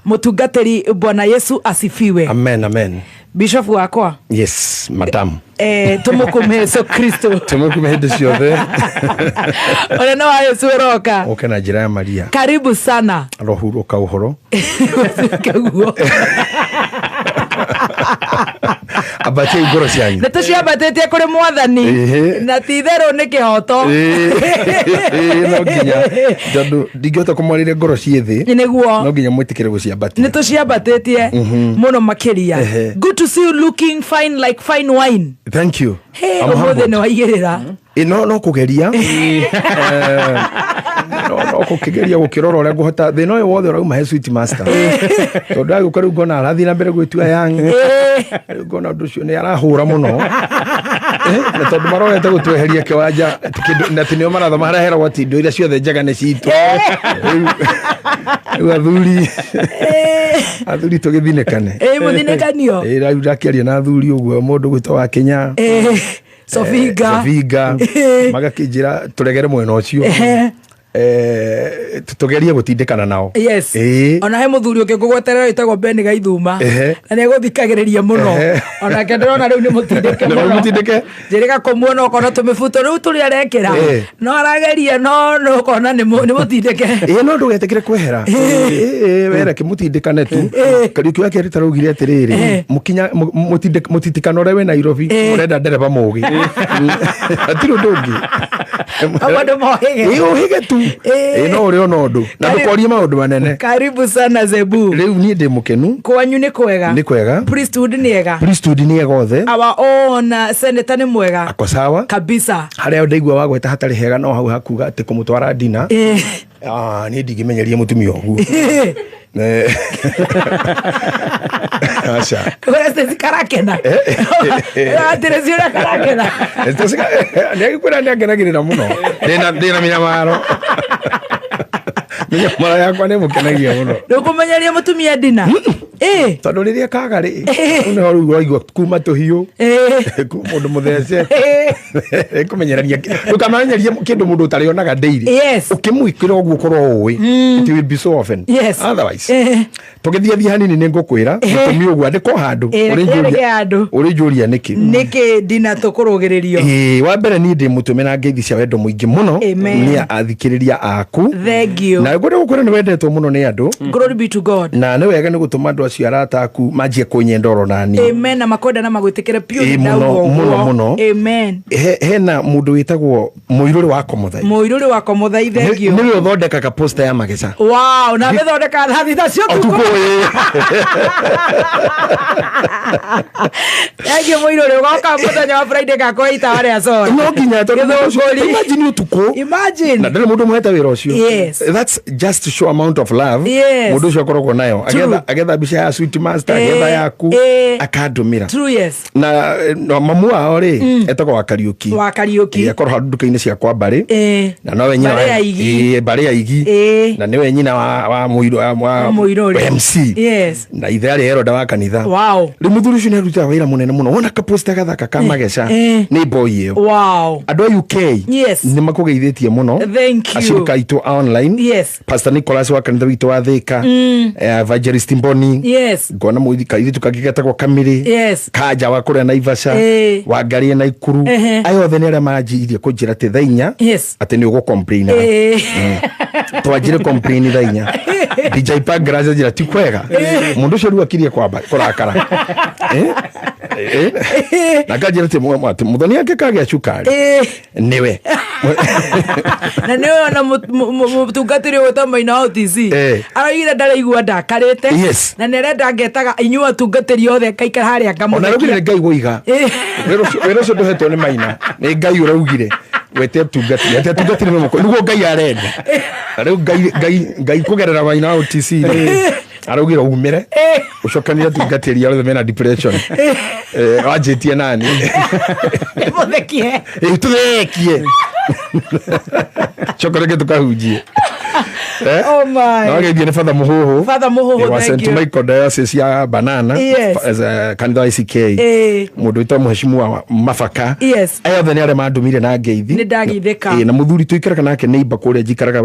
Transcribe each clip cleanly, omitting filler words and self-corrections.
Mũtungatĩri, Bwana Yesu asifiwe. Amen, amen. Bishop wakwa. Yes, madam. Tũmũkũme Yesu Kristo. Tũmũkume hĩndĩ ciothe. Ũnene wa Yesu ũroka. Ũke na njĩra ya Maria. Karibu sana. Rohurũka ũhoro. Guo. Ambatie ngoro cianyu. Nĩ tũciambatĩtie kũrĩ Mwathani. Na ti itherũ nĩ kĩhoto. Ĩĩ, no nginya, tondũ ndingĩhota kũmwarĩria ngoro ciĩ thĩ. Nĩguo. No nginya mwĩtĩkĩre gũciambatia. Nĩ tũciambatĩtie mũno makĩria. Good to see you looking fine like fine wine. Thank you. Hey, I'm ũmũthĩ humbled. nĩ waigĩrĩra. No kũgeria. No gũkĩgeria gũkĩrora ũrĩa ngũhota thĩna ũyũ wothe ũrauma he Sweet Master, tondũ agĩũka rĩu ngona arathiĩ na mbere gwĩtua young. Rĩu ngona ũndũ ũcio nĩ arahũra mũno. Na tondũ marorete gũtweheria kĩwanja na atĩ nĩo marathoma harĩa heragwo atĩ indo iria ciothe njega nĩ citũ. Rĩu athuri tũgĩthinĩkane. Ĩ, mũthinĩkanio. Ĩ, rĩu ndakĩaria na athuri ũguo, mũndũ gwĩtwo wa Kenya. Sofinga. Sofinga. Magakĩnjĩra tũregere mwena ũcio. Tũgerie gũtindĩkana nao. Ona he mũthuri ũngĩ ngũgweterera wĩtagwo Ben Gaithuma. Na nĩ egũthikagĩrĩria mũno. Onake ndĩrona rĩu nĩ mũtindĩke Nĩ mũno. mũtindĩke. Njĩrĩga kũmuona ũkona tũmĩbuto rĩu tũrĩa arekĩra. No arageria, no ũkona nĩ mũtindĩke. Ĩ, no ndũgetĩkĩre kwehera. Ĩ, were kĩmũtindĩkane tu. Kariũki wa kerĩ taraugire atĩrĩrĩ, mũkinya mũtitikano ũrĩa wĩ Nairobi ũrenda ndereba mũgĩ, hatirĩ ũndũ ũngĩ. Koguo andũ mohĩge. Ĩ, ũhĩge tu. Ĩ, no ũrĩ ona ũndũ na ndũkorie maũndũ manene. Karibu sana, Zebu. Rĩu niĩ ndĩ mũkenu. Kwanyu nĩ kwega? Nĩ kwega. Priesthood nĩ ega? Priesthood nĩ ega othe. Our own senator nĩ mwega? Ako sawa. Kabisa. Harĩa ndaigua wagweta hatarĩ hega no hau hakuga atĩ kũmũtwara ndina. Ah, niĩ ndingĩmenyeria mũtumia ũguo. Aca. Kũrĩa Stacy karakena, atĩrĩ ciũria karakena. Nĩ agĩkwĩra nĩ angenagĩrĩra mũno. Ndĩna mĩnyamaro, mĩnyamaro yakwa nĩ mũkenagia mũno. Ndũkũmenyeria mũtumia ndina? Tondũ rĩrĩa kaga rĩ, rĩu nĩho rĩu ũraigua kuma tũhiũ, kuma mũndũ mũthece. Kũmenyerania, ndũkamenyerie kĩndũ mũndũ ũtarĩonaga daily. Ũkĩmwĩkĩra ũguo ũkorwo ũĩ it will be so often. Otherwise tũgĩthiĩ thiĩ hanini nĩ ngũkwĩra gĩtũmi ũguo andĩkwo handũ. Kĩandĩke handũ. Ũrĩ njũria nĩkĩ. Nĩkĩ ndina tũkũrũgĩrĩrio? Ĩĩ, wa mbere niĩ ndĩ mũtũmĩra ngeithi cia wendo mũingĩ mũno Amen. nĩ athikĩrĩria aku. Thank you. Na ngwenda gũkwĩra nĩ wendetwo mũno nĩ andũ. Glory be to God. Na nĩ wega nĩ gũtũma andũ acio arata aku manjie kũnyenda oro nani. Amen, na makwenda na magwĩtĩkĩre piũ. Ĩ, nĩ ndauga mũno, ũguo. mũno, mũno. Amen. Hena mũndũ wĩtagwo Mũirũrĩ wa Komothai. Mũirũrĩ wa Komothai, thank you. Nĩwe ũthondekaga poster ya mageca. Wow, na mĩthondeka thaa 3 cia ũtukũ. ũtukũ. Thank you, Mũirũrĩ. Ũgoka mũthenya wa Friday gakwa itawa rĩa cora. No nginya, tondũ mũndũ ũcio- Gĩthũngũri. Imagine ũtukũ. Imagine. Na ndĩrĩ mũndũ mũhete wĩra ũcio. That's just to show amount of love mũndũ ũcio akoragwo nayo. Agetha mbica ya Sweet Master, agetha yaku, akandũmĩra. True, yes. Na mamu wao rĩ, etagwo wa Kariũki. Wa Kariũki. Ĩ, akorwo handũ nduka-inĩ cia kwa mbarĩ. Na nowe nyina Mbarĩ ya Igi. Ĩ, mbarĩ ya Igi. Na nĩwe nyina wa mũirũ wa Mũirũrĩ. MC. Na ithe arĩ eroda wa kanitha. Rĩu mũthuri ũcio nĩ arutaga wĩra mũnene mũno. Wona kaposta gathaka ka mageca nĩ boy ĩyo. Andũ a UK nĩ makũgeithĩtie mũno. Thank you. Acirika aitũ a online. Pastor Nicholas wa kanitha witũ wa Thika. Evangelist Mboni. Ngona mũithi kairĩtu kangĩ getagwo Kamĩrĩ. Kanja wa kũrĩa Naivasha. Wangarie na Ikuru. Aya othe nĩ arĩa manjirie kũnjĩra atĩ thaa 4 atĩ nĩ ũgũ complain. Twanjire complain thaa 4. DJ Pangras anjĩra ti kwega mũndũ ũcio rĩu akirie kwamba kũrakara. Na akanjĩra atĩ atĩ mũthoni angĩkagĩa cukari nĩwe. Na nä ona mũtungatĩri ũgwĩtwo Maina wa OTC araugire ndaraigua ndakarĩte. Na nĩ arenda ngetaga inyuĩ atungatĩri othe ngaikara harĩa Ona raugire ngamũthekia. nĩ Ngai woiga. Wĩra ũcio ndũhetwo nĩ Maina, nĩ Ngai ũraugire wete atungatĩri, atĩ atungatĩri nĩmo nĩguo Ngai arenda. Na rĩu Ngai kũgerera Maina wa OTC rĩ, araugire umĩre ũcokanire atungatĩri arĩa othe mena depression. Wanjĩtie nani. Mũthekie. Ĩ, tũthekie, coka rĩngĩ tũkahunjie. Eh? Oh my. No geithie nĩ Father Mũhũhũ. Father Mũhũhũ, Wa thank St. you. Michael Diocese ya Banana. Yes. As a kanitha wa ICK. Eh. Mũndũ wĩtagwo Mheshimiwa Mabaka. Yes. Aya othe nĩ arĩa mandũmire na ngeithi. Nĩ ndageithĩka. Ĩĩ, na mũthuri tũikaraga nake neighbor kũrĩa njikaraga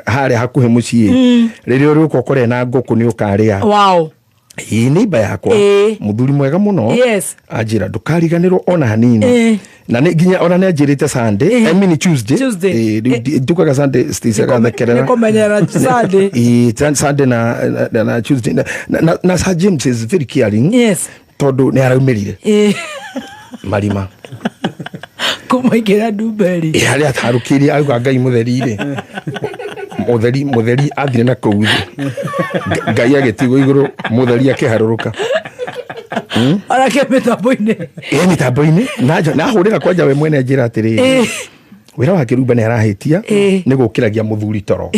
harĩa hakuhĩ mũciĩ. Rĩrĩa ũrĩũka ũkore na ngũkũ nĩ ũkarĩa. Wow. Ĩĩ neighbor yakwa. Ĩĩ. Mũthuri mwega mũno. Yes. Anjĩra ndũkariganĩrwo ona hanini. Ĩĩ. Na nĩ nginya ona nĩ anjĩrĩte Sunday, I mean Tuesday. Tuesday. Ĩĩ, rĩu ndukaga Sunday Stacy agathekerera. Nĩ kũmenyera Sunday. Ĩĩ, Sunday na Tuesday na Sir James is very caring. Yes. Tondũ nĩ araumĩrire Ĩĩ. marima. Kũmaingĩra ndumberi. Ĩĩ, harĩa atarũkĩire auga Ngai mũtheri rĩ. Mũtheri athire na kũu thĩ. Ngai agĩtigwo igũrũ, mũtheri akĩharũrũka. Onake mĩtambo-inĩ. Ĩĩ mĩtambo-inĩ na ahũrĩra kwanja we mwene anjĩra atĩrĩrĩ, Ĩĩ. wĩra wa kĩrumba nĩ arahĩtia Ĩĩ. nĩ gũkĩragia mũthuri toro.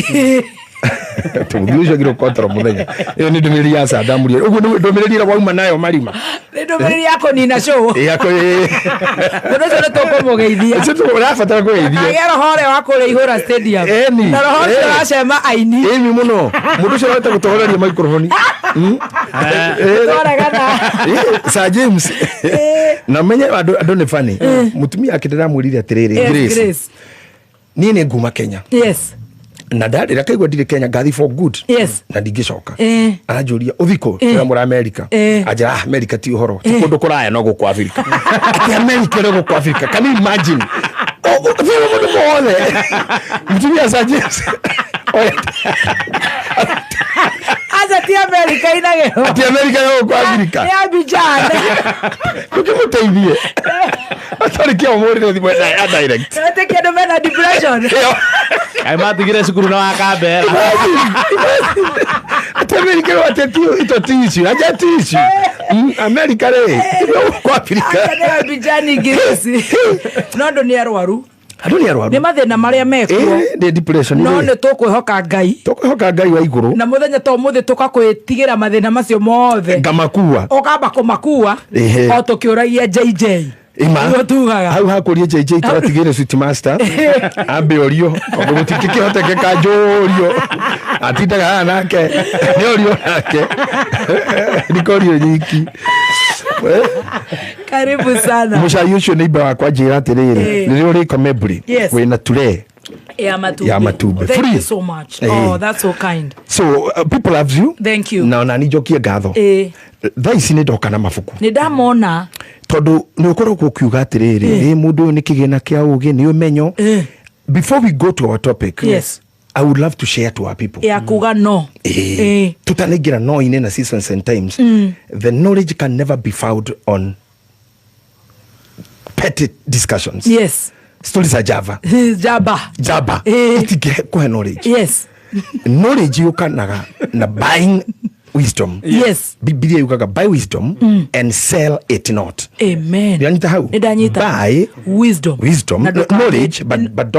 Mũthuri ũcio agĩrĩirwo gũkorwo toro mũthenya. Ĩyo nĩ ndũmĩrĩri ya Saddam Ria. Ũguo nĩ ndũmĩrĩri ĩrĩa wauma nayo marima. Nĩ ndũmĩrĩri ya kũnina show. Ĩĩ, yako, ĩĩ. Mũndũ ũcio nĩ tũkũmũgeithia. Ũcio ũrabatara kũgeithia. Agĩa roho ũrĩa wa kũrĩa ihũra stadium. Ĩni. Na roho ũcio Ĩĩ. ũracema aini. Ĩni mũno. Mũndũ ũcio arahota gũtũhoreria microphone. Twaregana. Ĩĩ, Sir James. Na menye andũ nĩ funny. Mũtumia ake ndĩramwĩrire atĩrĩrĩ, Yes, Grace. Grace. Niĩ nĩ nguma Kenya. Yes. Na ndarĩra kaigua ndirĩ Kenya ngathi for good. Yes. Na ndingĩcoka. Eh. Aranjũria ũthi kũ? Ndĩramwĩra America. Eh. Anjĩra, ah, America ti ũhoro. Ti kũndũ kũraya no gũkũ Africa. Atĩ America no gũkũ Africa. Can you imagine? Thĩ mũndũ mothe. Mũtumia Sir James. Oya. Aca ti America inagero. Atĩ America no gũkũ Africa. Nĩ Abidjan. Ndũkĩmũteithie. Atarĩ kĩo mũrĩre thimũ ya direct. Wetĩkia andũ mena depression. Ĩyo. Kaĩ matigire cukuru na wakambera. Atĩ America no atĩ ti ito ti icio. Aja ti icio. America rĩ. Ti gũkũ Africa. Aca nĩ Abidjan Grace. No andũ nĩ arwaru. Andũ nĩ arwaru. Nĩ mathĩna marĩa mekuo. Ĩĩ, nĩ depression No rĩ. nĩ tũkwĩhoka Ngai. Tũkwĩhoka Ngai wa igũrũ. Na mũthenya ta ũmũthĩ tũkakwĩtigĩra mathĩna macio mothe. Ngamakua. Ũkamba kũmakua. Ĩhĩ. O tũkĩũragia JJ. Ima. Nĩguo tugaga. Hau hakũrie JJ tũratigĩire Sweet Master. Ambe orio. Tondũ gũtingĩkĩhotekeka njũrio. Atindaga haha nake. Nĩ orio nake. Ndikorio nyiki. Karibu sana. Mũcai ũcio nĩ imba wakwa njĩra atĩrĩrĩ. Eh. Rĩrĩa ũrĩ Komebri. Yes. Wĩna ture. Ya matumbĩ. Ya matumbĩ. Thank Free. you so much. Eh. Oh, that's so kind. So people love you. Thank you. Na ona ni njokie ngatho. Eh. Thaa ici nĩ ndoka na mabuku. Nĩ ndamona. Tondũ nĩ ũkoragwo ũkiuga atĩrĩrĩ, ĩ mũndũ ũyũ nĩ kĩgĩna kĩa ũgĩ, nĩ ũmenyo. Eh. Before we go to our topic, Yes. I would love to share to our people. Ya kuga no. Eh, Eh. tutanaingĩra no-inĩ na seasons and times. The knowledge can never be found on petty discussions. Yes. Stories are Java. Jaba. Jaba. Eh. Itingĩkũhe knowledge. Yes. Knowledge yũkanaga na buying wisdom. Yes. Bibilia yugaga buy wisdom and sell it not. Amen. Ndanyita hau? Nĩndanyita. Buy Wisdom. wisdom, Na ndũka- knowledge, but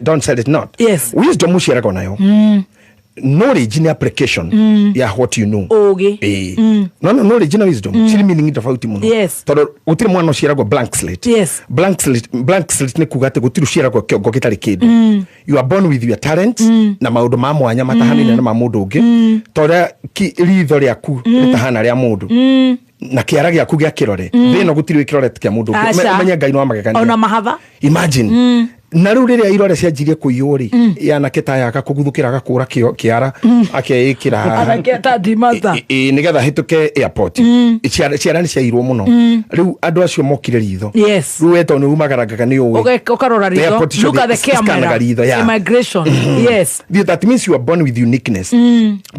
don't sell it not. Yes. Wisdom ũciaragwo nayo. Knowledge ni application ya what you know. Ũgĩ. Ĩĩ. No, no, knowledge na wisdom cirĩ meaning tofauti mũno. Yes. Tondũ gũtirĩ mwana ũciaragwo blank slate. Yes. Blank slate nĩ kuga atĩ gũtirĩ ũciaragwo kĩongo gĩtarĩ kĩndũ. You are born with your talents na maũndũ ma mwanya matahanaine na ma mũndũ ũngĩ. Ta ũrĩa ritho rĩaku rĩtahana rĩa mũndũ. Na kĩara gĩaku gĩa kĩrore. Thĩ ĩno gũtirĩ kĩrore kĩa mũndũ ũngĩ. Aca. Ũmenye Ngai nĩ wa magegania. Ona mahatha. Imagine. Na rĩu rĩrĩa irore cianjirie kũiywo rĩ, anake ta aya agakũguthũkĩra agakũra kĩara akeĩkĩra haha. Anake ta Dimasta. Ĩ, nĩgetha hĩtũke airport. Ciara nĩ ciairwo mũno. Rĩu andũ acio mokire ritho. Yes. Rĩu we tondũ nĩ umagarangaga nĩ ũĩ. Ũkarora ritho. Airport icio Look at the scanaga camera. ritho, yeah. Immigration. Yes. That means you are born with uniqueness.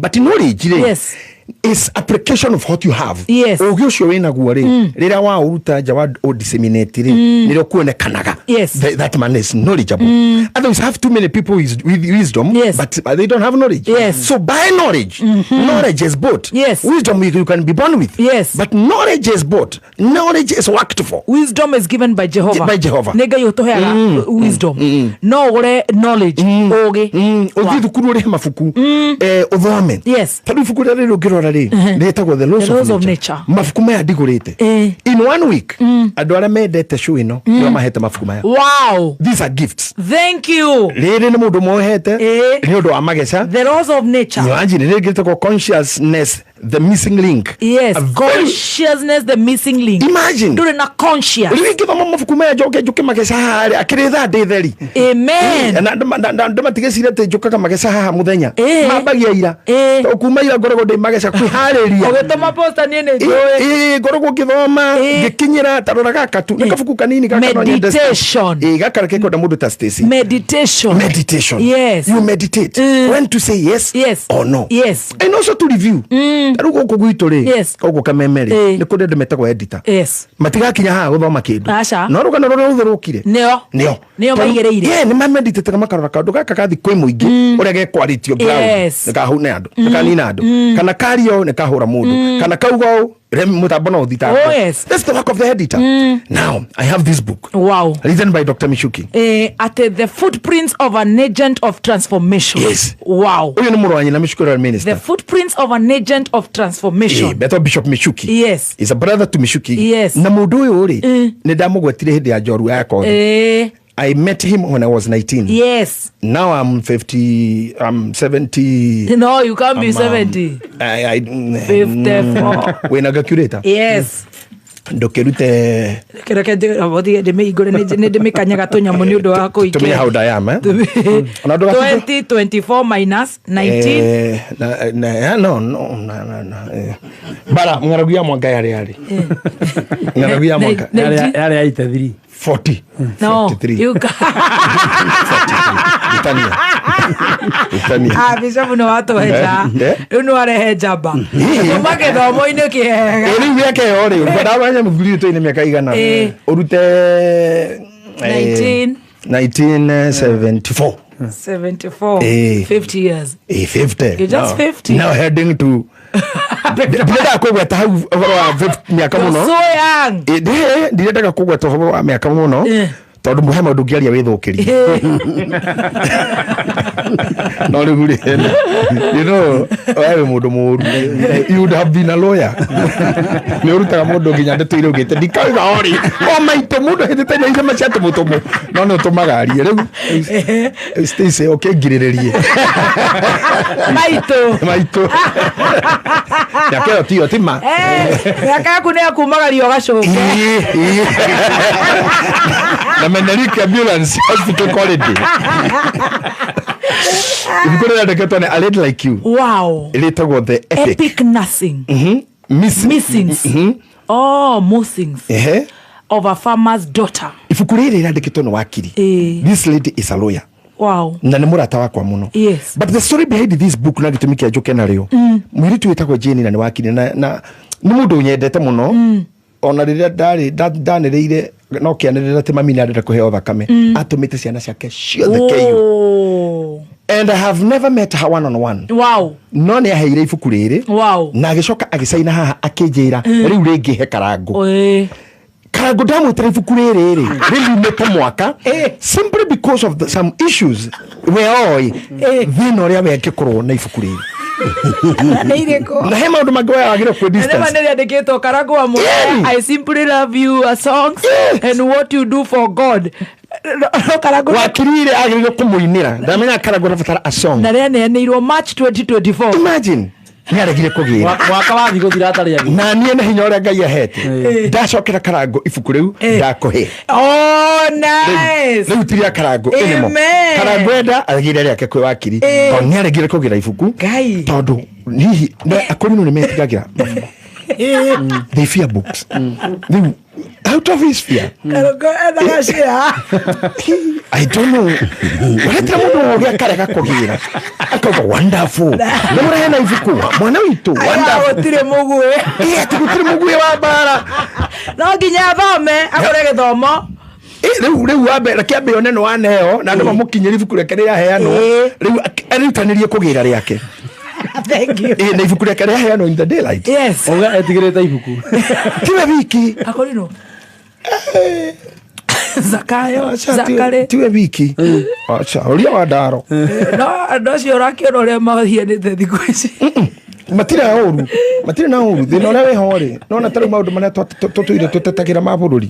But knowledge rĩ, Yes. is application of what you have. Yes. Ũgĩ ũcio wĩnaguo rĩ, rĩrĩa waũruta nja wa ũdisseminate rĩ, nĩrĩo kuonekanaga. Yes. That man is knowledgeable. Otherwise have too many people with wisdom, Yes. but they don't have knowledge. Yes. So buy knowledge. Knowledge is bought. Yes. Wisdom you can be born with. Yes. But knowledge is bought. Knowledge is worked for. Wisdom is given by Jehovah. By Jehovah. Nĩ Ngai ũtũheaga wisdom. No ũgũre knowledge. Ũgĩ. Ũthiĩ thukuru ũrĩhe mabuku, ũthome. Yes. Tondũ ibuku rĩrĩa rĩrĩ ũngĩrora Rĩ rĩtagwo The Laws The Laws of of Nature. Nature. Mabuku maya ndigũrĩte in one week, andũ arĩa mendete show ĩno nĩo mahete mabuku maya. These are gifts. Thank you. Rĩrĩ nĩ mũndũ mohete nĩ ũndũ wa mageca. The Laws of Nature. Imagine, rĩngĩ rĩtagwo Consciousness, The Missing Link. Consciousness, The Missing Link. Imagine. Ndũrĩ na conscious. Rĩu ingĩthoma mabuku maya njoke njũke mageca haha rĩ, akĩrĩ thaa ndĩ theri. Amen. Na andũ matigecire atĩ njũkaga mageca haha mũthenya. Mambagia ira. Tondũ kuma ira ngoragwo ndĩ mageca kwĩharĩria. Ũgĩtũma poster niĩ nĩ njũĩ. Ĩ, ngoragwo ngĩthoma ngĩkinyĩra. Ta rora gaka tu, nĩ kabuku kanini gaka, no nyende. Meditation. Ĩ, gaka kekwenda mũndũ ta Stacy. Meditation. Meditation. You meditate when to say yes or no and also to review. Ta rĩu gũkũ gwitũ rĩ, gũkũ Kameme rĩ, nĩ kũrĩ andũ metagwo editor. Matigakinya haha gũthoma kĩndũ. Aca. No rũgano rũrĩa rũthe rũkire Nĩo. Nĩo. Nĩo maigĩrĩire. Yeah, nĩ mameditĩte makarora kaũndũ gaka kathi kwĩ mũingĩ ũrĩa gekwarĩtio ground, nĩ kahune andũ, nĩ kanina andũ, kana kario nĩ kahũra mũndũ, kana kauga ũũ mũtambo no ũthitangwo. That's the work of the editor. Now I have this book written by Dr. Michuki. At The Footprints of an Agent of Transformation. Yes. Ũyũ nĩ mũrũ wa nyina Michuki ũrĩa The minister. Footprints of an Agent of Transformation. Betwo Bishop Michuki. Is a brother to Michuki. Na mũndũ ũyũ rĩ, nĩ ndamũgwetire hĩndĩ ya njorua ya kothi. I met him when I was 19. Now I'm 50, I'm 70. No, you can't be I'm, 70. I 54. Wĩna calculator? Yes. Ndũkĩrute. Reke ndĩmĩhingũre, nĩ ndĩmĩkanyaga tũnyamũ nĩ ũndũ wa Tũmenye kũingĩra. how old I am, eh? Ona ndũgatinda- 2024 minus 19. No, na, bara ng'aragu ya mwanga yarĩ ng'aragu ya mwanga. Yarĩ ya 83. 40. No, 43. you can. Itania. Itania. Ah, Bishop nĩ watũheja. Eh? Rĩu nĩ warehe njamba kuma gĩthomo-inĩ kĩega. Ĩ, rĩu mĩaka ĩyo rĩ, ndamenya mũthuri ũyũ tũrĩ mĩaka igana ũrute 19. 1974. 74. 50 years. 50. You're just Now- 50. Now heading to, ndirendaga kũgweta hau ũhoro wa 50 mĩaka You're mũno. so young. Ndirendaga kũgweta ũhoro wa mĩaka mũno tondũ he maũndũ ũngĩaria wĩthũkĩrie. No rĩu rĩ, we wĩ mũndũ mũũru. You would have been a lawyer. Nĩ ũrutaga mũndũ nginya ndeto iria ũgĩte ndikauga ori o maitũ mũndũ hĩtĩte nĩ irema cia tũmũtũmũ, no nĩ ũtũmaga arie rĩu. Stacy, ũkĩngirĩrĩrie. Maitũ. Maitũ, mĩaka ĩyo tiyo ti ma. Mĩaka yaku nĩ ya kumagaria ũgacoke. Ĩĩ. Na Menelik Ambulance Hospital Quality. Ibuku rĩrĩa nĩ A Lady Like You. Rĩtagwo The Epic, Epic Nursing. Missing. Missings. Oh, missings of a farmer's daughter. Ibuku rĩrĩ rĩandĩkĩtwo nĩ wakiri. This lady is a lawyer. Na nĩ mũrata wakwa mũno. But the story behind this book na gĩtũmi kĩa njũke narĩo, mũirĩtu wĩtagwo Jane na nĩ wakiri na nĩ mũndũ nyendete mũno. Ona rĩrĩa ndarĩ ndanĩrĩire no kĩanĩrĩra atĩ mami nĩ arenda kũheo thakame, atũmĩte ciana ciake ciothe KU. And I have never met her one on one. No nĩ aheire ibuku rĩrĩ na agĩcoka agĩcaina haha akĩnjĩra rĩu rĩngĩ he Karango. Karango ndamwĩtĩra ibuku rĩrĩ rĩ rĩriumĩte mwaka simply because of some issues we oĩ thĩna ũrĩa we angĩkorwo na ibuku rĩrĩ. Nĩ irĩkũ? Na he maũndũ mangĩ we wagĩrĩirwo kwĩ Na nĩma distance. nĩ rĩandĩkĩtwo Karango wa Mũraya. I simply love you songs and what you do for God. No Karango Wakiri rĩ agĩrĩirwo kũmũinĩra, ndamenya Karango arabatara a song. Na rĩaneanĩirwo March 2024. Imagine, nĩ aregire kũgĩra. Mwaka wathi gũthira atarĩ agĩ. Na niĩ na hinya ũrĩa Ngai ahete ndacokera Karango ibuku rĩu ndakũhe. Oh, nice. Rĩu ti rĩa Karango anymore. Amen. Karango enda agĩre rĩake kwĩ wakiri tondũ nĩ aregire kũgĩra ibuku. Ngai. Tondũ hihi akũrinũ nĩ metigagĩra mabuku. They fear books. Rĩu out of his fear, Karango endaga share. I don't know, waretera mũndũ ũgĩ akarega kũgĩra akauga wonderful nĩ mũrehena ibuku mwana witũ wonderful. Gũtirĩ mũguĩ. Ĩ, atĩ gũtirĩ mũguĩ wa mbara. No nginya athome agũre gĩthomo. Rĩu wambe reke ambe one nĩ waneo na andũ mamũkinyĩrie ibuku rĩake rĩaheanwo. Rĩu arutanĩrie kũgĩra rĩake. Thank you. Na ibuku rĩake rĩaheanwo in the daylight. Auga etigĩrĩte ibuku. Tiwe wiki. Akorino Zakayo. Aca, Zakare. Tiwe wiki, aca ũria wa ndaro. No andũ acio ũrakĩona ũrĩa mahianĩte thikũ ici. Matirĩ na ũru, matirĩ na ũru. Thĩna ũrĩa wĩho rĩ, nona ta rĩu maũndũ marĩa tũtũire tũtetagĩra ma bũrũri.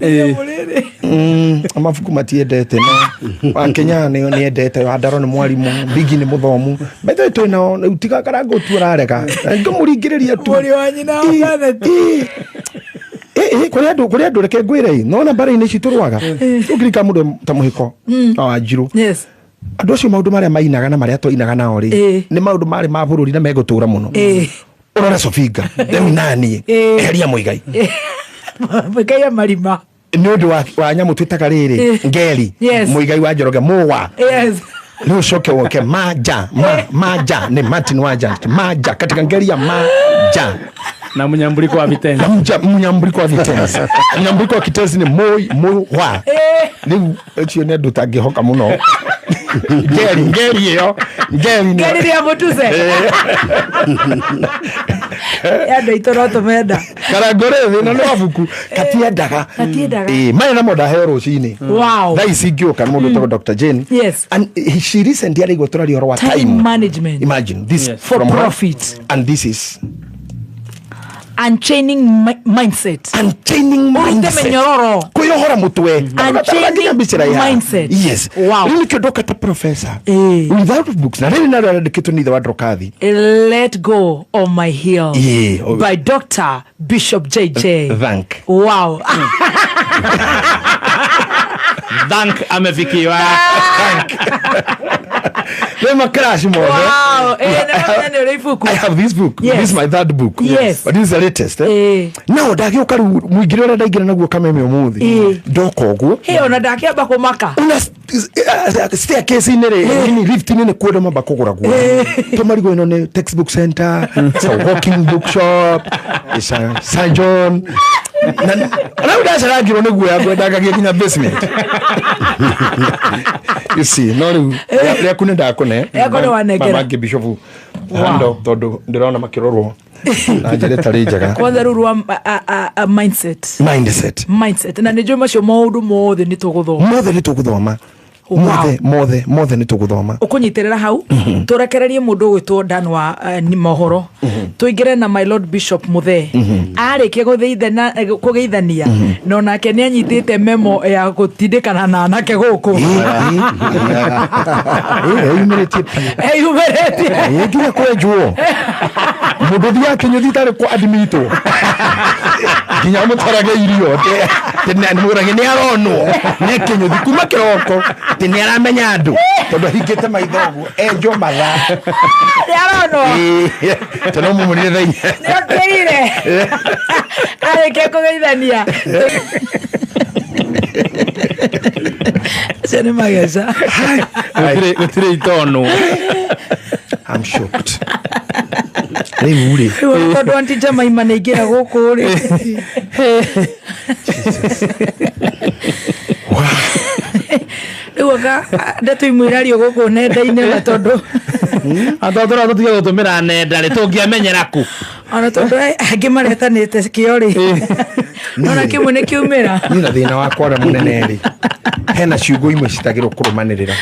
Mabuku matiendete, no wa Kenya nĩ nĩendete, wa Ndaro nĩ mwarimũ, Bigi nĩ mũthomu. By the way, twĩ nao rĩu, tiga Karangũ tu ũrarega, ngũmũringĩrĩria tu. Mũriũ wa nyina wa Bennett. Kũrĩ andũ reke ngwĩre ĩ, nona mbara-inĩ ici tũrũaga, ũngĩrika mũndũ ta mũhĩko na Wanjirũ, andũ acio maũndũ marĩa mainaga na marĩa twainaga nao rĩ, nĩ maũndũ marĩ ma bũrũri na megũtũra mũno. Ũrore Sofinga rĩu naniĩ, eheria Mũigai. Mũigai ya marima. Nĩ ũndũ wa nyamũ twĩtaga rĩrĩ ngeri. Mũigai wa Njoroge mũwa. Nĩ ũcoke woke maja ma maja nĩ Martin Wanja maja katika ngeri ya maja. Na mũnyambuliko wa vitenzi. Na mũnyambuliko wa vitenzi, mũnyambuliko wa kitenzi nĩ mũi mũwa. Rĩu ũcio nĩ andũ ũtangĩhoka mũno, ngeri ngeri ĩyo ngeri Ngeri rĩa mũtuse andũ aitũ no tũmenda. Karangore thĩna nĩ mabuku katiendaga. Gatiendaga. Ĩĩ, maya namo ndaheo rũcinĩ. Thaa ici ingĩũka nĩ mũndũ wĩtagwo Dr. Jane. And she recently araigua tũraria ũhoro wa time time management. Imagine this for from her. Profit. And this is Unchaining mindset. Unchaining Ũrute mindset. mĩnyororo. Kwĩyohora mũtwe. Unchaining mindset. Yes. Rĩu nĩkĩo ndoka ta professor without books, na rĩrĩ narĩo rĩandĩkĩtwo nĩ ithe wa Ndrokathi. Let Go of My Heel Yeah. by Dr. Bishop JJ. Thank. Wow. Thank amefikiwa. Nĩ makaraci mothe. Wow. Eh, nĩ ũrĩ ibuku. I have this book. This is my third book. But this is the latest. Eh? No, ndagĩũka rĩu mũingĩre ũrĩa ndaingĩra naguo kameme ũmũthĩ. Ndoka ũguo. Hey, ona ndakĩamba kũmaka. Una staircase-inĩ rĩ, nini lift-inĩ nĩ kuo mamba kũgũra guo. Tũmarigũ ĩno nĩ textbook center, it's a walking bookshop, it's a surgeon. Na rĩu ndacarangirwo nĩ guoya ngwendangagia nginya basement. You see, no rĩu rĩaku nĩ ndakũne. Rĩaku nĩ wanengera. Mama Bishop hando tondũ ndĩrona makĩrorwo na njĩra ĩtarĩ njega. Kwanza rĩu rwa mindset. Mindset. Mindset. Na nĩ njũĩ macio maũndũ mothe nĩ tũgũthoma. Mothe nĩ tũgũthoma. Mothe mothe mothe nĩ tũgũthoma. Ũkũnyitĩrĩra hau tũrekererie mũndũ ũgwĩtwo Dan wa ni mohoro, tũingĩre na my lord Bishop Muthee arĩkia kũgeithania, na onake nĩ anyitĩte memo ya gũtindĩkana na anake gũkũ. Eyumĩrĩtie biũ. Eyumĩrĩtie. Ĩ, nginya kwenjwo mũndũ thiaga kĩnyũthi tarĩ kwa admitwo nginya mũtwarage irio mũrage nĩ aronwo nĩ kĩnyũthi kuma kĩroko atĩ nĩ aramenya andũ tondũ ahingĩte maitho ũguo enjwo mathaa. Nĩ aronwo. Tondũ no mũmũrire thaa 4. Nĩ okĩrire arĩkia kũgeithania acio nĩ mageca. Gũtirĩ itono. I'm shocked rĩu rĩ. Rĩu tondũ anti Jemaima nĩ aingĩra gũkũ rĩ, rĩu anga ndeto imwe irario gũkũ nenda-inĩ na tondũ Atotora tũtige gũtũmĩra nenda rĩ, tũngĩamenyera kũ? Ona tondũ angĩ maretanĩte kĩo rĩ, nona kĩmwe nĩ kiumĩra. Niĩ na thĩna wakwa ũrĩa mũnene rĩ, hena ciugo imwe citagĩrwo kũrũmanĩrĩra: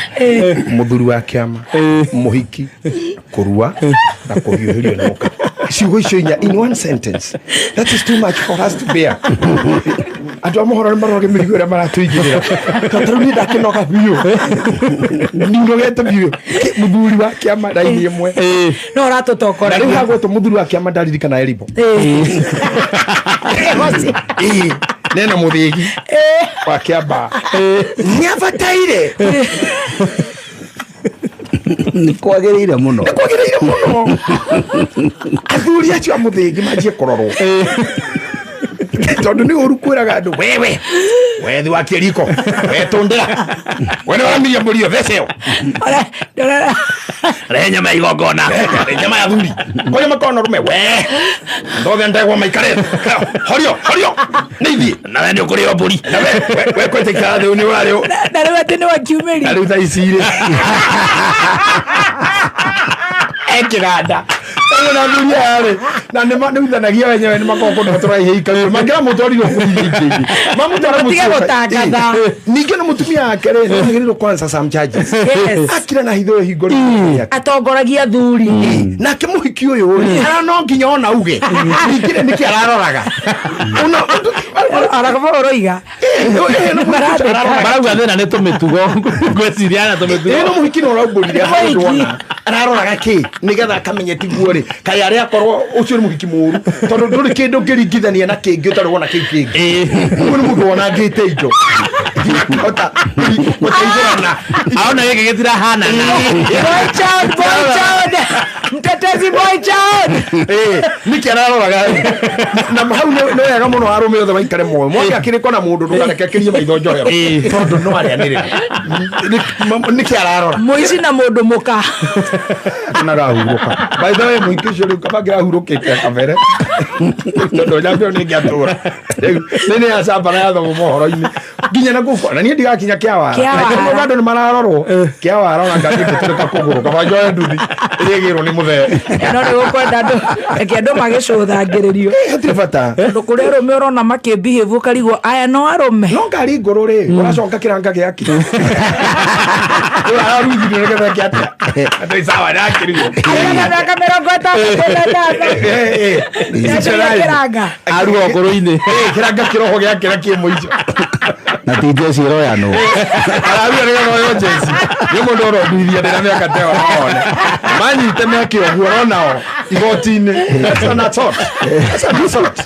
mũthuri wa kĩama, mũhiki, kũrua na kũhiũhĩrio nĩ mũka. Ciugo icio inya in one sentence, that is too much for us to bear. Andũ a mohoro nĩ marorage mĩrigo ĩrĩa maratũigĩrĩra, tondũ rĩu niĩ ndakĩnoga biũ, ninogete biũ. Mũthuri wa kĩama raini ĩmwe. No Na rĩu ũratũtongoragia. Hagwetwo mũthuri wa kĩama ndaririkana Eribo. Ĩĩ, nena mũthĩgi wa kĩamba nĩ abataire. Nĩ kwagĩrĩire mũno. Nĩ kwagĩrĩire mũno athuri acio a mũthĩgi manjie kũrorwo tondũ nĩ ũru kwĩraga andũ wewe wethi wa kĩriko wetũndĩra we nĩ waramiria mbũri ĩyo thece ĩyo. Rehe nyama ya igongona, rehe nyama ya thuri kũrĩa makorwo rume we ndothe ndegwa maikare horio horio nĩ ithiĩ na we nĩ ũkũrĩo mbũri na we kwĩtĩkĩra thĩ nĩ ũrarĩo. Na rĩu atĩ nĩ wakiumĩri. Na rĩu thaa ici rĩ ekĩganda. Rĩu na athuri aya rĩ na nĩ nĩuthanagia wenyewe nĩ makoragwo kũndũ tũraihĩika mangĩra mũtwarire kũrigĩingĩ mamũtwara Matige mũciĩ. gũtangatha. Ĩ, ningĩ na mũtumia wake rĩ nĩ agĩrĩirwo kwanza some charges. Yes. Akira na hitho ĩyo hingo rĩ Atongoragia athuri. Nake mũhiki ũyũ rĩ ara no nginya ona uge ningĩ rĩ nĩkĩ araroraga Aragaba ũroiga. Marauga thĩna nĩ tũmĩtugo, ngwĩciria na tũmĩtugo. Ĩno mũhiki no ũraumbũrire Mũhiki. handũ ona araroraga kĩ nĩgetha akamenye tiguo rĩ kaĩ arĩa akorwo ũcio nĩ mũhiki mũru, tondũ ndũrĩ kĩndũ ũngĩringithania na kĩngĩ ũtarĩ wona kĩu kĩngĩ. Ũguo nĩ mũndũ wonangĩte indo akĩhota gũteithũrana. Aona gĩkĩ gĩtirahanana. Boy child, boy child. Mtetezi boy child. Ĩ, nĩkĩ araroraga? Na hau nĩ wega mũno arũme othe maikare moyo mwake akĩrĩkwo na mũndũ ndũkareke akĩrie maitho njohero, tondũ no arĩanĩrĩra nĩkĩ ararora. Mũici na mũndũ mũka. Nagahurũka. By the way, mũingĩ ũcio rĩu kaba ngĩrahurũkĩte kabere, tondũ nyambe ĩyo nĩngĩatũra rĩu nĩ yacambara yathomo mohoro-inĩ nginya na gũkũ na niĩ ndigakinya kĩawara. Kĩawara. Andũ nĩ mararorwo kĩawara, ona ngari ĩngĩtũrĩka kũgũrũ kaba njoe nduthi ĩrĩa ĩgĩrwo nĩ mũthee. No nĩ gũkwenda andũ, reke andũ magĩcũthangĩrĩrio. Hatirĩ bata. Tondũ kũrĩ arũme ũrona makĩbehave ũkarigwo aya no arũme. No ngari ngũrũ rĩ, ũracoka kĩranga gĩake araruithirio nĩgetha eke atĩa? Atĩ sawa nĩakĩrigwo. Arĩ na mĩaka 68. Nĩacoire kĩranga. Aruga ũkũrũ-inĩ. Kĩranga kĩroho gĩake na kĩ mũico. Na ti njeci ĩroyanwo. Araruga nĩgetha oyo njeci nĩ mũndũ ũronduithia ndĩna mĩaka ta ĩyo one manyite meke ũguo oronao igoti-inĩ. That's an assault. That's an assault.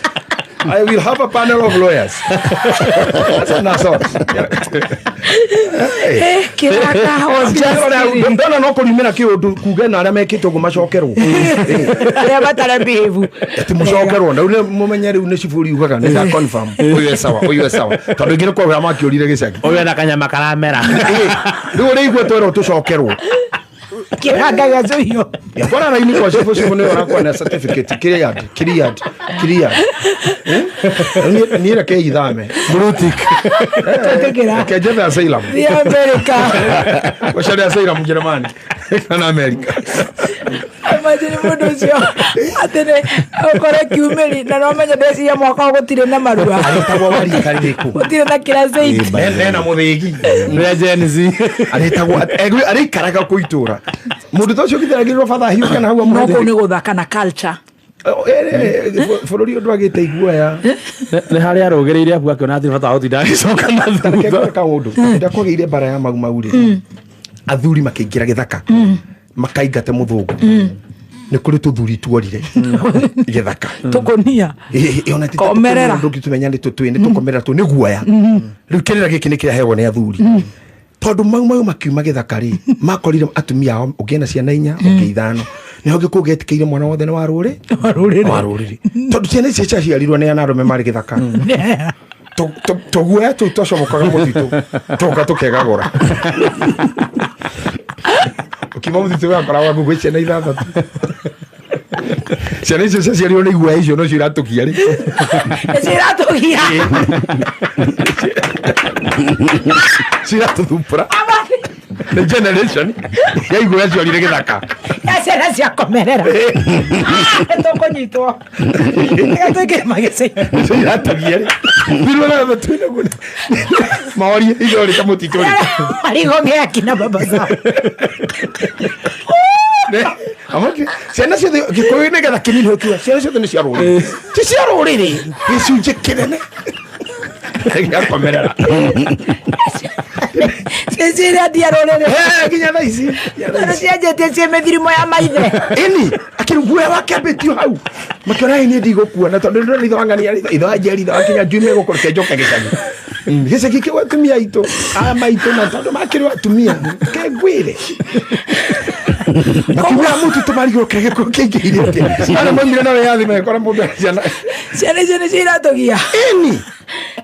I will have a panel of lawyers. That's an assault. Eh, kĩranga was just kidding. Ndona no kũrimĩra kĩũndũ kuge na arĩa mekĩte ũguo macokerwo. Arĩa matarĩ behave. Ati mũcokerwo na rĩu mũmenye rĩu nĩ ciburi ugaga nĩ nda confirm ũyũ e sawa, ũyũ e sawa, tondũ ingĩ nĩ kwagĩra makĩũrire gĩcagi. Ũyũ ena kanyama karamera. Rĩu ũrĩa igua twerwo tũcokerwo. Kĩranga gĩacũhio. Kwara raini kwa cibũ, cibũ nĩwe ũrakwa na certificate cleared, cleared, cleared. Eh? Niĩ reke ithame. Twĩtĩkĩra. Reke njethe asylum. Thiĩ America. Gũcaria asylum Jeremani kana America. Imagine mũndũ ũcio atĩ nĩ ũkore kiumĩri na no menye ndeciria mwaka ũyũ gũtirĩ na marua. Arĩtagwo warika rĩrĩkũ? Gũtirĩ na kĩracĩiti. Nena mũthĩgi. Rĩa Gen Z. Arĩtagwo arĩikaraga kũ itũra mũndũ ta ũcio gĩtheragĩrĩrwo batha hiũke na hau No amũhe. kũu nĩ gũthaka na culture. Bũrũri ũyũ ndwagĩte iguoya. Nĩ harĩa arũgĩrĩire abu akĩona hatirĩ bata wa gũtinda agĩcoka na Reke thutha. ngwĩre kaũndũ hĩndĩ ĩrĩa kwagĩire mbara ya Mau Mau rĩ, athuri makĩingĩra gĩthaka makaingate mũthũngũ, nĩ kũrĩ tũthuri tuorire gĩthaka. Tũkũnia. Ĩ, ona ti ta Komerera. tũkũnia, ndũngĩtũmenya nĩ tũtwĩ nĩ tũkomerera tũ nĩ guoya. Rĩu kĩrĩra gĩkĩ nĩ kĩraheagwo nĩ athuri, tondũ Mau Mau makiuma gĩthaka rĩ, makorire atumia ao ũngĩ ena ciana inya, ũngĩ ithano, nĩho gĩkũyũ gĩetĩkĩire mwana wothe nĩ wa rũrĩ Wa rũrĩrĩ. Wa rũrĩrĩ, tondũ ciana icio ciaciarirwo nĩ anarũme marĩ gĩthaka. Tũguoya tũu twacomokaga mũtitũ tũka tũkegagũra ũkiuma mũtitũ wakoragwo gwĩ ciana ithathatũ. Ciana icio ciaciarirwo nĩ iguoya icio nocio iratũgia rĩ. Nĩcio iratũgia. Ciratũthumbũra nĩ generation ya iguoya ciorire gĩthaka. Ya ciana ciakomerera tũkũnyitwo reke tũingĩre magĩcĩ. Nĩcio iratũgia rĩ thirwo na twĩnaguo maorie ithe rĩ kamũtitũ rĩ. Marigongea akina baba zao. Ciana ciothe gĩkũyũ nĩgetha kĩninwo kiuga ciana ciothe nĩ cia rũrĩrĩ, ti cia rũrĩrĩ, gĩcunjĩ kĩnene gĩakomerera. Ciĩciria ndia rũrĩrĩ. Eh, nginya thaa ici, nginya thaa Tondũ ici. cianjĩtie ciĩ mĩthirimo ya maithe. Ĩni akĩruguoya wake ambĩtio hau makĩona ĩ niĩ ndigũkua na tondũ ndĩrona ithe wa ng'ania, ithe wa njeri, ithe wa kinya njui megũkũrũ ke njoke gĩcagi. Gĩcagi kĩu atumia aitũ aya maitũ na tondũ makĩrĩ atumia ke ngwĩre makiuga mũtitũ marigwo kĩrĩa gĩkũyũ kĩingĩhire atĩa arĩa maumire na wĩyathi magĩkora mũndũ ena ciana. Ciana icio nĩcio iratũgia. Ĩni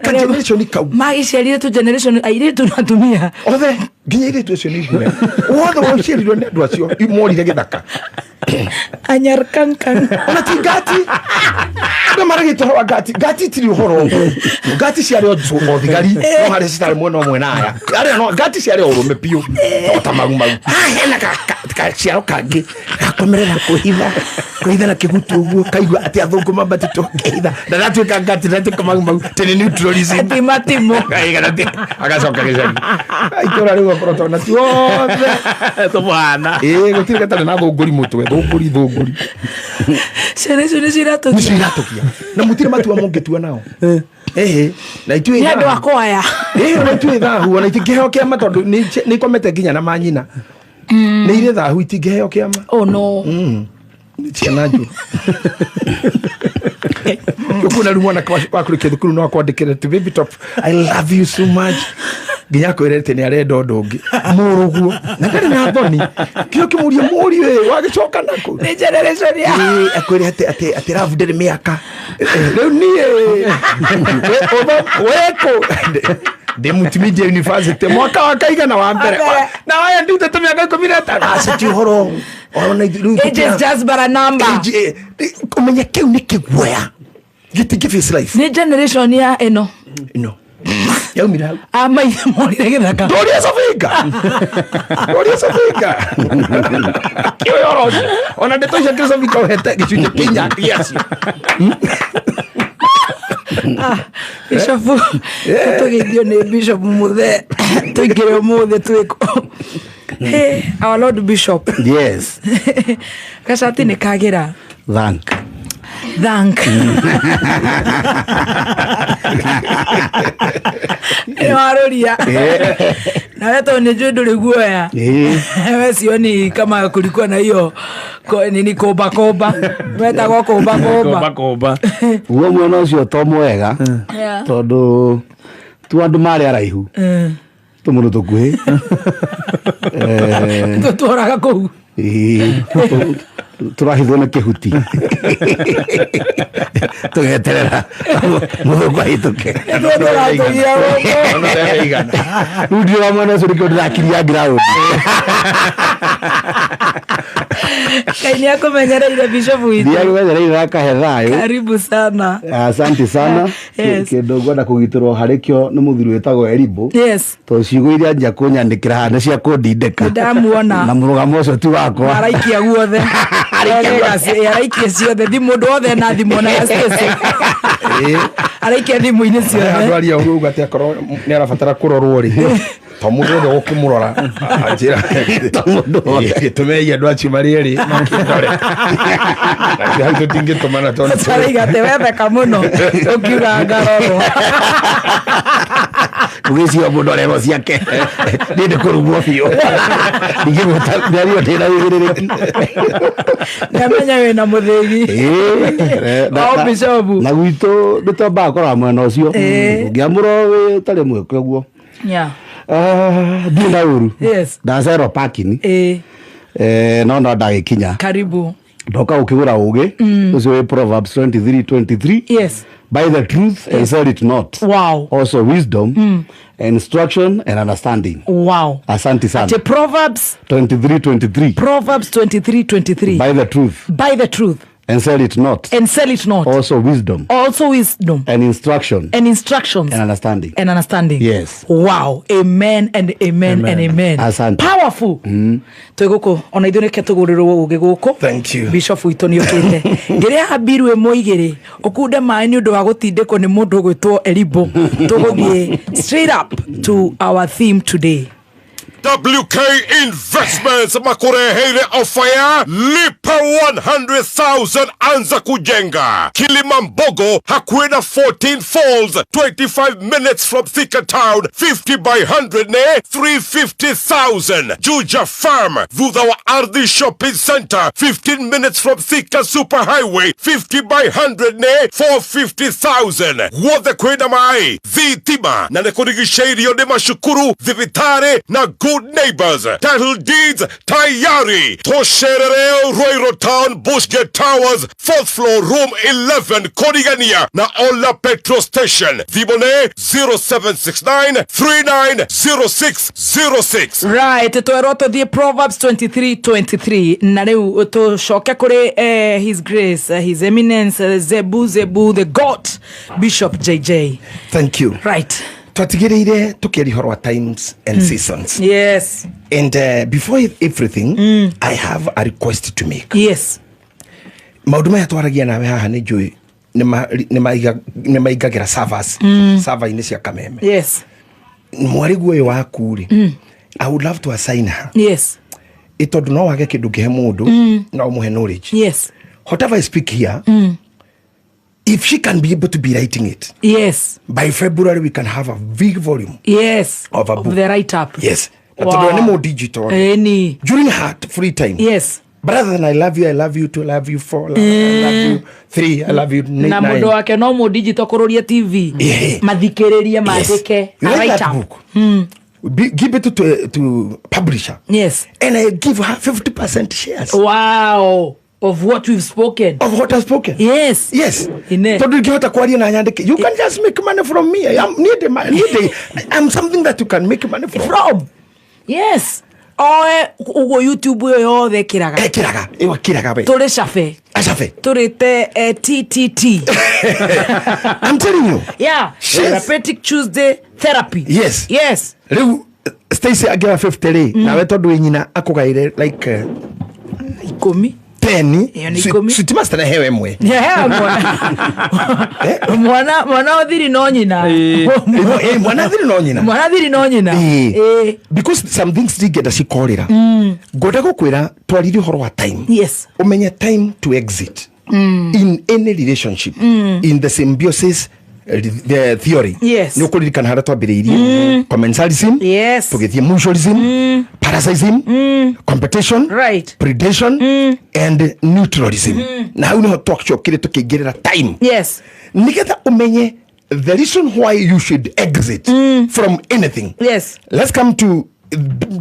ka generation kau. Magĩciarire tu generation airĩtu na atumia. Othe nginya airĩtu acio nĩ iguoya wothe waciarirwo nĩ andũ acio morire gĩthaka. Anyarkankan. Ona ti ngati andũ maragĩte ũhoro wa ngati, ngati itirĩ ũhoro ũguo, ngati ciarĩ o thigari no harĩa citarĩ mwena ũmwe na aya arĩa no ngati ciarĩ o ũrũme biũ o ta Mau Mau. Haha hena Gaciaro kangĩ gakomerera kwĩhitha kwĩhitha na kĩgutu ũguo, kaigua atĩ athũngũ mambatĩtwo kĩhitha na ndatuĩka ngati ndatuĩka mau mau tene neutralism. Ati matimũ. Agacoka gĩcagi itũra rĩu okorwo tona tuothe Tũmũhana. Ĩĩ, gũtirĩ gatarĩ na thũngũri mũtwe, thũngũri thũngũri. Ciana icio nĩcio iratũgia. Nĩcio iratũgia na mũtirĩ matua mũngĩtua nao. Ĩhĩ, na ithuĩ Nĩ andũ a kwaya. Ĩĩ, ona ithuĩ thahu ona itingĩheo kĩama tondũ nĩ ikomete nginya na manyina, nĩ irĩ thahu, itingĩheo kĩama. Oh no. Nĩ ciana njũru. Ũkuona rĩu mwana wakũrĩkia thukuru no akwandĩkĩre ti "Baby top, I love you so much," nginya akwĩre atĩ nĩ arenda ũndũ ũngĩ mũrũguo na ndarĩ na thoni kĩo kĩmũria mũriũ ĩ wagĩcoka nakũ. Nĩ generation ya Ĩĩ, akwĩre atĩ love ndĩrĩ mĩaka. Rĩu niĩ wekũ ndĩ Multimedia University mwaka wa kaigana wa mbere. Wa mbere. Na waya ndutĩte mĩaka 15 acio ti ũhoro ona rĩu. Age is just but a number. Age, ũmenye kĩu nĩ kĩguoya gĩtingĩ face life. Nĩ generation ya ĩno. No yaumire hau. Amaithe morire gĩthaka. Ndũria Sobinga, ndũria Sobinga kĩoya ũhoro ũcio, ona ndeto icio kĩ Sobinga ũhete gĩcunjĩ kĩnya gĩacio. Bishop, tũgeithio nĩ Bishop Mũthee, tũingĩre ũmũthĩ twĩkũ. Hey, our Lord Bishop. Yes. Gacati nĩ kagĩra. Thank. Thank nĩ warũria nawe tondũ nĩ njũĩ ndũrĩ guoya. We sioni kama kulikuwa na hiyo nini komba komba wetagwo komba komba. Kũmba kũmba. Guo mwena ũcio to mwega tondũ tu andũ marĩ araihu tũmũndũ tũkuhĩ. Tũtwaraga kũu. Ĩĩ, tũrahithwo nĩ kĩhuti tũgeterera mũthũngũ ahĩtũke. Tũratũgia gũkũ. Ona ndeigana. Rĩu ndiũra mwena ũcio nĩkĩo ndĩrakiria ground. Ngai nĩ akũmenyereire, Bishop witũ. Ndiagĩmenyereire akahe thayũ. Karibu sana. Asante sana. Yes. Kĩndũ ngwenda kũgitĩrwo harĩ kĩo nĩ mũthuri wĩtagwo Erimbo tondũ ciugo iria njia kũnyandĩkĩra haha nĩ cia kũndindĩka. Nĩndamuona. Na mũrũgamo ũcio ti wakwa. Araikia guothe. Araikia ciothe thimũ, ũndũ wothe na thimũ na ya Stacy. Araikia thimũ-inĩ andũ ciothe. Aria ũguo uga atĩ akorwo nĩ arabatara kũrorwo rĩ, to mũndũ wothe ũkĩmũrora anjĩra. To mũndũ wothe. Tũmei andũ acio marĩ erĩ makĩndore nakĩo hau tũtingĩtũmana tondũ Araiga atĩ wetheka mũno ũkiuga ngarorwo. Ũgĩciria mũndũ arerwo ciake niĩ nĩ kũrumwo biũ ndingĩgũta mĩario ndĩna wĩigĩrĩrĩki. Nĩamenya wĩna mũthĩgi. Ĩĩ, O bishop. Na gwitũ nĩ twambaga kũrora mwena ũcio ũngĩamũrwo wĩ ũtarĩ mwĩke ũguo. Ah, ndirĩ na ũru. Ndacerwo parking. No ndagĩkinya. Karibu. Ndoka gũkĩgũra ũgĩ ũcio wĩ Proverbs 23:23. Buy the truth and sell it not. Also wisdom, instruction and understanding. Asante sana. Ati Proverbs 23:23. Proverbs 23:23. Buy the truth Buy the truth and sell it not. And sell it not. Also wisdom Also wisdom and instruction and instructions and understanding. And understanding. Yes. Wow. Amen and amen, and amen. Asante. Powerful. Twĩ gũkũ ona ithuĩ nĩke tũgũrĩrwo ũgĩ gũkũ. Thank you. Bishop witũ nĩ ũkĩte ngĩrĩhaga mbiru ĩmwe igĩrĩ ũkunde maĩ nĩ ũndũ wa gũtindĩkwo nĩ mũndũ ũgwĩtwo Erimbo. Tũgũthiĩ straight up to our theme today. WK Investments makureheire ofa ya lipa 100,000 anza kujenga. Kilimambogo hakuena 14 Falls, 25 minutes from Thika Town, 50 by 100 ne 350,000. Juja Farm thutha wa Ardhi Shopping Center, 15 minutes from Thika Superhighway, 50 by 100 ne 450,000. Guothe kwĩna maĩ, thitima na nĩ kũrigicĩirio nĩ macukuru, thibitarĩ na good neighbors. Title deeds tayari. Tũcerere Ruiru Town, Bushgate Towers, fourth floor, room 11, Korigania na Ola Petrol Station. Thimũ nĩ 0769 390606. Right, twerwo tũthiĩ Proverbs 23:23 na rĩu tũcoke kũrĩ His Grace, His Eminence, Zebu Zebu the God Bishop JJ. Thank you. Right. Twatigĩrĩire tũkĩaria ũhoro wa times and seasons. Yes. And before everything, I have a request to make. Yes. Maũndũ maya twaragia nawe haha nĩ njũĩ nĩ maingagĩra servers, server-inĩ cia Kameme. Yes. Mwarĩguo ũyũ waku rĩ, I would love to assign her. Yes. Ĩ tondũ no wage kĩndũ ũngĩhe mũndũ, no ũmũhe knowledge. Yes. Whatever I speak here, if she can be able to be writing it, Yes. by February we can have a big volume Yes. of a book. Of the write up. Yes. Na Wow. tondũ we nĩ mũ digital. Eni. During her free time. Yes. But other than I love you, I love you two, I love you four, I love you three, I love you Na nine. mũndũ wake no mũ digital kũrũria TV. Yeah. Mathikĩrĩrie Yes. mandĩke. You A write write that up. book. Give it to publisher. Yes. And I give her 50% shares Wow. Of what we've spoken. of what I've spoken. Yes. Yes. Ine. Tondũ ingĩhota kwaria na nyandĩke. You can just make money from me. I am need need I'm something that you can make money from. From. Yes. Oe ũguo YouTube ĩyo yothe ĩkĩraga. Ekĩraga. Ĩyo ĩkĩraga we. Tũrĩ cabe. Acabe. Tũrĩte TTT. I'm telling you. Yeah. Yes. Therapeutic Tuesday therapy. Yes. Yes. Rĩu Stacy angĩoya 50 rĩ, nawe tondũ wĩ nyina akũgaĩre like 10. 10. Ĩyo nĩ 10. Sweet Master na heo ĩmwe. Yeah, mwana mwana ũthiri no nyina. Mwana thiri no nyina. Mwana thiri no nyina. Ĩĩ. Because some things ndingĩenda cikorĩra. Ngwenda gũkwĩra twaririe ũhoro wa time. Yes. Ũmenye time to exit in any relationship, in the symbiosis the theory. Yes. Nĩ ũkũririkana harĩa twambĩrĩirie commensalism. Yes. Tũgĩthiĩ mutualism, parasitism, competition, Right. predation, and neutralism. Na hau nĩho twacokire tũkĩingĩrĩra time. Yes. Nĩgetha ũmenye the reason why you should exit from anything. Yes. Let's come to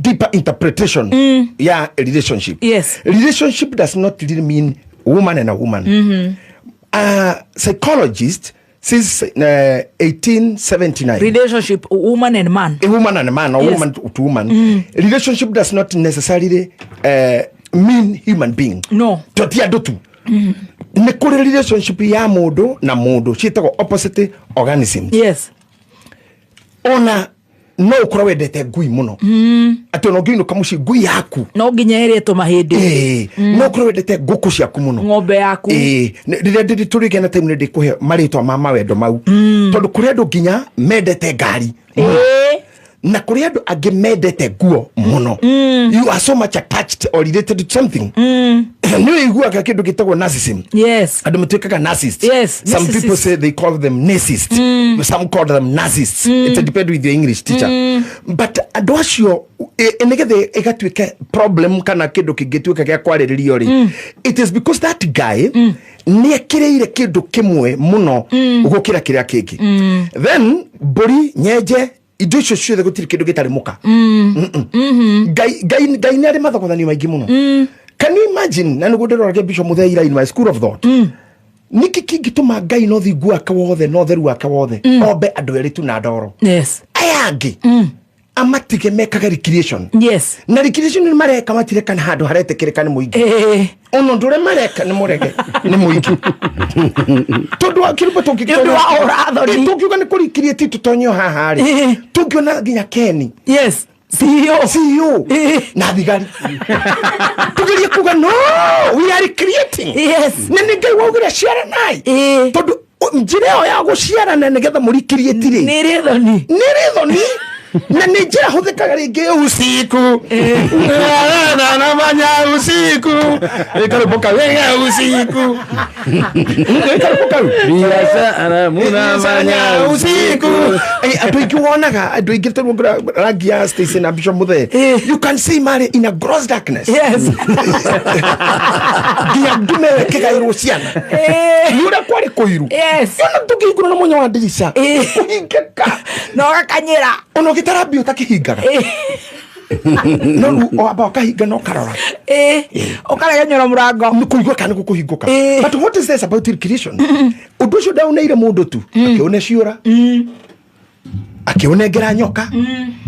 deeper interpretation ya relationship. Yes. Relationship does not really mean woman and a woman. A psychologist since 1879. Relationship woman and man. A woman and a man, or Yes. woman to woman. Relationship does not necessarily mean human being. No. To ti andũ tu. Nĩ kũrĩ relationship ya mũndũ na mũndũ ciĩtagwo opposite organisms. Yes. Ona no ũkorwo wendete ngui mũno, atĩ ona ũngĩinũka mũciĩ ngui yaku No nginya ĩrĩtwo mahĩndĩ. Ĩĩ, no ũkorwo wendete ngũkũ ciaku mũno, Ng'ombe yaku. Ĩĩ, rĩrĩa ndĩ tũrĩgĩa na time nĩ ndĩkũhe marĩtwa ma mawendo mau, tondũ kũrĩ andũ nginya mendete ngari Ĩĩ. na kũrĩ andũ angĩ mendete nguo mũno. You are so much attached or related to something. Nĩ ũiguaga kĩndũ gĩtagwo narcissism. Yes. Andũ matuĩkaga narcissist. Yes, Some narcissist. people say they call them narcissist, some call them narcissists. It depends with your English teacher. But andũ acio nĩgetha ĩgatuĩka problem kana kĩndũ kĩngĩtuĩka gĩa kwarĩrĩrio rĩ, it is because that guy nĩ ekĩrĩire kĩndũ kĩmwe mũno gũkĩra kĩrĩa kĩngĩ. Then mbũri nyenje indo icio ciothe gũtirĩ kĩndũ gĩtarĩ mũka. Ngai Ngai Ngai nĩ arĩ mathogothanio maingĩ mũno. Can you imagine? Na nĩguo ndĩroragia Bishop Muthee in my school of thought, nĩkĩ kĩngĩtũma Ngai no thingu wake wothe na ũtheru wake wothe ombe andũ erĩ tu na ndoro, Yes. aya angĩ amatige mekage recreation? Yes. Na recreation nĩ mareka matirekana handũ haretĩkĩrĩka nĩ mũingĩ. Ona ũndũ ũrĩa mareka nĩ mũrege nĩ mũingĩ tondũ wa kĩrũmba. Nĩ ũndũ wa ũrathoni. Tũngiuga nĩ kũrecreate tũtonyio haha rĩ, tũngĩona nginya Keni Yes. CEO. CEO na thigari tugerie kuga no, we are recreating. Yes. Na nĩ Ngai waugire ciaranai, tondũ njĩra ĩyo ya gũciarana nĩgetha mũrecreate rĩ, Nĩ rĩ thoni. Nĩ rĩ thoni na nĩ njĩra hũthĩkaga rĩngĩ usiku nafanya usiku ĩkarũmbo kau ĩga usiku ĩkarũmbo kau. Biashara munafanya usiku. Andũ aingĩ wonaga andũ aingĩ tondũ rangi ya Stacy na Bishop Muthee, you can see marĩ in a gross darkness. Yes. Nginya ndume ĩyo ĩkĩgaĩrwo ciana nĩ ũrĩa kwarĩ kũiru. Yes. Ona tũkĩhingũra na mwanya wa ndirica kũhingĩka. Na ũgakanyĩra. Ona ũgĩtara mbia ũtakĩhingaga, no rĩu wamba ũkahinga na ũkarora. Ũkaregenyũra mũrango. Nĩ kũigua kana nĩ gũkũhingũka. But what is this about recreation? Ũndũ ũcio ndaũneire mũndũ tu akĩũne ciũra, akĩũnengera nyoka,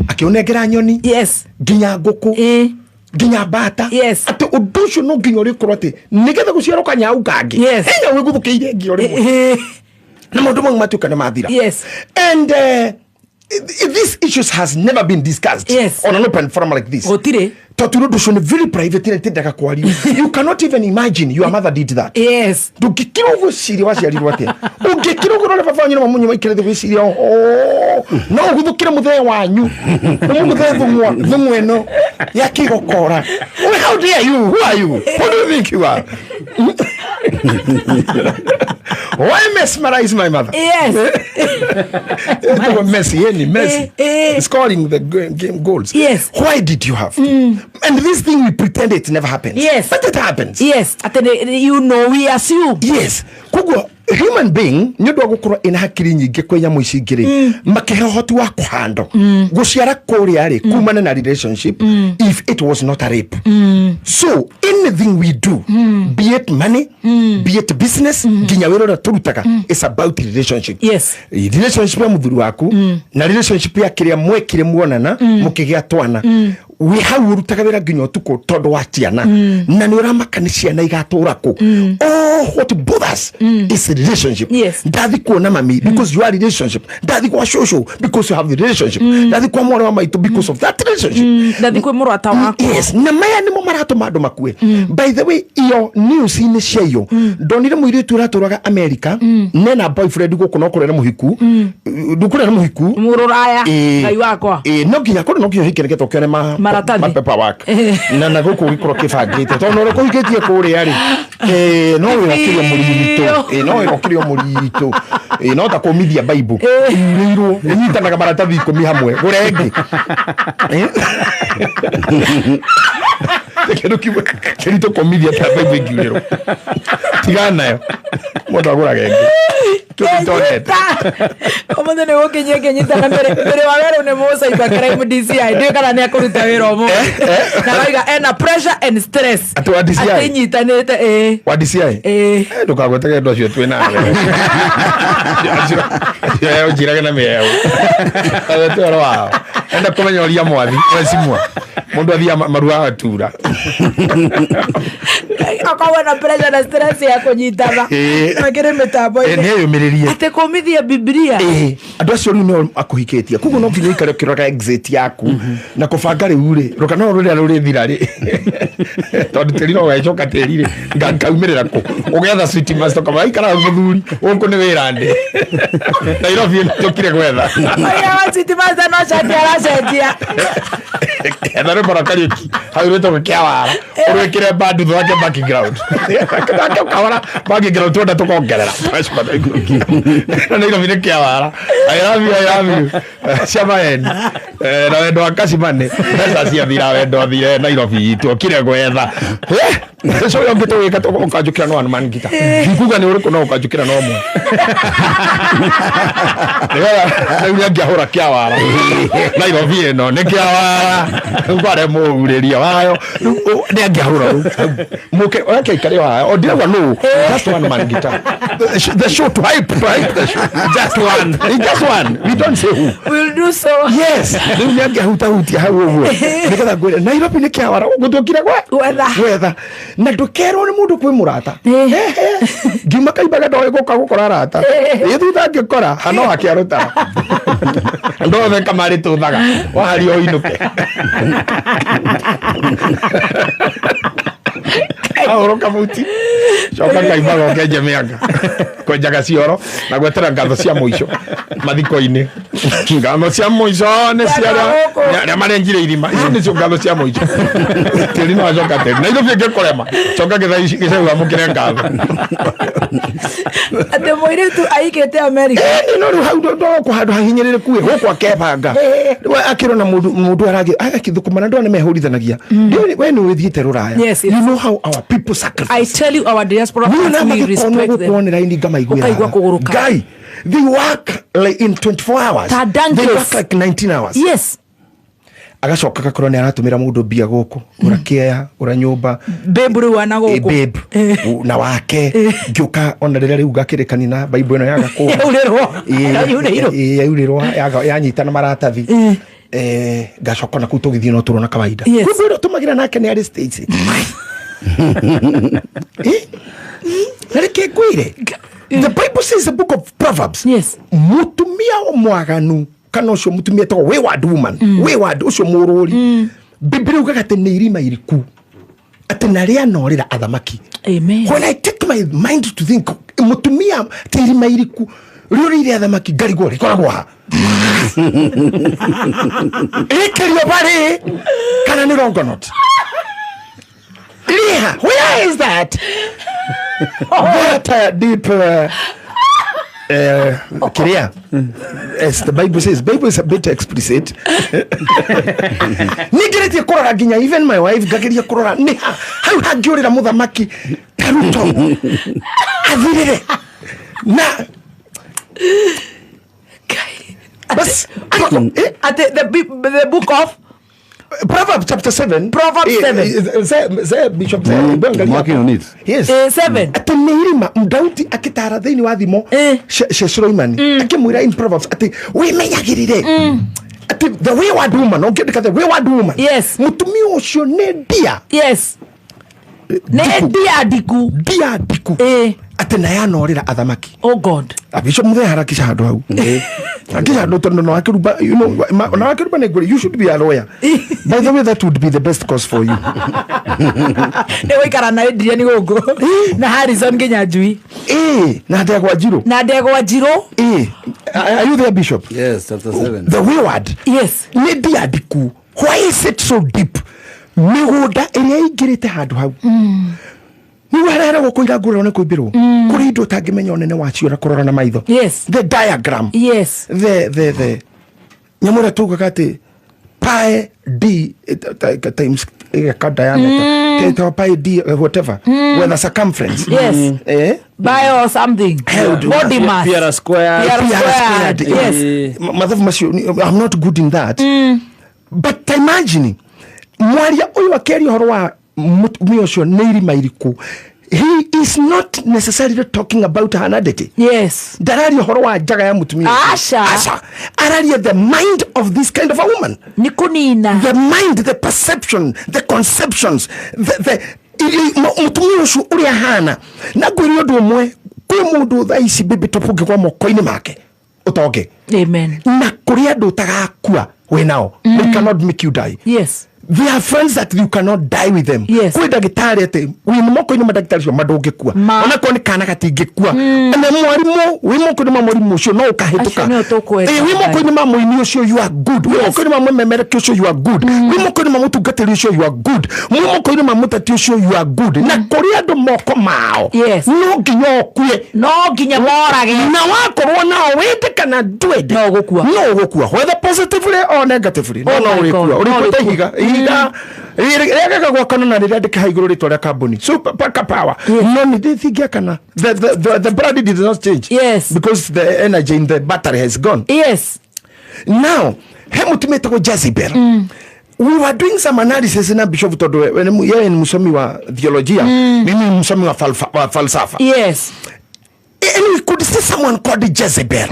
akĩũnengera nyoni, Yes. nginya ngũkũ, nginya mbata. Yes. Atĩ ũndũ ũcio no nginya ũrĩkorwo atĩ nĩgetha gũciarwo kanyau kangĩ, Yes. he nyau ĩguthũkĩire ĩngĩ o rĩmwe na maũndũ mau matuĩka nĩ mathira. Yes. And These issues has never been discussed on an open forum like this. Gũtirĩ. Tondũ ũndũ ũcio nĩ very private na itendaga kwario. You cannot even imagine your mother did that. Ndũngĩkira ũguo ciria waciarirwo atĩa. Ũngĩkira ũguo ũrore baba wanyu na mamunyu maikare thĩ gwĩciria oho no ũguthũkĩre mũthee wanyu ũmũgũthe thũng'wa thũng'wa ĩno ya kĩgokora. Well, how dare you? Who are you? Who do you think you are? Why mesmerize my mother? Ĩtagwo Messi, yani Messi. Scoring the game goals. Why did you have to? And this thing we pretend it never happens. But it happens. Yes. Atĩ you know we assume. Yes. Koguo human being nĩ ũndũ wa gũkorwo ĩna hakiri nyingĩ kwĩ nyamũ ici ingĩ rĩ, makĩhe ũhoti wa kũhandwo gũciara kũrĩa rĩ kumana na relationship if it was not a rape. So anything we do, be it money, be it business, nginya wĩra ũrĩa tũrutaga, is about relationship. Relationship ya mũthuri waku na relationship ya kĩrĩa mwekire muonana mũkĩgĩa twana. Wĩ hau ũrutaga wĩra nginya ũtukũ tondũ wa ciana na nĩ ũramaka nĩ ciana igatũra kũ. Oh, what bothers is relationship. Ndathi kuona mami because you are relationship. Ndathi kwa shosho because you have the relationship. Ndathi kwa mwana wa maitũ because of that relationship. Ndathi kwĩ mũrata wakwa. Yes, na maya nĩmo maratũma andũ makue. By the way, iyo news-inĩ cia iyo ndonire mũirĩtu ũratũraga America nena boyfriend gũkũ no kũrera mũhiku. Ndũkũrera mũhiku. Mũrũraya, Ngai wakwa. No nginya kũrĩ no nginya ũhike nĩgetha ũkĩone Maratathi. ma paperwork. Na gũkũ ũgĩkorwo kĩbangĩte. Tondũ ũrĩa ũkũhikĩtie kũrĩa rĩ, no wĩra ũkĩrĩ o mũritũ. No wĩra ũkĩrĩ o mũritũ. No ta kũmithia Bible. Ĩirĩirwo, ĩnyitanaga maratathi 10 hamwe. Gũra ĩngĩ. Kĩndũ kĩmwe kĩritũ kũmithia ta Bible ĩngiurĩrwo. Tigana nayo. Mũndũ agũraga ĩngĩ. Tũtonete. Ũmũthĩ nĩ gũkinyia kĩnyitana mbere wa werũ nĩ mũ cyber crime DCI. Ndiũĩ kana nĩ akũruta wĩra ũmũthĩ. Na arauga ena pressure and stress. Atĩ wa DCI? Atĩ inyitanĩte, ĩĩ. Wa DCI? Ĩĩ. Ndũkagwetege andũ acio twĩ nawe. Acio, acio, ũnjirage na mĩhehu. Agwete ũhoro wao. Enda kũmenya ũria mwathi, mheshimiwa. Mũndũ athiaga marua agatura. Akorwo na pressure na stress ya kũnyitana. Makĩrĩ mĩtambo-inĩ. Nĩ eyũmĩrĩrie. Atĩ kũmithia Bibilia. Andũ acio rĩu nĩo akũhikĩtie. Koguo no nginya ũikare ũkĩroraga exit yaku. Na kũbanga rĩu rĩ, rũka no rũrĩa rũrĩthira rĩ. Tondũ tĩri no ũgagĩcoka tĩri rĩ, ngaumĩrĩra kũ? Ũgetha sweet master ũkama, aikara hau mũthuri, gũkũ nĩ wĩra ndĩ. Nairobi ĩno tũkire gwetha. Oya, wa sweet master no cati aracenjia. Etha rwĩmbo rwa Kariũki, hau rwĩtagwo Kĩawara. Ũrwĩkĩre band thake background. Thake ũkahora background twenda tũkongerera. Na Nairobi nĩ Kĩawara. I love you, I love you. Cia maeni. Na wendo wa Kacimani. Mbeca ciathira wendo athire Nairobi itũ, okire gwetha. Ũcio ũrĩa ũngĩ tũgĩka ũkanjũkĩra no one man guitar. Ndikuga nĩ ũrĩkũ no ũkanjũkĩra no ũmwe. Nĩgetha rĩu nĩangĩahũra Kĩawara. Nairobi ĩno nĩ Kĩawara. Kware mũurĩria wayo. Rĩu, nĩangĩahũra rĩu. Mũke, oke aikare o haha. O ndirauga nũ. Just one man guitar. The show to hype, to hype the show. Just one. Just one. We don't say who. We'll do so. Yes. Rĩu nĩangĩahutahutia hau ũguo. Nĩgetha ngwĩre, Nairobi nĩ Kĩawara. Gũkũ tũkire Gwetha. gwetha. Na ndũkerwo nĩ mũndũ kwĩ mũrata. Ngiuma kaimbaga ndoĩ gũka gũkora arata. Ĩ thutha ngĩkora, hano akĩarũtara. Andũ othe kamarĩ tũthaga. Waharia ũinũke. Ahũrwo kabuti. Coka kaimbaga ũkenje mĩanga. Kwenjaga cioro na gwetera ngatho cia mũico mathiko-inĩ. Ngatho cia mũico nĩ cia arĩa marenjire irima. Icio nĩcio ngatho cia mũico. Tĩri no acoka tĩri. Na ithuĩ ngĩkũrema. Coka gĩcegũ amũkĩre ngatho. Atĩ mũirĩtu aikĩte America. Ĩĩ, no rĩu hau ndo gũkũ handũ hahinyĩrĩrĩku ĩ, gũkũ akebanga. Rĩu akĩrona mũndũ agakĩthũkũma na andũ aya nĩmehũrithanagia. Ndiũĩ, we nĩ ũthiĩte rũraya. Yes, yes. You know how our people sacrifice. I tell you, our diaspora Niĩ fans, na we magĩkorwo respect them. gũkũ on line ngamaiguĩra. Ũkaigua kũgũrũka. Guy, they work like in 24 hours. Ta donkeys. They work like 19 hours. Yes. Agacoka gakorwo nĩ aratũmĩra mũndũ mbia gũkũ, gũra kĩea, gũra nyũmba. Babe rĩu ana gũkũ. Babe. Na wake. Ngĩũka ona rĩrĩa rĩu ngakĩrĩkania na Bible ĩno yaga kũũra. Yaurĩrwo. Yaurĩirwo. Yaurĩrwo, yanyitana maratathi. Ngacoka na kũu tũgĩthiĩ no tũrona kawaida. Kwĩ ũrĩa tũmagĩra nake nĩ arĩ States. Na reke ngwĩre. The Bible says the book of Proverbs. Yes. Mũtumia mwaganu Kana ũcio mũtumia etagwo wayward woman, wayward ũcio mũrũri, Bibilia ugaga atĩ nĩ irima iriku, atĩ na rĩanorĩra athamaki. Amen. When I take my mind to think mũtumia ta irima iriku rĩũrĩire athamaki, ngarigwo rĩkoragwo ha, rĩkĩrio barĩ kana nĩ Longonot, rĩha, where is that deep kiria, as the Bible says. Bible is a bit explicit. Ningeretie kũrora nginya even my wife, ngageria kũrora nĩ ha hau hangĩũrĩra mũthamaki ta Ruto athirĩre na bas. At the book of Proverbs chapter 7. Proverbs 7. Ze Bishop, ze I'm working on it. Yes. 7. Atĩ nĩ irima Daudi akĩtara thĩinĩ wa thimo cia Suleimani, akĩmwĩra in Proverbs atĩ wĩmenyagĩrĩre atĩ the wayward woman, ũngĩandĩka the wayward woman, mũtumia ũcio nĩ ndia. Yes, nĩ ndia ndiku. Ndia ndiku, atĩ na yanorĩra athamaki. Oh God. Bishop Muthee, harakisha handũ hau, harakisha handũ, tondũ na wakĩruba, you know, na wakĩruba nĩ ngwĩre, you should be a lawyer, by the way. That would be the best course for you. Nĩ gũikara na Adrian gũkũ na Harrison nginya njui. Na ndegwa njirũ. Na ndegwa njirũ. Are you there, Bishop? Yes, chapter 7. The wayward. Nĩ ndia ndiku. Why is it so deep? Mĩgũnda ĩrĩa ĩingĩrĩte handũ hau nĩguo harĩa kũira ngũrwo nĩ kũimbĩrwo kũrĩ indo ũtangĩmenya ũnene wacio na kũrora na maitho. The diagram, the nyamũ ĩrĩa tugaga atĩ pi d times ĩgeka diameter, ĩtagwo pi d whatever, whether circumference. By or something. Hell do Body mass. PR square. PR PR squared. squared. Mathabu macio I'm not good in that, but imagine mwaria ũyũ akĩaria ũhoro wa mũtumia ũcio nĩ irima iriku, he is not necessarily talking about her nudity. Ndararia ũhoro wa njaga ya mũtumia ũcio. Aca. Aca, araria the mind of this kind of a woman. Nĩ kũnina. The mind, the perception, the conceptions, the mũtumia ũcio ũrĩa ahana. Na ngwĩre ũndũ ũmwe, kwĩ mũndũ thaa ici baby top ũngĩgwa moko-inĩ make ũtonge. Amen. Na kũrĩ andũ ũtagakua wĩ nao. They cannot make you die. They are friends that you cannot die with them. Kwĩ ndagĩtarĩ atĩ wĩ moko-inĩ ma ndagĩtarĩ ũcio ma ndũngĩkua. Onakorwo nĩ kana gatingĩkua. Na mwarimũ, wĩ moko-inĩ ma mwarimũ ũcio no ũkahĩtũka. Acio nĩo tũkwenda. Wĩ moko-inĩ ma mũini ũcio, you are good. Wĩ moko-inĩ ma mũmemereki ũcio, you are good. Wĩ moko-inĩ ma mũtungatĩri ũcio, you are good. Wĩ moko-inĩ ma mũteti ũcio, you are good. Na kũrĩ andũ moko mao no nginya ũkue. No nginya morage. Na wakorwo nao, wende kana ndwende, No ũgũkua. no ũgũkua, whether positively or negatively. No Oh no my God. ũrĩkua. No Ũrĩkua ta ũrĩkua. ihiga, ihiga rĩagaga gwakana na rĩrĩandĩke ha igũrũ rĩtwa rĩa kambuni Super Paka Power. No nĩ ndĩthingĩakana, the brand did not change because the energy in the battery has gone. Now he mũtumia etagwo Jezebel. We were doing some analysis na Bishop, tondũ yeye ni msomi wa theolojia, mimi ni msomi wa falsafa. And we could see someone called Jezebel.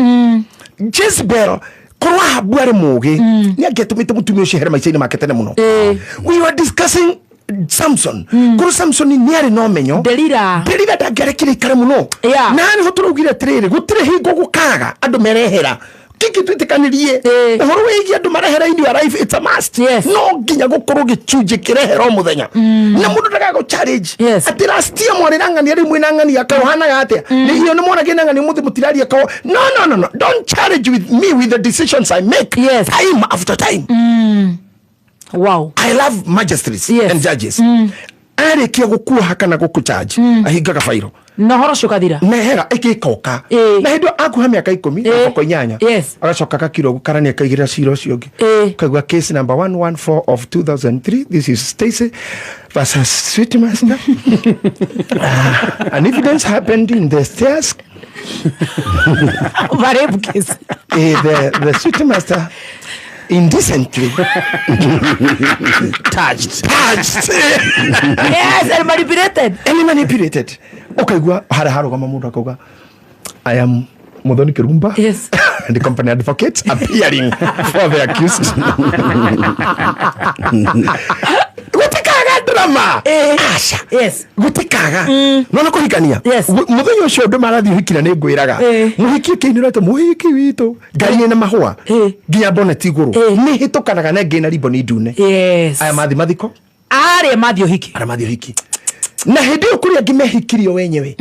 Jezebel, korwo Ahabu arĩ mũũgĩ, nĩ angĩatũmĩte mũtumia ũcio here maica-inĩ make tene mũno. We were discussing Samson. Korwo Samson nĩ arĩ na ũmenyo, Delila. Delila ndangĩarekire ikare mũno. Na nĩho tũraugire atĩrĩrĩ, gũtirĩ hingo gũkaga andũ merehera kiki twĩtĩkanĩrie ũhoro wĩgiĩ andũ marehera in your life. It's a must. No nginya gũkorwo gĩcunjĩ kĩrehera o mũthenya na mũndũ ndagagũ challenge atĩ last year mwarĩ na ng'ania, rĩu mwĩna ng'ania, kaĩ ũhanaga atĩa? Nĩ iyo nĩ mwonagia na ng'ania, mũthĩ mũtiraria kao. No, no, no, no, don't challenge with me with the decisions I make time after time. I love magistrates and judges. Arĩkia gũkuoha kana gũkũ charge, ahingaga fairo. Na ũhoro ũcio ũkathira. Nehera ĩgĩkoka. Na hĩndĩ ĩyo akuha mĩaka 10 na boko 8, agacoka agakira ũguo karani, akaigĩrĩra cira ũcio ũngĩ. Kaigua case number 114 of 2003, this is Stacy versus Sweet Master. An evidence happened in the stairs. Rape case. The Sweet Master indecently touched. Yes, and manipulated. And manipulated. Ukaigua harĩa harũgama mũndũ akauga, "I am Muthoni Kirumba and the company advocate appearing for the accused." Gũtikaga Drama. Aca. Yes. Gutikaga. Nona kuhikania. Yes. Muthenya ucio andu marathie uhikira ni ngwiraga. Muhiki kiinira ta muhiki witu. Ngari na mahua. Nginya bonnet iguru. Ni hitukanaga na ngina riboni ndune. Yes. Aya mathi mathiko. Aria mathi uhiki. Aria mathi uhiki. Na hindi ĩyo kũrĩ angĩ mehikirio wenyewe.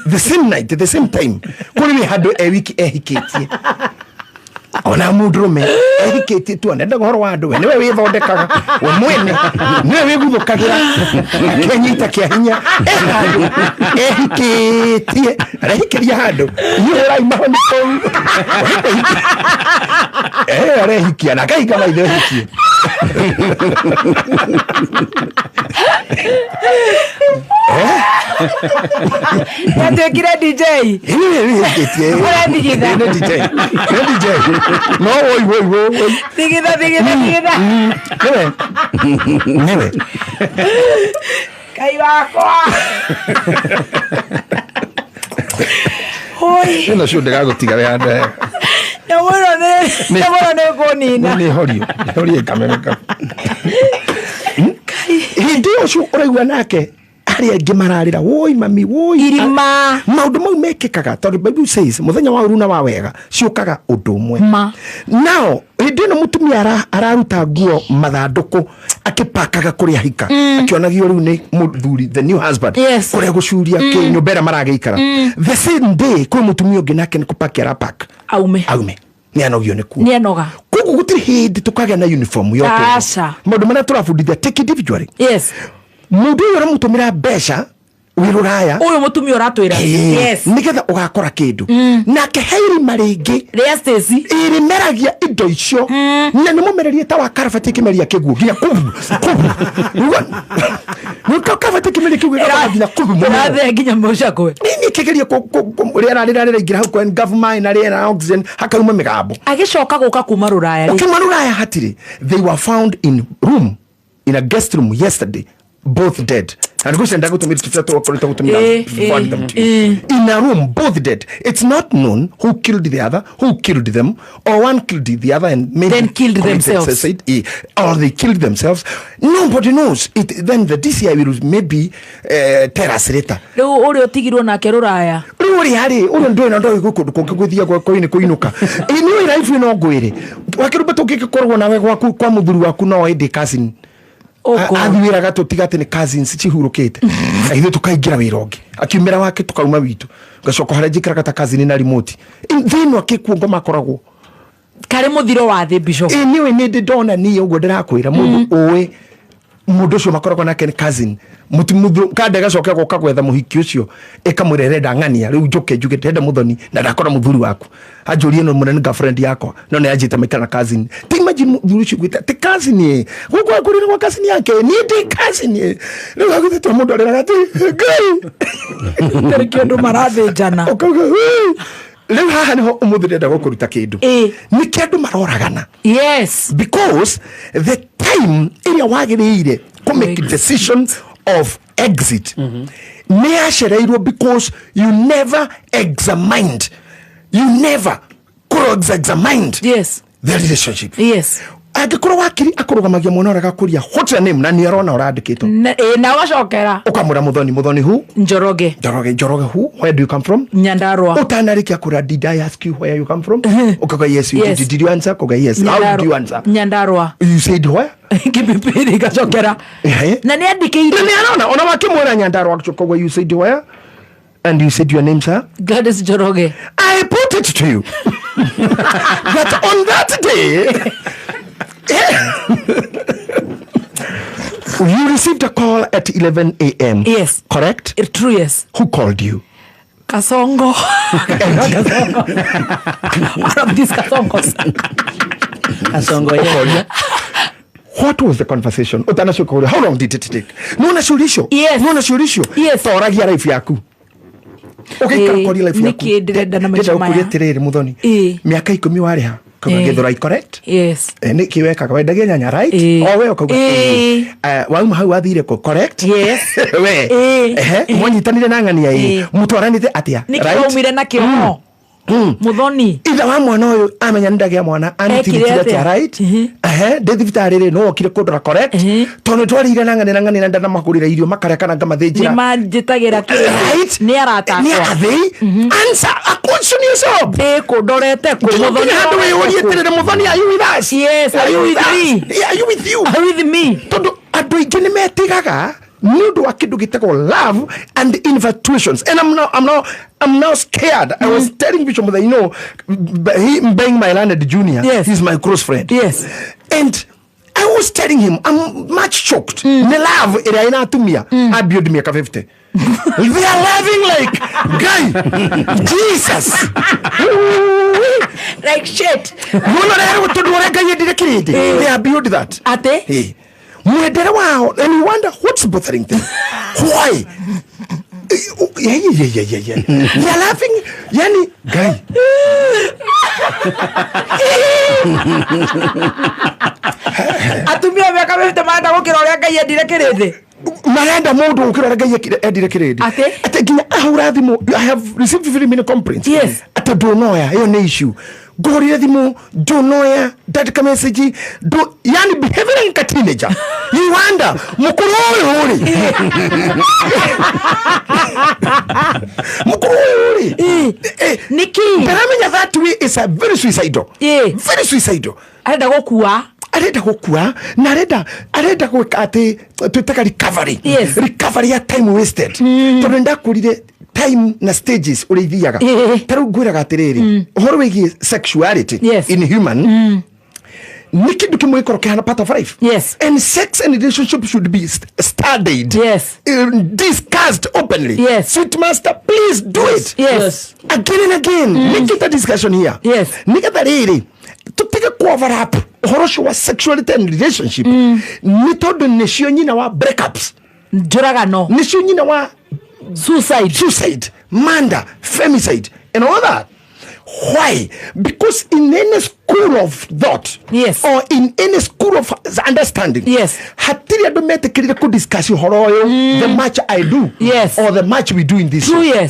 The same night, the same time. Kũrĩ wĩ handũ e wiki ehikĩtie. Ona mũndũrũme ehikĩtie tu anendaga ũhoro wa andũ, we nĩwe wĩthondekaga, we mwene nĩwe wĩguthũkagĩra, akenyita kĩa hinya, e handũ ehikĩtie, arehikĩria handũ, inyuĩ hũrai mahoni kũu. Arehikia na akahika maithe ehikie. Yatuĩkire DJ. Ũrathigitha. Nĩ DJ. Nĩ DJ. No woi woi woi. Thigitha thigitha thigitha. Nĩwe. Nĩwe. Ngai wakwa. Oi. Ĩno cio ndĩgagũtiga wĩ handũ hega. Nyamũ ĩno nĩ kũnina. Nĩ horio. Horio ĩkameneka. Hĩndĩ ĩyo ũcio ũraigua nake arĩa angĩ mararĩra woi mami woi irima. Maũndũ mau mekĩkaga tondũ Bible says mũthenya wa ũru na wa wega ciũkaga ũndũ ũmwe. Nao hĩndĩ ĩno mũtumia araruta nguo mathandũkũ akĩpakaga kũrĩa hika, akĩonagio rĩu nĩ mũthuri the new husband. Yes. Kũrĩa gũcuria kĩ nyũmba ĩrĩa maragĩikara. The same day kwĩ mũtumia ũngĩ nake nĩ kũpakia arapak aume aume nĩ anogio nĩ kuo nĩ anoga. Koguo gũtirĩ hĩndĩ tũkagĩa na uniform ya ũtũũro. Aca. Maũndũ marĩa tũrabundithia take individually. Yes. Mũndũ ũyũ ũramũtũmĩra mbeca wĩ rũraya ũyũ mũtumia ũratwĩra. Yes. Nĩgetha ũgakora kĩndũ nake he irima rĩngĩ rĩa Stacy ĩrĩmeragia indo icio na nĩ mũmererie ta wa karabati ĩkĩmeria kĩguũ nginya kũbu kũbu nĩkĩo karabati ĩkĩmeria kĩguũ ĩgakorwo nginya kũbu mũmero. Ũrathee nginya mũcakwe. Nini kĩgeria rĩera rĩrĩa rĩraingĩra hau kwa ngabu maĩ na rĩera na oxygen hakauma mĩgambo. Agĩcoka gũka kuma rũraya rĩ. Ũkiuma rũraya hatirĩ. They were found in room in a guest room yesterday, both dead. And go send to me to forward them to you. In a room, both dead. It's not known who killed the other, who killed them, or one killed the other and maybe then killed committed themselves. Suicide, or they killed themselves. Nobody knows. It, then the DCI will maybe tell us later. Rĩu ũrĩa ũtigirwo nake rũraya. Rĩu ũrĩa rĩ, ũrĩa ndũĩ na ndoĩ gũkũ kũngĩ gũthiĩ gwa koinĩ kũinũka. Ĩ nĩ life ĩno ngwĩre. Wakĩrũmba tũngĩgĩkorwo nawe gwaku kwa mũthuri waku no ĩndĩ cousin. Athi wĩra gatũtiga atĩ nĩ cousins cihurũkĩte. Na ithuĩ tũkaingĩra wĩra ũngĩ. Akiumĩra wake tũkauma witũ. Ngacoka harĩa njikaraga ta cousin na remote. Thĩinĩ akĩkuo ngoma akoragwo. Karĩ mũthiro wa thĩ Bishop. Ĩ nĩũĩ nĩ ndĩ ndona niĩ ũguo ndĩrakwĩra mũndũ ũĩ mũndũ ũcio makoragwo nake nĩ cousin. Mũthuri kanda gacoke goka gwetha mũhiki ũcio ĩkamwĩra ĩrenda ng'ania rĩu njũke njuge ndĩrenda mũthoni na ndakora mũthuri waku. Anjũrie no mũnene girlfriend yakwa no nĩ anjĩte maikara na cousin. Ti imagine mũthuri ũcio gwĩta ti cousin ĩ. Gũkũ akũrĩra gwa cousin yake niĩ ndĩ cousin ĩ. Rĩu agũthĩtwo mũndũ arĩraga atĩ Ngai. Tarĩ kĩndũ marathĩnjana. Ũkauga, Wee. Rĩu haha nĩho ũmũthĩ ndĩrenda gũkũruta kĩndũ. Nĩkĩ andũ maroragana? Yes. Because the time ĩrĩa wagĩrĩire kũ make decision of exit nĩ yacereirwo because you never examined. You never cross-examined. Yes. The relationship. Yes. Angĩkorwo wakiri akũrũgamagia mwana ũrĩa agakũria what's your name na nĩ arona ũrandĩkĩtwo. Na ũgacokera. Ũkamwĩra Muthoni, Muthoni who? Njoroge. Njoroge, Njoroge who? Where do you come from? Nyandarua. Ũtanarĩkia kũra, did I ask you where you come from? Ũkauga yes, you Yes. did. Did you answer? Ũkauga yes. How did you answer? Nyandarua. You said where? Kipipiri gacokera. Na nĩ andĩkĩire. Na nĩ arona, ona wakĩmwĩra Nyandarua agĩcoka you said where? And you said your name, sir? Gladys Njoroge. I put it to you that on that day, you received a call at 11 a.m. Yes. Correct? True, yes. Who called you? Kasongo. Kasongo. One of these Kasongos. Kasongo, yeah. What was the conversation? How long did it take? No, shurisho. Yes. No, shurisho. Yes. Toragia life yaku. Ũgĩikara kũria life yaku. Nĩkĩ ndĩrenda na maica maya? Ndĩrenda gũkũria atĩrĩrĩ Muthoni. Mĩaka 10 warĩha. Kauga Githurai, correct? Yes. Nĩkĩ wekaga? Wendagia nyanya, right? O we ũkauga, wauma hau wathire kũ, correct? Yes. We. Mwanyitanire na ng'ania ĩ. Mũtwaranĩte atĩa? Nĩkĩ Right? waumire na kĩoho? Muthoni. Ithe wa mwana ũyũ amenya nĩ ndagĩa mwana Ekire anitiritire atĩa? atĩa, right? Ehe, ndĩ thibitarĩ rĩ, no wokire kũndora, correct? Tondũ nĩ twarĩire na ng'ani na ng'ani na ndanamagũrĩra irio makarĩa kana Nĩ ngamathĩnjĩra. manjĩtagĩra. Right? Nĩ arata Nĩ akwa. are they? Answer a question yourself. Ndĩ kũ ndorete kũ? Nginya Muthoni handũ arorete wĩyũrie kũ? atĩrĩrĩ, Muthoni, are you with us? Yes, are you with us? me? Yeah, are you with you? Are you with me? Tondũ andũ aingĩ nĩ metigaga nĩ ũndũ wa kĩndũ gĩtagwo love and infatuations, and I'm now scared. I was telling Bishop that, he being my learned junior, he's my close friend, and I was telling him I'm much shocked nĩ love ĩrĩa ĩna atumia a beyond mĩaka 50. They are loving like guy Jesus. Like shit. Mũno rero, tondũ ũrĩa Ngai endire kĩrĩndĩ, they are beyond that. Atĩ? Hey. Mwendere wao, and you wonder what's bothering them, why. Yeah. They are laughing, yani guy. Atumia mĩaka 50 marenda gũkĩra ũrĩa Ngai endire kĩrĩndĩ. Marenda mũndũ gũkĩra ũrĩa Ngai endire kĩrĩndĩ. Atĩ? Atĩ nginya ahũra thimũ, I have received very many complaints atĩ ndũnoya, ĩyo nĩ issue, ngũhũrire thimũ ndũnoya, ndandĩka message ndũ, yani behaving like a teenager. You wonder, mũkũrũ ũyũ rĩ, mũkũrũ ũyũ rĩ. Nĩkĩ? Ndaramenya that way is a very suicidal, very suicidal. Arenda gũkua. Arenda gũkua na arenda gwĩka atĩ twĩtaga recovery. Recovery ya time wasted, tondũ nĩndakũrire time na stages ũrĩa ithiaga. Ta rĩu ngwĩraga atĩrĩrĩ, ũhoro wĩgiĩ sexuality in human nĩ kĩndũ kĩmwe gĩkorwo kĩhana part of life, and sex and relationship should be studied, discussed openly. Sweet master, please do it again and again. Make it a discussion here, nigetha rĩrĩ tũtige ku overlap ũhoro ũcio wa sexuality and relationship, nĩ tondũ nĩcio nyina wa breakups, Njũragano, nĩcio nyina wa suicide, suicide, murder, femicide and all that. Why? Because in any school of thought or in any school of understanding, hatirĩ andũ metĩkĩrire kũ discuss ũhoro ũyũ the much I do or the much we do in this True. show.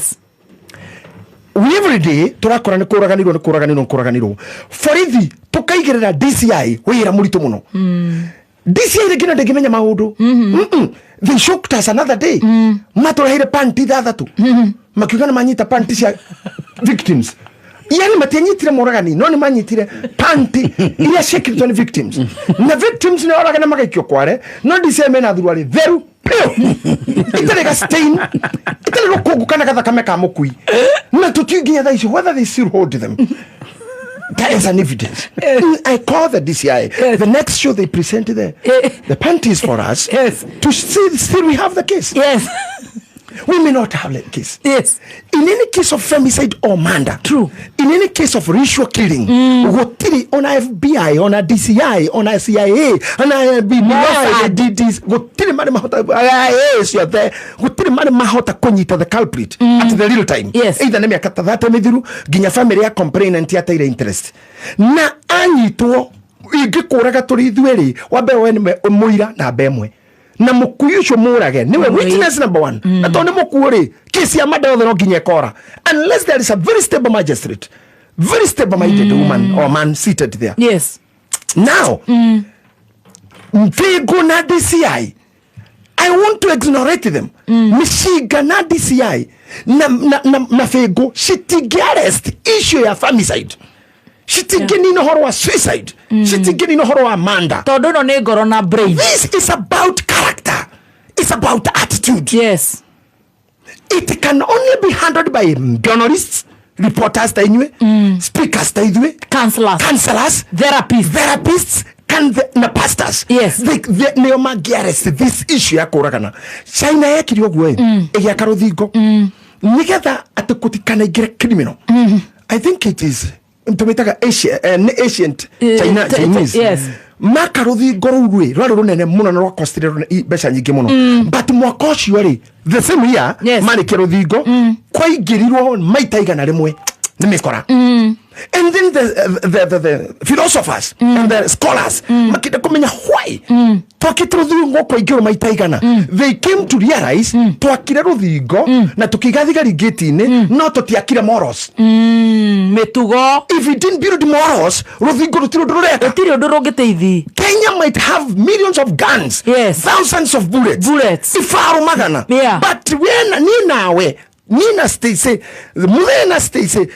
We every day turakora nĩ kũraganirwo, nĩ kũraganirwo, nĩ kũraganirwo. Borithi tũkaigĩrĩra DCI wĩra mũritũ mũno. DCI rĩngĩ na ndĩngĩmenya maũndũ. They shocked us another day, matũreheire panti ithathatũ, makiuga nĩ manyita panti cia victims. Yani matianyitire moragani, no nĩ manyitire panti iria ciĩkĩrĩtwo nĩ victims, na victims nĩ oragana magaikio kware, no DCI mena thuruarĩ theru piũ, itarĩ ga stain, itarĩ rũkũngũ kana gathakame ka mũkui, na tũtiũĩ nginya thaa ici whether they still hold them. That is an evidence. I call the DCI. The next show they present the panties for us to see still we have the case. We may not have the case. In any case of femicide or murder. In any case of ritual killing, gũtirĩ ona FBI, ona DCI, ona CIA, ona FBI, Mossad. DDs, gũtirĩ marĩ mahota, IA ciothe, gũtirĩ marĩ mahota kũnyita the culprit at the real time. Either nĩ mĩaka ta 30 mĩthiru nginya family ya complainant yateire interest. Na anyitwo ingĩkũraga tũrĩ ithuĩ rĩ, wambe we nĩwe mũira namba ĩmwe, na mũkui ũcio mũrage nĩwe witness number one, na tondũ nĩ mũkuũ rĩ, kesi ya murder yothe no nginya ĩkora unless there is a very stable magistrate, very stable minded woman or man seated there. Now Mfigo na DCI, I want to exonerate them. Mĩcinga na DCI na Bingo citingĩ arrest issue ya femicide, citingĩnina ũhoro wa suicide, citingĩnina ũhoro wa murder. Tondũ ĩno nĩ ngoro na brain. This is about character, it's about attitude. It can only be handled by journalists, reporters ta inyuĩ, speakers ta ithuĩ, counselors, counselors, therapists, therapists can the, na pastors. They, nĩo mangĩ this issue ya kũragana. China yekire ũguo ĩ, ĩgĩaka rũthingo nĩgetha atĩ kũtikanaingĩre criminal. I think it is tũmĩtaga Asia, nĩ ancient China, Chinese. Maka rũthingo rũu rĩ, rwarĩ rũnene mũno na rwakostire mbeca nyingĩ mũno, but mwaka ũcio rĩ, the same year, marĩkia rũthingo kwaingĩrirwo maita 100 nĩ mĩkora. And then the philosophers and the scholars makĩenda kũmenya why twakĩte rũthingo kwaingĩrwo maita igana. They came to realize twakire rũthingo na tũkĩiga thigari ngĩti-inĩ, no tũtiakire morals. Mĩtugo. If you didn't build morals, rũthingo rũtirĩ ũndũ rũreka. Gũtirĩ ũndũ rũngĩteithia. Kenya might have millions of guns, thousands of bullets, Bullets. ifaru magana, but wena ni nawe nina Stacy, muthee na Stacy,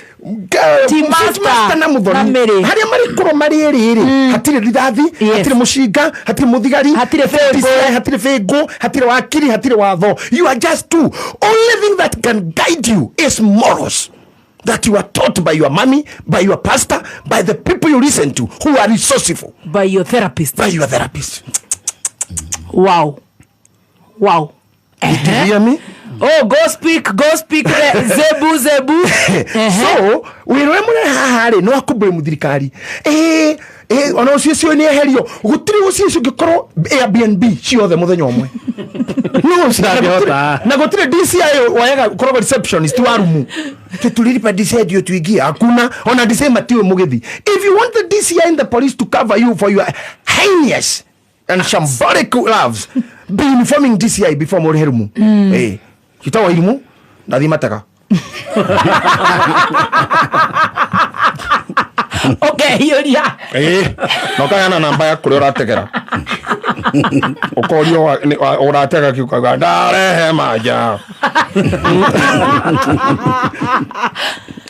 Team Master Master na na Muthoni Mary. haria marikorwo marĩ erĩ rĩ, hatirĩ rithathi, hatirĩ mũcinga, hatirĩ mũthigari, Hatirĩ bĩngũ. DCI, hatirĩ bĩngũ, hatirĩ wakiri, hatirĩ watho. You are just two. Only thing that can guide you is morals that you are taught by your mommy, by your pastor, by the people you listen to who are resourceful, by your therapist. By your therapist. Wow. Did you hear me? Oh, go speak, go speak the zebu zebu. So wĩra ũrĩa mũnene haha rĩ, nĩ wa kũ thirikari. Ĩ ona ũcio ũcio nĩ eherio, gũtirĩ ũcio ũcio ũngĩkorwo Airbnb ciothe mũthenya ũmwe. No, Ndangĩhota. na gũtirĩ DCI woyaga ũkoragwo receptionist wa rumu tulilipa DCI ndio tuingie. Hakuna, ona DCI matiwe mũgĩthi. If you want the DCI and the police to cover you for your heinous and shambolic loves, be informing DCI before mũrĩhe rumu. Ĩtagwo irimũ ndathi matega. Okay, hiũria. Ĩĩ, na ũkaheana namba ya kũrĩa ũrategera, ũkorio ũratega kĩ, ũkauga ndarehe manja.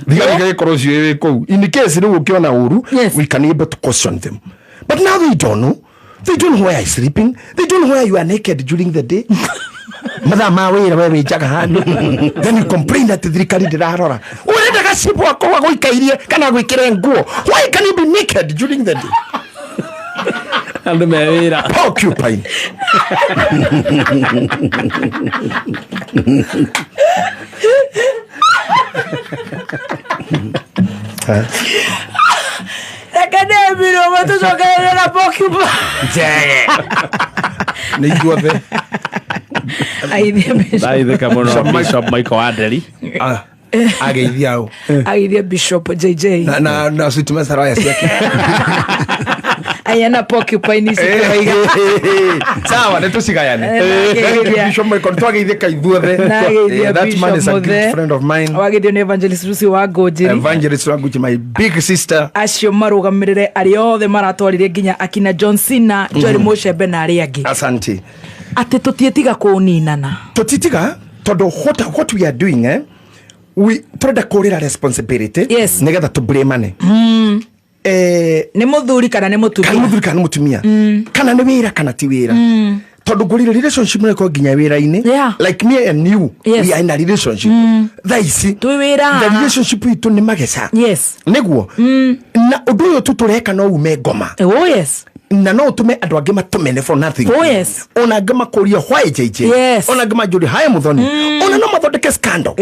Thigari igagĩkorwo cio wĩ kũu in case rĩu ũkĩona ũru. We can able to question them, but now they don't know. They don't know where you're sleeping. They don't know where you are naked during the day, mathaa ma wĩra we wĩnjaga handũ. Then you complain that thirikari ndĩrarora. Ũrenda gacibu akorwo agũikairie kana agwĩkĩre nguo. Why can you be naked during the day? Andũ me wĩra. Porcupine. Eh? Reke ndĩmirwo matũcokererie na porcupine. Njege nĩ ithuothe. Aithia Bishop. Ndaithĩka mũno Bishop Michael Wanderi. Ageithia au? Aithia Bishop JJ. Na sweet master waya ciake. Ayana porcupine ici tũraiga. Sawa, nĩ tũcigayane. Nageithia. Bishop Michael, twageithĩka ithuothe. Nageithia That man is a Bishop good Muthe. friend of mine. Wageithio nĩ Evangelist Lucy wa Ngũnjiri. Evangelist Wanguchi, my big sister. Acio marũgamĩrĩre arĩa othe maratwarire nginya akina John Cena, Joel Mucembe na arĩa angĩ. Asante. Atĩ tũtiĩtiga kũninana. Tũtitiga tondũ what we are doing, we tũrenda kũrĩra responsibility nĩgetha tũblamane. Nĩ mũthuri kana nĩ kana mũtumia. Mũthuri kana nĩ mũtumia, kana nĩ wĩra kana ti wĩra, tondũ ngũrire relationship nĩ nginya wĩra-inĩ. Like me and you, we are in a relationship thaa ici. Twĩ wĩra. The relationship itũ nĩ mageca. Nĩguo na ũndũ ũyũ tu tũreka no ume ngoma. Oh yes. Na no ũtũme andũ angĩ matũmene for nothing. Oh yes. Ona angĩ makũrie why JJ. Ona angĩ manjũrie haya Muthoni. Ona no mathondeke scandal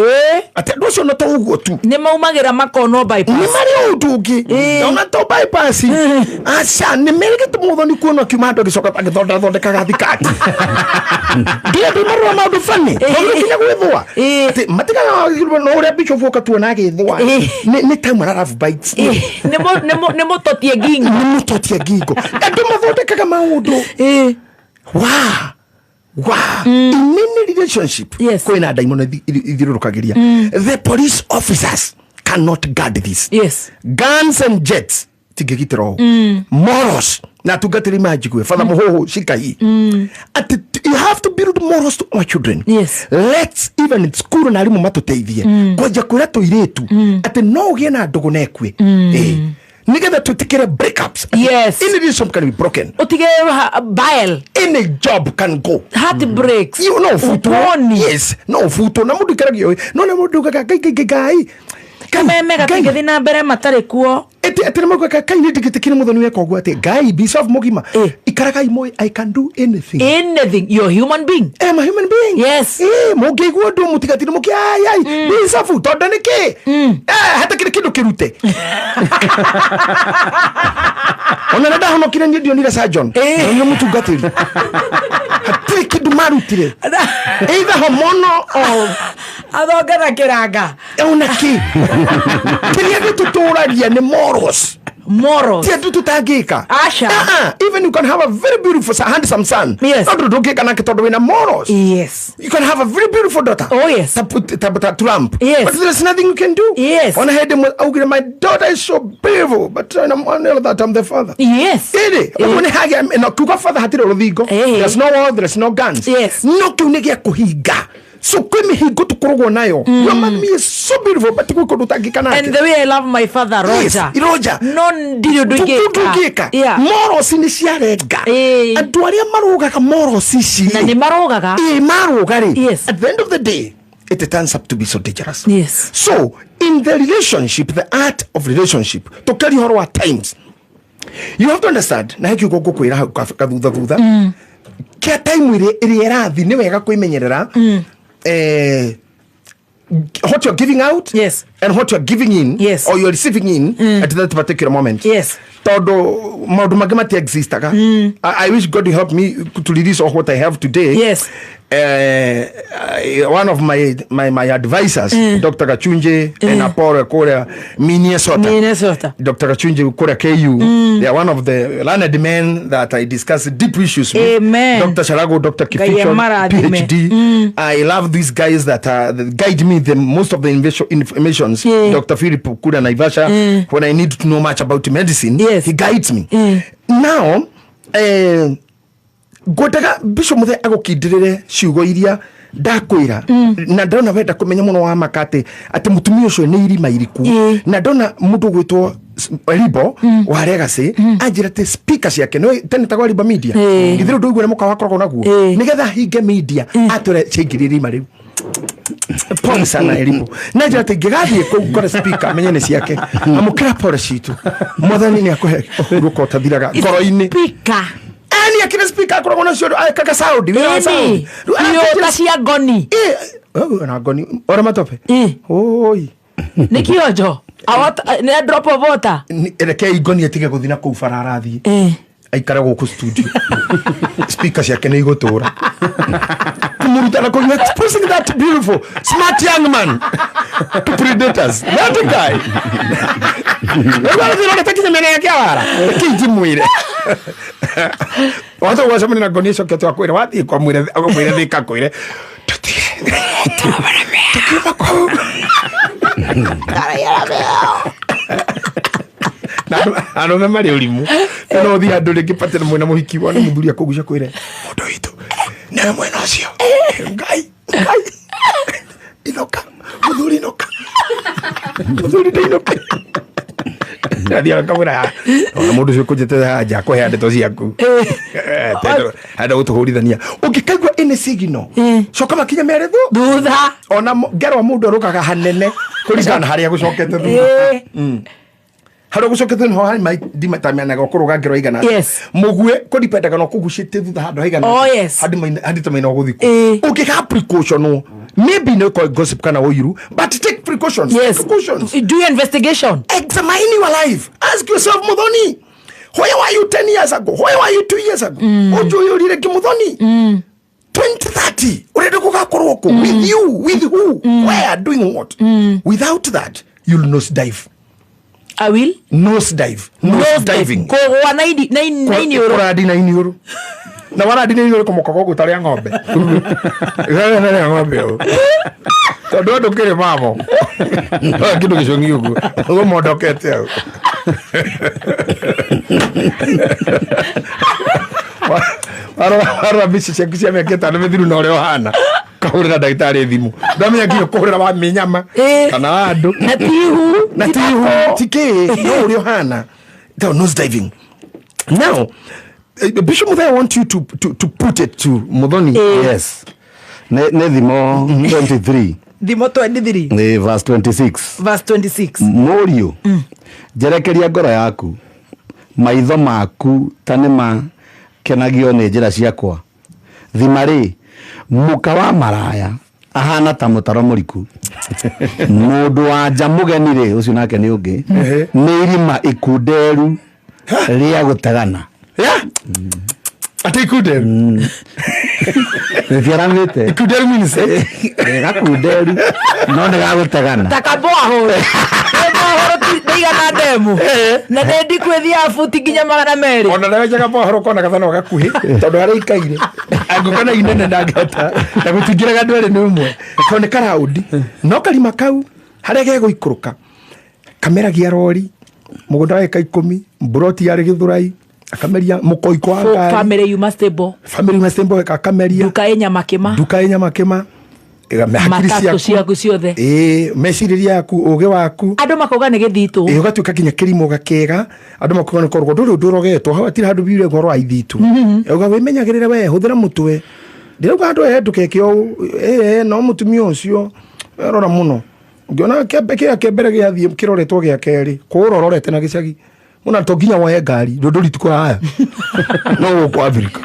atĩ andũ acio no to ũguo tu. Nĩ maumagĩra makonwo bypass. Nĩ marĩ ũndũ ũngĩ ona to bypass, aca nĩ merĩgĩte Muthoni kuona akiuma andũ agĩcoka agĩthondathondekaga thikati ndĩ andũ marora maũndũ bani tondũ nginya gwĩthũa atĩ matigaga no ũrĩa bishop oka tuona agĩthũa. Nĩ time ara love bites. Nĩ mũtotie ngingo. Nĩ mũtotie ngingo. Andũ mathondekaga maũndũ wa in any relationship. Kwĩna ndaimono ithiũrũrũkagĩria. The police officers cannot guard this. Guns and jets tingĩgitĩra ũũ. Morals na atungatĩri manjigue Father Mũhũhũ cika hii atĩ you have to build morals to our children. Let's even school na arimũ matũteithie kwanja kwĩra tũirĩtu atĩ no ũgĩe na ndũgũ na ĩkue. Nĩgetha twĩtĩkĩre breakups. Any relationship can be broken. Ũtige bile. Any job can go. Heartbreaks. You no futwo. Uponi. Yes, no futwo na mũndũ ikaragio no na mũndũ ugaga ngai ngai ngai ngai. Kameme gatingĩthiĩ na mbere matarĩ kuo. Ĩtĩ atĩ nĩ kai nĩ ndigĩtĩkire Muthoni weka ũguo atĩ ngai bishop mũgima ikaragai moĩ I can do anything. Anything. You're a human being. I'm a human being. Mũngĩigua ũndũ mũtigatinde mũkĩ ai ai bishop tondũ nĩ kĩ hatakĩrĩ kĩndũ kĩrute ona nĩ ndahonokire niĩ ndionire surgeon, ndonire mũtungatĩri, hatirĩ kĩndũ marutire either hormonal or Athonge na kĩranga. Ona kĩ kĩrĩa gĩtũtũragia nĩ morals. Morals. Ti andũ tũtangĩka. Aca. Ah, even you can have a very beautiful handsome son. Yes. No ndũ ndũngĩka nake tondũ wĩna morals. Yes. You can have a very beautiful daughter. Oh, yes. Ta Trump. Yes. But there's nothing you can do. Yes. Ona hĩndĩ ĩmwe augire, my daughter is so beautiful, but I'm know that I'm the father. Yes. Ĩrĩ, ũguo nĩ hagĩa, no, kuga father hatirĩ rũthingo. Eh. There's no wall, there's no guns. Yes. No kĩu nĩ gĩa kũhinga. So kwĩ mĩhingo tũkoragwo nayo. Your mommy is so beautiful, but gwĩ kũndũ ũtangĩka nake. And the way I love my father, Roger. Yes, Roger. No ndirĩ ũndũ ingĩka. Ndũngĩka. Yeah. Morals nĩ ciarenga. Ĩĩ. Andũ arĩa marũgaga morals ici Na nĩ marũgaga. Ĩĩ, marũga rĩ. Yes. At the end of the day, it turns up to be so dangerous. Yes. So, in the relationship, the art of relationship, tũkĩaria ũhoro wa times, you have to understand, na he kiugo ngũkwĩra hau kathutha thutha, kĩa time ĩrĩa ĩrathi nĩ wega kwĩmenyerera, what you're giving out Yes. and what you're giving in Yes. or you're receiving in at that particular moment. Yes. Tondũ maũndũ mangĩ mati-existaga. I wish God help me to release all what I have today. Yes. One of my advisors, Dr. Gachunje and Apollo kũrĩa Minnesota. Minnesota. Dr. Gachunje kũrĩa KU. They are one of the learned men that I discuss deep issues with. Amen. Dr. Sharago, Dr. Ngai Kificho, amarathime. PhD. I love these guys that guide me the most of the informations. Yeah. Dr. Philip Kuda Naivasha, when I need to know much about medicine, Yes. he guides me. Now, ngwendaga Bishop Muthe agũkindĩrĩre ciugo iria ndakwĩra, na ndona wenda kũmenya mũno wa maka atĩ mũtumia ũcio nĩ irima iriku, na ndona mũndũ ũgwĩtwo Ribo wa Legacy anjĩra atĩ speaker ciake nĩ tene tagwa Ribo Media, ithuĩ ndũigua nĩ mũkawa akoragwo naguo, nĩgetha hinge media atwĩre ciaingĩria irima rĩu. Pole sana Elimu. Na njĩra atĩ ingĩgathiĩ kũu ngore speaker menye nĩ ciake, amũkĩra pole citũ, mwathani nĩ akũhe ũhurũko ũtathiraga ngoro-inĩ. Speaker. Ani akina speaker akoragwo nacio akaga sound, wĩra wa sound. Ĩni. Iota cia ngoni. Ĩ, na ngoni ora matope. Ĩ. Oi. Nĩ kĩonjo. Nĩ a drop of water. Rekei ngoni atige gũthiĩ na kũu bara arathiĩ, aikare gũkũ studio, speaker ciake nĩ igũtũra kũmũruta na kũnyua, exposing that beautiful smart young man to predators, that guy. Rĩu arathiĩ rorete nginya mĩena yake ya wara. Rekei njimwĩre wahota gwacemania na ngoni ĩcoke akwĩre wathiĩ kwa mwĩre akwĩre thĩka akwĩre tũtige tũkiuma kũu. Na arũme marĩ ũrimũ, no ũthiĩ handũ rĩngĩ patĩ na mwĩna mũhiki wone mũthuri akũgucia kwĩre mũndũ witũ nĩwe mwena ũcio, Ngai Ngai inũka mũthuri, inũka mũthuri, ndinũke. Athiaga akamwĩra, ona mũndũ ũcio kũnjĩtĩte haha nja akũhe ndeto ciaku, enda gũtũhũrithania. Ũngĩkaigua ĩnĩ signal, coka makinya merĩ Thutha. Ona ngerwa mũndũ arũkaga hanene kũringana na harĩa gũcokete thutha. Harĩa gũcokete nĩho ndimatamanaga ũkũrũga ngero igana. Yes. Mũgue kũdipendaga na ũkũgucĩtie thutha handũ haigana. Oh, yes. Handitamina ũgũthiĩ kũ. Ũngĩka precaution, maybe nĩ ũkorwo gossip kana ũiru, but take precautions. Yes. Precautions. Do your investigation. Examine your life. Ask yourself, Muthoni, where were you 10 years ago? Where were you 2 years ago? Ũnjũyũrire kĩ Muthoni? 2030 ũrenda gũgakorwo kũ? With you, with who? Where, doing what? Without that, you'll nose dive. I will Nose dive. Nose diving. Kũgũa na iniũrũ. Kũrandi na iniũrũ. Na warandi na iniũrũ kũmokaga ũguo ta rĩa ng'ombe. Rĩa ng'ombe ũũ. Tondũ andũ kĩrĩ mamo. Kĩndũ gĩcũng'i ũguo. Ũguo mondokete hau. Warora mbica ciaku cia mĩaka ĩtano mĩthiru na ũrĩa ũhana, kahũrĩra ndagĩtarĩ thimũ, ndamenya nginya kũhũrĩra wa mĩnyama kana wa andũ. Na tihu. Na tihu tikĩ no ũrĩa ũhana. Nose diving. Now, Bishop Muthee, I want you to put it to Muthoni. Yes. Nĩ thimo 23. Thimo 23. Nĩ verse 26. Verse 26. Mũriũ, njerekeria ngoro yaku, maitho maku ta nĩ makenagio nĩ njĩra ciakwa. Thima rĩ, mũka wa maraya ahana ta mũtaro mũriku. Mũndũ wa nja mũgeni rĩ, ũcio nake nĩ ũngĩ, nĩ irima ikunderu rĩa gũtegana. Yeah. Ati ikunderu. Rĩtiaramĩte. Ikunderu means, eh? Gakunderu no nĩ gagũtegana. Ta kamboa hũrũ. Kamboa hũrũ ndĩigana Na ndemu na nä ndikwä buti nginya 200. Ona nawenjaga mohoro kona gathano gakuhĩ tondũ harĩa ikaire angũkana inene ndangĩhota na gũtingĩraga andũ erĩ nĩ ũmwe tondũ nĩ karaũndi no karima kau harĩa gegũikũrũka kameragia rori mũgũnda wa ĩka 10 mburoti yarĩ Gĩthũrai akameria mũkoiko wa ngari. Family yuma stable. Family yuma stable akameria. Nduka ĩ Nyamakĩma. Nduka ĩ Nyamakĩma. Hakiri Matatũ ciaku ciothe. Ĩĩ, mecirĩria yaku, ũgĩ waku. Andũ makauga nĩ gĩthitũ. Ĩĩ, ũgatuĩka nginya kĩrimũ gakĩga andũ makauga nĩ korwo ndũrĩ ũndũ ũrogetwo hau hatirĩ handũ biure ũhoro wa ithitũ. Uga wĩmenyagĩrĩre we hũthĩra mũtwe ndĩrauga andũ aya ndũkeke ũũ ĩĩ no mũtumia ũcio rora mũno ũngĩona kĩambe kĩrĩa kĩa mbere gĩathiĩ kĩroretwo gĩa kerĩ kũũra ũrorete na gĩcagi mũna to nginya woe ngari ndũ ndũritu kũraya no gũkũ Afrika.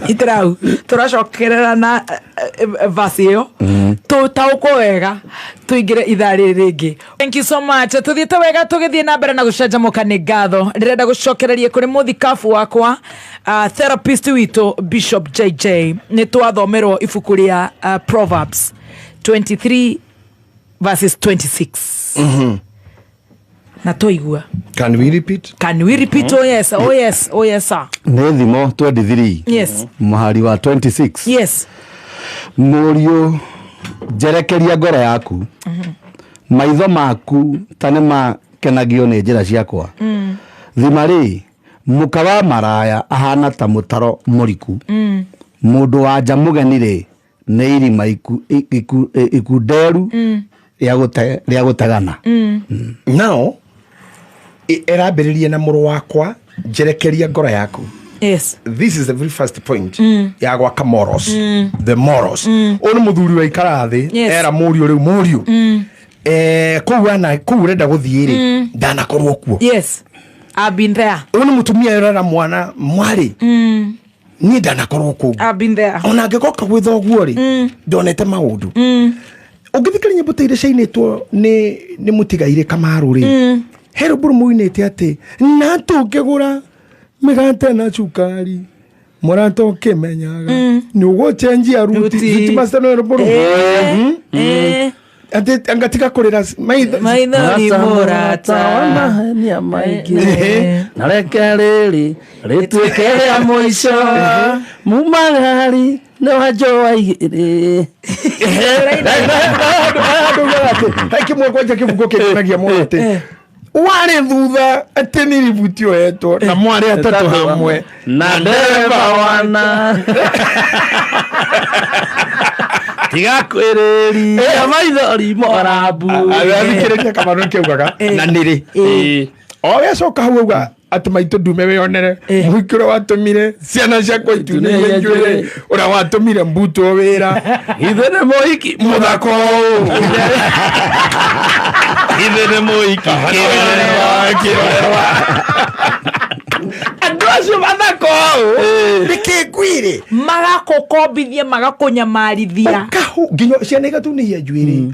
Itirau tũracokerera na verse ĩyo tũtaũkwo wega tũingĩre ithaa rĩrĩ rĩngĩ. Thank you so much. Tũthiĩte wega tũgĩthiĩ na mbere na gũcanjamũka nĩ ngatho. Ndĩrenda gũcokereria kũrĩ mũthikabu wakwa therapist witũ Bishop JJ. Nĩ twathomerwo ibuku rĩa Proverbs 23 verses 26. Na twaigua. Can we repeat? Can we repeat? Oh yes, oh yes, oh yes sir. Nĩ thimo 23. Yes. Mũhari wa 26. Yes. Mũriũ njerekeria ngoro yaku. Maitho maku ta nĩ makenagio nĩ njĩra ciakwa. Thima rĩ mũka wa maraya ahana ta mũtaro mũriku. Mũndũ wa nja mũgeni rĩ nĩ irima ikunderu rĩa gũtegana. Now ĩrambĩrĩria na mũrũ wakwa njerekeria ngoro yaku. Yes. This is the very first point ya gwaka morals. The morals. Ũyũ nĩ mũthuri wa ikara thĩ era mũriũ rĩu mũriũ kũu ana kũu ũrenda gũthiĩ rĩ ndanakorwo kuo. Yes. I've been there. Ũyũ nĩ mũtumia ũrera mwana mwarĩ niĩ ndanakorwo kũu. I've been there. Ona angĩgoka gwĩ thoguo rĩ ndonete maũndũ. Ũngĩthikĩrĩria nyĩmbo ta iria ciainĩtwo nĩ mũtigairĩ Kamaru rĩ he rwĩmbo rũmũinĩte atĩ na tũngĩgũra mĩgate na cukari mũrata ũkĩmenyaga nĩ ũgũcenjia ruti master no rwĩmbo rũu atĩ angatiga kũrĩra maithori mũrata wa mahenia maingĩ na reke rĩrĩ rĩtuĩke rĩa mũico mumagari nĩ wanjũa igĩrĩ. He kĩmwe kwanja kĩbuku kĩngenagia mũno atĩ warĩ thutha atĩ nĩ ributi oetwo na mwarĩ atatũ hamwe na ndereba wana tiga kwĩrĩria maithori morambu. Athikĩrĩria Kamaru nĩkĩaugaga na nĩrĩ o we acoka hau auga atĩ maitũ ndume wĩonere mũhiki ũrĩa watũmire ciana ciakwa itunĩire njuĩrĩ ũrĩa watũmire mbutwo wĩra ithe nĩ mũhiki mũthako ũũ ithe nĩ mũhiki kĩrorerwa andũ acio mathako ũũ nĩkĩ ngwĩrĩ magakũkombithia magakũnyamarithia nginya ciana igatunĩhia njuĩrĩ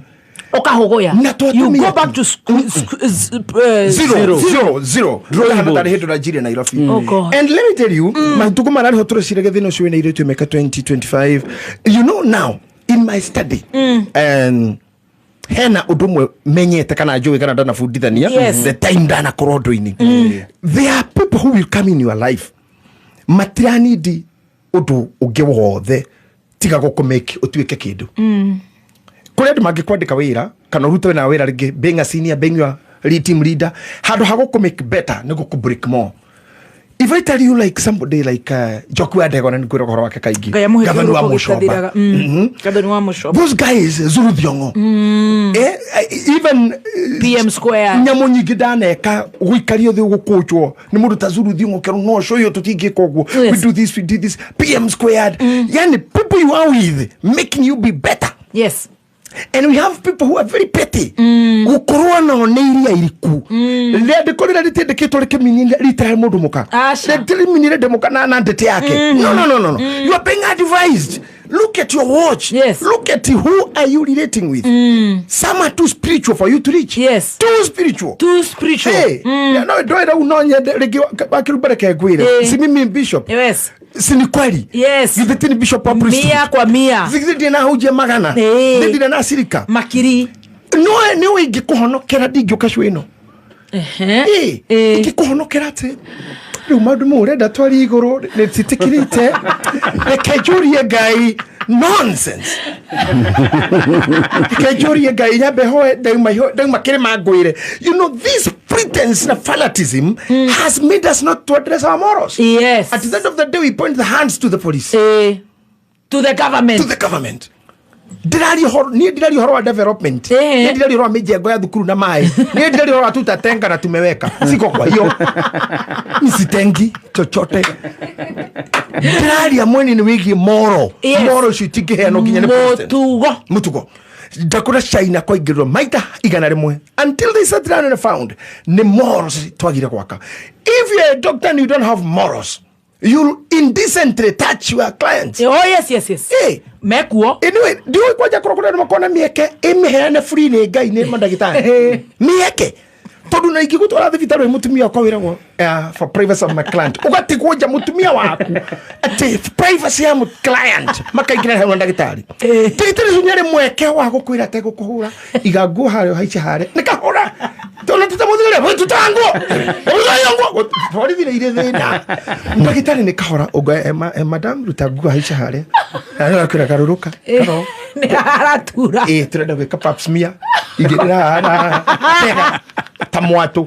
ũkahũgũya. You go back to zero zero tarĩ hĩndũ Nigeria Nairobi. Oh God. And let me tell you matukũ mararĩho tũreciragia thĩna ũcio wĩna airĩtu mĩaka 2025 you know now in my study hena ũndũ ũmwe menyete kana njũĩ kana ndanabundithania the time ndanakorwo ũndũ-inĩ. There are people who will come in your life matiranidi ũndũ ũngĩ wothe tiga gũkũmake ũtuĩke kĩndũ. Kũrĩ andũ mangĩkwandĩka wĩra kana ũrute na wĩra rĩngĩ being a senior being your team leader handũ ha gũkũmake better nĩ gũkũ break more. If I tell you like somebody like Njoku wa Ndegwa na nĩngwĩra ũhoro wake kaingĩ Gathoni wa Mũcomba. Gathoni wa Mũcomba. Those guys Zuru Thiong'o even PM Square nyamũ nyingĩ ndaneka gũikario thĩ gũkũnjwo nĩ mũndũ ta Zuru Thiong'o kerwo no show you tũtingĩka ũguo we do this we do this PM Squared. Yani people you are with making you be better. Yes. And we have people who are very petty. Gũkorwo nao nĩ iria iriku. Rĩandĩko rĩrĩa rĩtĩndĩkĩtwo rĩkĩminyire rita rĩa mũndũ mũka. Rĩtĩrĩminyire ndemũka na ndete yake. No, no, no, no. You are being advised. Look at your watch. Yes. Look at who are you relating with. Some are too spiritual for you to reach. Yes. Too spiritual. Too spiritual. Hey. No, no, no, nyende rĩngĩ wakĩrumba reke ngwĩre. Si mimi bishop. Yes. Si ni kweli. Yes. Githĩ ti ni bishop wa priesthood. Mia kwa mia. Githĩ ndirĩ na hunjia magana. Githĩ ndirĩ na cirika. Makiri. No nĩ ũĩ ingĩkũhonokera ndingĩũka show ĩno. Ehe. Ingĩkũhonokera atĩ rĩu maũndũ mau ũrenda twarie igũrũ nĩcitikirite, reke njũrie Ngai. Nonsense. Reke njũrie Ngai, nyambe hoe, ndauma kĩrĩma ngwĩre. You know, this pretense na fanatism has made us not to address our morals. At the end of the day, we point the hands to the police, To the government. To the government. Ndĩraria ũhoro, niĩ ndĩraria ũhoro wa development. Niĩ ndĩraria ũhoro wa mĩjengo ya thukuru na maĩ. Niĩ ndĩraria ũhoro wa tutatenga na tumeweka. Siko kwa hiyo nisitengi chochote. Ndĩraria mwena-inĩ wĩgiĩ moro. Moro icio itingĩheanwo nginya nĩ president. Mũtugo. Mũtugo. Ndakũra China kwaingĩrwo maita 100 until they sat down and found nĩ morals twagire gwaka. If you're a doctor and you don't have morals, you'll indecently touch your clients. Oh, yes. Mekuo. Anyway, ndiũĩ kwanja korwo kũrĩ andũ makona mĩeke ĩmĩheane free nĩ Ngai nĩ mandagĩtarĩ. Mĩeke. Tondũ na ingĩgũtwara thibitarĩ wĩ mũtumia wakwa wĩragwo, for privacy of my client. Ũgatigwo nja mũtumia waku atĩ privacy ya client makaingĩra hau na ndagĩtarĩ. Ndagĩtarĩ ũcio nĩarĩ mweke wa gũkwĩra ategũkũhũra, iga nguo harĩa ũhaice harĩa. Nĩ kahũra. Tondũ tũtamũthire, we tuta nguo. Ũrĩa nguo. Borithi nĩ irĩ thĩna. Ndagĩtarĩ nĩ kahora, ũngoe, madam, ruta nguo haice harĩa. Na nĩ akwĩra garũrũka. Karo. Nĩ aratura. Tũrenda gwĩka pap smear. Igĩrĩra haha na haha. Tega. Ta mwatũ.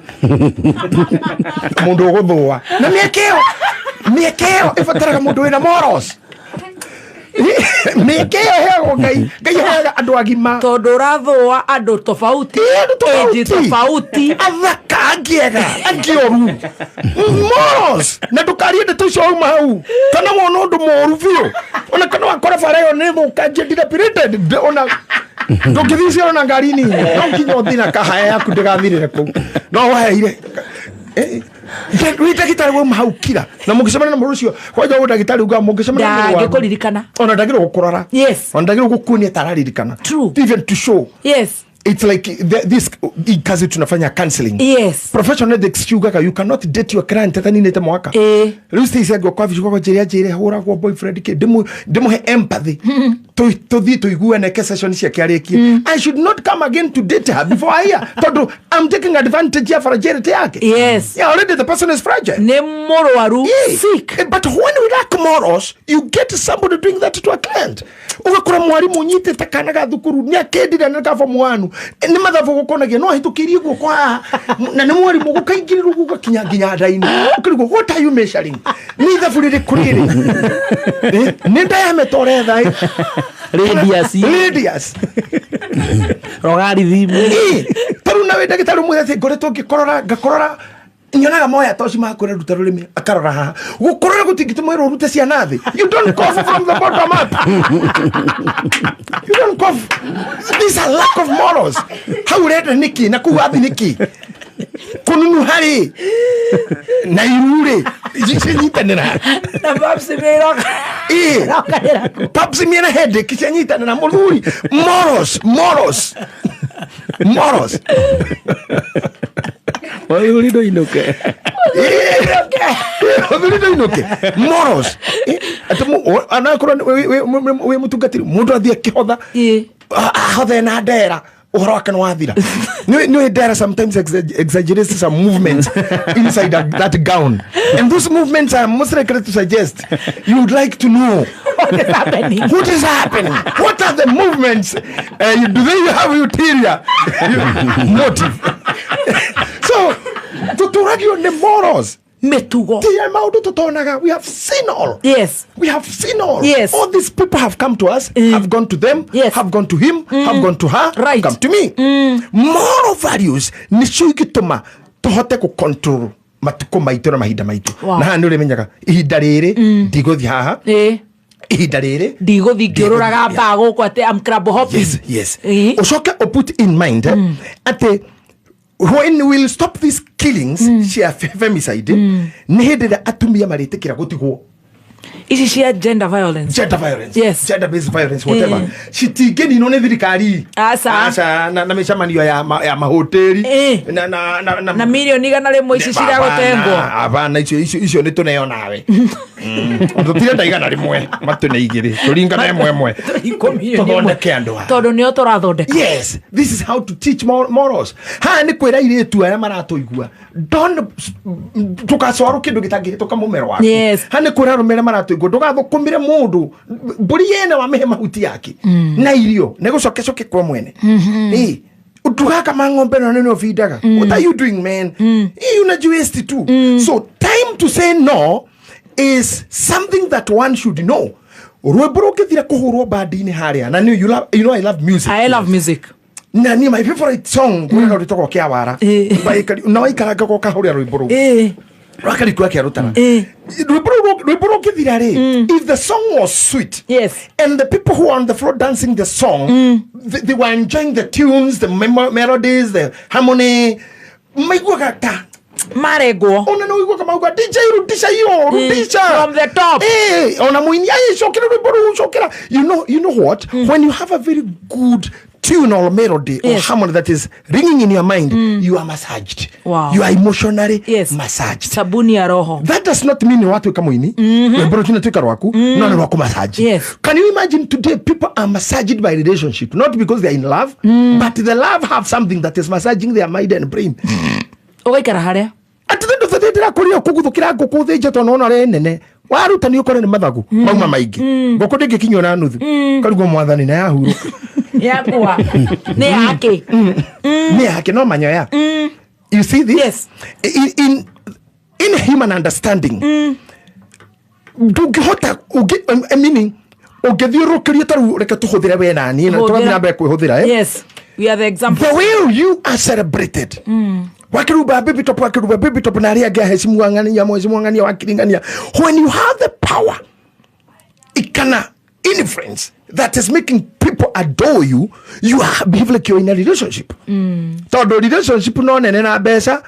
Mũndũ ũgũthũa. Na mĩeke ĩyo, mĩeke ĩyo ĩbataraga mũndũ wĩna morals. Mĩeke ĩyo ĩheagwo Ngai. Ngai aheaga andũ agima. Tondũ ũrathũa andũ tofauti. Andũ tofauti. Age tofauti. Athaka, angĩ ega, angĩ oru. Morals. Na ndũkarie ndeto icio wauma hau. Kana wona ũndũ mũru biũ. Ona kana wakora bara ĩyo nĩ thũkangie, dilapidated. Ona ndũngĩthiĩ cioro na ngari nini. No nginya ũthiĩ na kahaya yaku ndĩgathirĩre kũu. No waheire. Wĩ ndagĩtarĩ wauma hau kira. Na mũngĩcemania na mũndũ ũcio, kwanja ũyũ ndagĩtarĩ ugaga mũngĩcemania na mũrwaru. Ndangĩkũririkana. Ona ndagĩrĩirwo gũkũrora. Ona ndagĩrĩirwo gũkuonia ta araririkana. Even to show. It's like this hii kazi tunafanya counseling. Professional ethics ciugaga you cannot date your client ataninĩte mwaka. Rĩu Stacey angĩũka wabici gwakwa njĩre anjĩre hũragwo boyfriend kĩ, ndĩmũhe empathy. Tũthiĩ tũiguane ke session ciake arĩkie. I should not come again to date her before I hear. Tondũ I'm taking advantage ya fragility yake. Yeah, already the person is fragile. Nĩ mũrwaru. Sick. But when we lack morals, you get somebody doing that to a client. Ũgakora mwarimũ ũnyitĩte kana ga thukuru nĩ akendire na ka form 1. Nĩ mathabu gũkonagia no ahĩtũkĩirie guoko haha. Na nĩ mwarimũ gũkaingĩrĩrwo gũgakinya nginya nda-inĩ. Ũkarigwo, what are you measuring? Nĩ ithabu rĩrĩkũ rĩrĩ? Nĩ diameter ũretha, ĩ? Radius. Radius. Logarithm. Tarĩu nawe ndagĩtarĩ ũmwe atĩ ngoretwo ngĩkorora, ngakorora, nyonaga moya toci makwĩra ruta rũrĩmĩ, akarora haha. Gũkorora gũtingĩtũma wĩra ũrute ciana thĩ. You don't cough from the bottom up. You don't cough. These are lack of morals. Hau ũrenda nĩkĩ? Na kũu wathi nĩkĩ? Kũnunuha rĩ? Na iru rĩ? Cinyitanĩra. Na pap smear ĩroka. Ĩrokanĩra kũ? Pap smear na headache cianyitanĩra mũthuri. Morals, morals. Morals. Mũthuri ndũinũke. Mũthuri ndũinũke. Morals. Atĩ anakorwo wĩ mũtungatĩri, mũndũ athiĩ akĩhotha. Ahothe na ndera. Ũhoro wake nĩ wathira. Nĩ ndera sometimes exaggerates some movements inside that gown. And those movements are most likely to suggest you would like to know what is happening. What is happening? What are the movements? Do they have ulterior motive? So, tũtũragio nĩ morals. Mĩtugo. Ti maũndũ tũtonaga. We have seen all. We have seen all. All these people have come to us, have gone to them, have gone to him, have gone to her, come to me. Moral values nĩcio ingĩtũma tũhote gũ-control matukũ maitũ na mahinda maitũ. Na haha nĩ ũrĩmenyaga ihinda rĩrĩ ndigũthiĩ haha. Ihinda rĩrĩ ndigũthiĩ ngĩũrũraga ndigũthiĩ. mbaa gũkũ atĩ I'm club hopping. Yes, yes. Ũcoke ũ put in mind, atĩ when we'll stop these killings cia femicide, nĩ hĩndĩ ĩrĩa atumia marĩtĩkĩra gũtigwo. Ici cia gender violence. Gender violence, Yes. gender based violence, whatever, citingĩninwo nĩ thirikari. Aca. Aca, na mĩcemanio ya mahoteri na Na mirioni 100 ici ciragũtengwo. Abana, icio nĩ tũneo nawe. Tũtirenda 100, matũne igĩrĩ, tũringane ĩmwe ĩmwe. 10. Tũthondeke andũ aya. Tondũ nĩo tũrathondeka. Yes, this is how to teach morals. Haha nĩ kwĩra airĩtu arĩa maratũigua, don't ndũgacorwo kĩndũ gĩtangĩhĩtũka mũmero waku. Haha nĩ kwĩra arũme arĩa maratũigua, ndũgathũkũmĩre mũndũ mbũri yene wamĩhe mahuti yake na irio nĩ gũcoke kwa mwene. Ĩ, ndũgakama ng'ombe na nĩ ũbindaga. What are you doing, man? Ĩ, unajiwaste tu. So time to say no is something that one should know. Rwĩmbo rũngĩthira kũhũrwo bandi-inĩ harĩa na nĩ you know I love music. I love music. Na niĩ my favorite song kũrĩa rwĩtagwo Kĩawara. Na waikaranga ũkahũrĩra rwĩmbo rũu rwakarikua kĩarutana. Rwĩmbo rũngĩthira rĩ, if the song was sweet and the people who are on the floor dancing the song, they were enjoying the tunes, the melodies, the harmony, maiguaga ta Marengwo. Ona no uiguaga mauga, "DJ, rudisha hiyo, rudisha." From the top. Ona muini ai cokera rwĩmbo rũu, cokera. You know what, when you have a very good tune or melody or harmony that is ringing in your mind, you are massaged. You are emotionally massaged. Sabuni ya roho. That does not mean watuĩka mũini, rwĩmbo rũu tunatuĩka rwaku, no nĩ rwaku massage. Can you imagine, today people are massaged by relationship, not because they are in love, but the love have something that is massaging their mind and brain. Ũgaikara harĩa. At the end of the day, ndĩrakũria kũguthũkĩra ngũkũ thĩnje tondũ nona rĩ nene waruta nĩ ũkore nĩ mathagu mauma maingĩ, ngũkũ ndĩngĩkinywo na nuthu, karugwo mwathani na yahurũka. Yakua nĩ yake. Nĩ yake no manyoya. You see this? Yes. In human understanding, ndũngĩhota meaning ũngĩthiũrũrũkĩrio ta rĩu, reke tũhũthĩre we na niĩ na Hũthĩra. tũrathiĩ na mbere kwĩhũthĩra, eh? Yes, we are the example. The way you are celebrated, wakiruba baby top, wakiruba baby top, na arĩa angĩ ahecimu ang'ania, mhecimu ang'ania, wakiringania, when you have the power ikana influence that is making people adore you, you are behave like you're in a relationship, tondũ relationship no nene na mbeca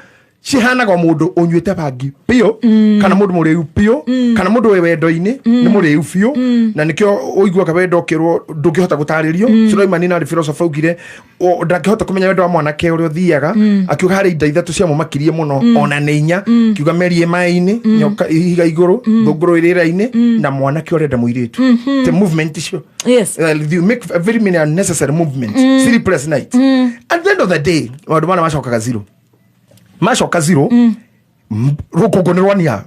cihanaga mũndũ ũnyuĩte bangi biũ, kana mũndũ mũrĩu biũ, kana mũndũ wĩ wendo-inĩ nĩ mũrĩu biũ, na nĩkĩo ũiguaga wendo ũkĩrwo ndũngĩhota gũtarĩrio. Suleimani narĩ philosopher augire ndangĩhota kũmenya wendo wa mwanake ũrĩa ũthiaga, akiuga harĩ inda ithatũ ciamũmakirie mũno, ona nĩ inya, kiuga meri ĩ maĩ-inĩ, nyoka ihiga igũrũ, thũngũrũ ĩ rĩera-inĩ, na mwanake ũrenda mũirĩtu, the movement icio. You make a very many unnecessary movements, sleepless nights. At the end of the day, maũndũ mana macokaga zero, macoka zero. Rũkũngũ nĩ rwania,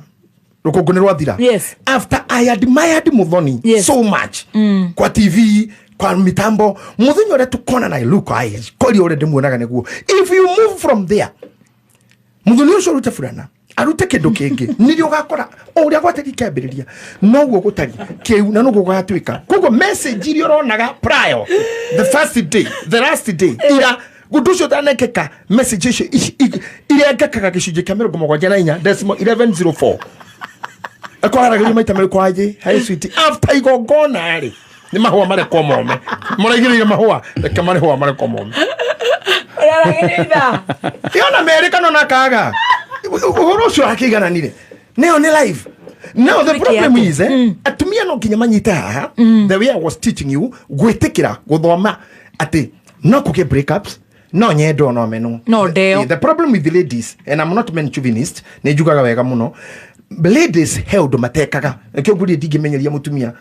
rũkũngũ nĩ rwathira. After I admired Muthoni so much kwa TV, kwa mitambo, muthenya ũrĩa tũkona na look eyes koria ũrĩa ndĩmuonaga nĩguo, if you move from there, Muthoni ũcio arute burana, arute kĩndũ kĩngĩ, nĩrĩo ũgakora o ũrĩa gwatari kĩambĩrĩria noguo gũtari kĩu na noguo gũgatuĩka. Koguo message iria ũronaga prior, the first day, the last day, ira ũndũ ũcio ũtanekĩka, message icio irengekaga gĩcunjĩ kĩa 74.1104. Akwaragĩrio maita merĩ kwanjĩ harĩ sweet after igongona rĩ, nĩ mahũa marekwo mome, mũraigĩrĩire mahũa, reke marĩhũa marekwo mome. Ũraragĩrĩire ithaa. Yona merĩ kana ona kaga ũhoro ũcio akĩigananire nĩyo nĩ live. Now the Wiki problem yake. is, atumia no nginya manyite haha the way I was teaching you gwĩtĩkĩra gũthoma atĩ no kũgĩe breakups, no nyendwo, no menwo. No ndeo. The problem with the ladies, and I'm not men chauvinist, nĩ njugaga wega mũno, ladies he ũndũ matekaga, nĩkĩo ngũrie ndingĩmenyeria mũtumia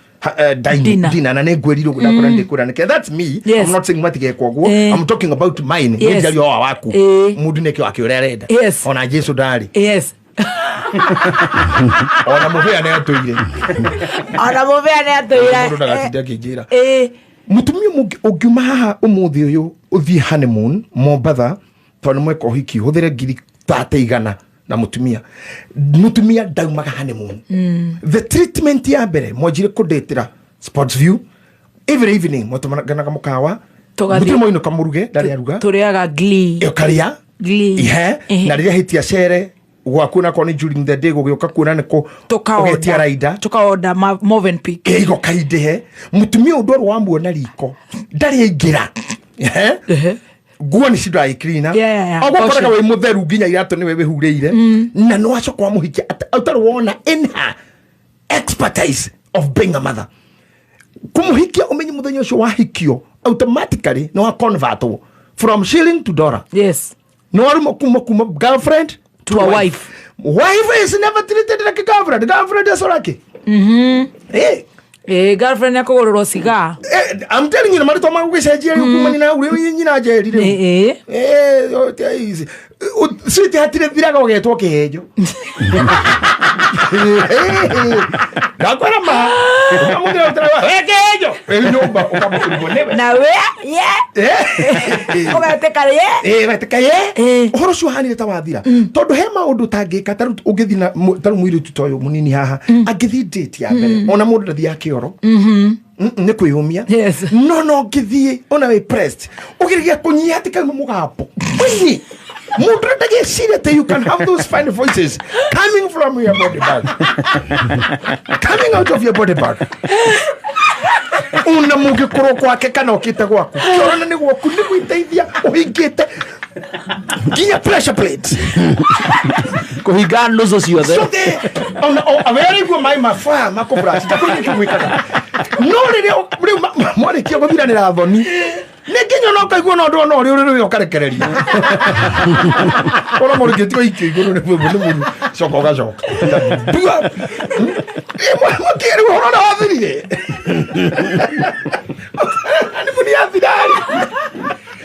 dining, Dinner. dinner, na nĩ ngwĩrirwo ũguo ndakora ndĩkwĩra nĩkĩ. That's me. I'm not saying matigekwo ũguo. I'm talking about mine. Nĩ njaria wa waku. Mũndũ nĩkĩo wake ũrĩa arenda. Ona Jesu ndarĩ. Ona mũbĩa nĩ atũire. Ona mũbĩa nĩ atũire. Mũndũ ndagatinde akĩnjĩra. Mũtumia ũngiuma haha ũmũthĩ ũyũ ũthiĩ honeymoon Mombatha, tondũ nĩ mweka ũhiki, ũhũthĩre 30,000 na mũtumia, mũtumia ndaumaga honeymoon. The treatment ya mbere mwanjire kũndĩtĩra Sports View every evening, mwatũmanaga mũkawa. Tũgathiĩ. Mũtirĩ mwainũka mũruge, ndarĩ aruga. Tũrĩaga Glee. Ũkarĩa. Glee. Ihe. Na rĩrĩa hĩtia cere gwaku nakorwo nĩ during the day gũgĩũka kuona nĩ kũ ũgetia raida. Tũkaonda Movenpick. Ĩigo kaindĩhe mũtumia ũndũ ũrĩa wamuona riko ndarĩ aingĩra. Ehe. Nguo nĩ cindå cleaner. Ũgũkoraga Caution. wĩ mũtheru nginya iratũ nĩwe wĩhurĩire, na nĩ wacoka wamũhikia ũtarĩ wona in her expertise Of being a mother. Kumuhikia umenye muthenya ucio wahikio automatically no convertwo from shilling to dollar. No aruma kuma girlfriend To a wife. Wife is never treated like a girlfriend. Girlfriend is like Girlfriend yakũgũrĩrwo cigar. I'm telling you, marĩtwa magũgĩcenjia rĩu kumania na ũrĩa nyina njerire. Easy. Sweet hatirĩ thiraga ũgetwo kĩhenjo. Ndakwĩra ma. Ũkamũthira ũtiraga, "We kĩhenjo." Wĩ nyũmba ũkamũkĩrwo nĩwe. Na we ye ũgetĩka ye. Wetĩka ye. Ũhoro ũcio ũhanire ta wathira. Tondũ he maũndũ ũtangĩka ta rĩu ũngĩthiĩ na ta rĩu mũirĩtu ta ũyũ mũnini haha angĩthiĩ date ya mbere ona mũndũ ndathiaga kĩoro. Nĩ kwĩyũmia. No ngĩthiĩ ona wĩ pressed ũgeregia kũnyihia atĩ kauma mũgambo. Ũnyi. Mũndũ ndagĩciria atĩ you can have those fine voices coming from your body bag. Coming out of your body bag. Una mũngĩkorwo kwake kana ũkĩte gwaku. Kĩoro nĩ gwaku nĩ gwĩteithia ũhingĩte nginya pressure plate. Kũhinga nũcũ ciothe. Ciothe. Ona awere maĩ mabaa makũbrush. Ta kũrĩ kĩndũ gwĩkaga. No rĩrĩa rĩu mwarĩkia gũthiranĩra thoni, nĩ nginya no kaigua no ndona ũrĩa ũrĩ rĩu ũkarekereria. Ona mũrĩkĩtie ũikio igũrũ nĩ mũndũ nĩ mũru. Coka ũgacoka. Mbua. Mũkĩrĩ ũhoro ũrĩa wathirire. Nĩ mũni yathirari.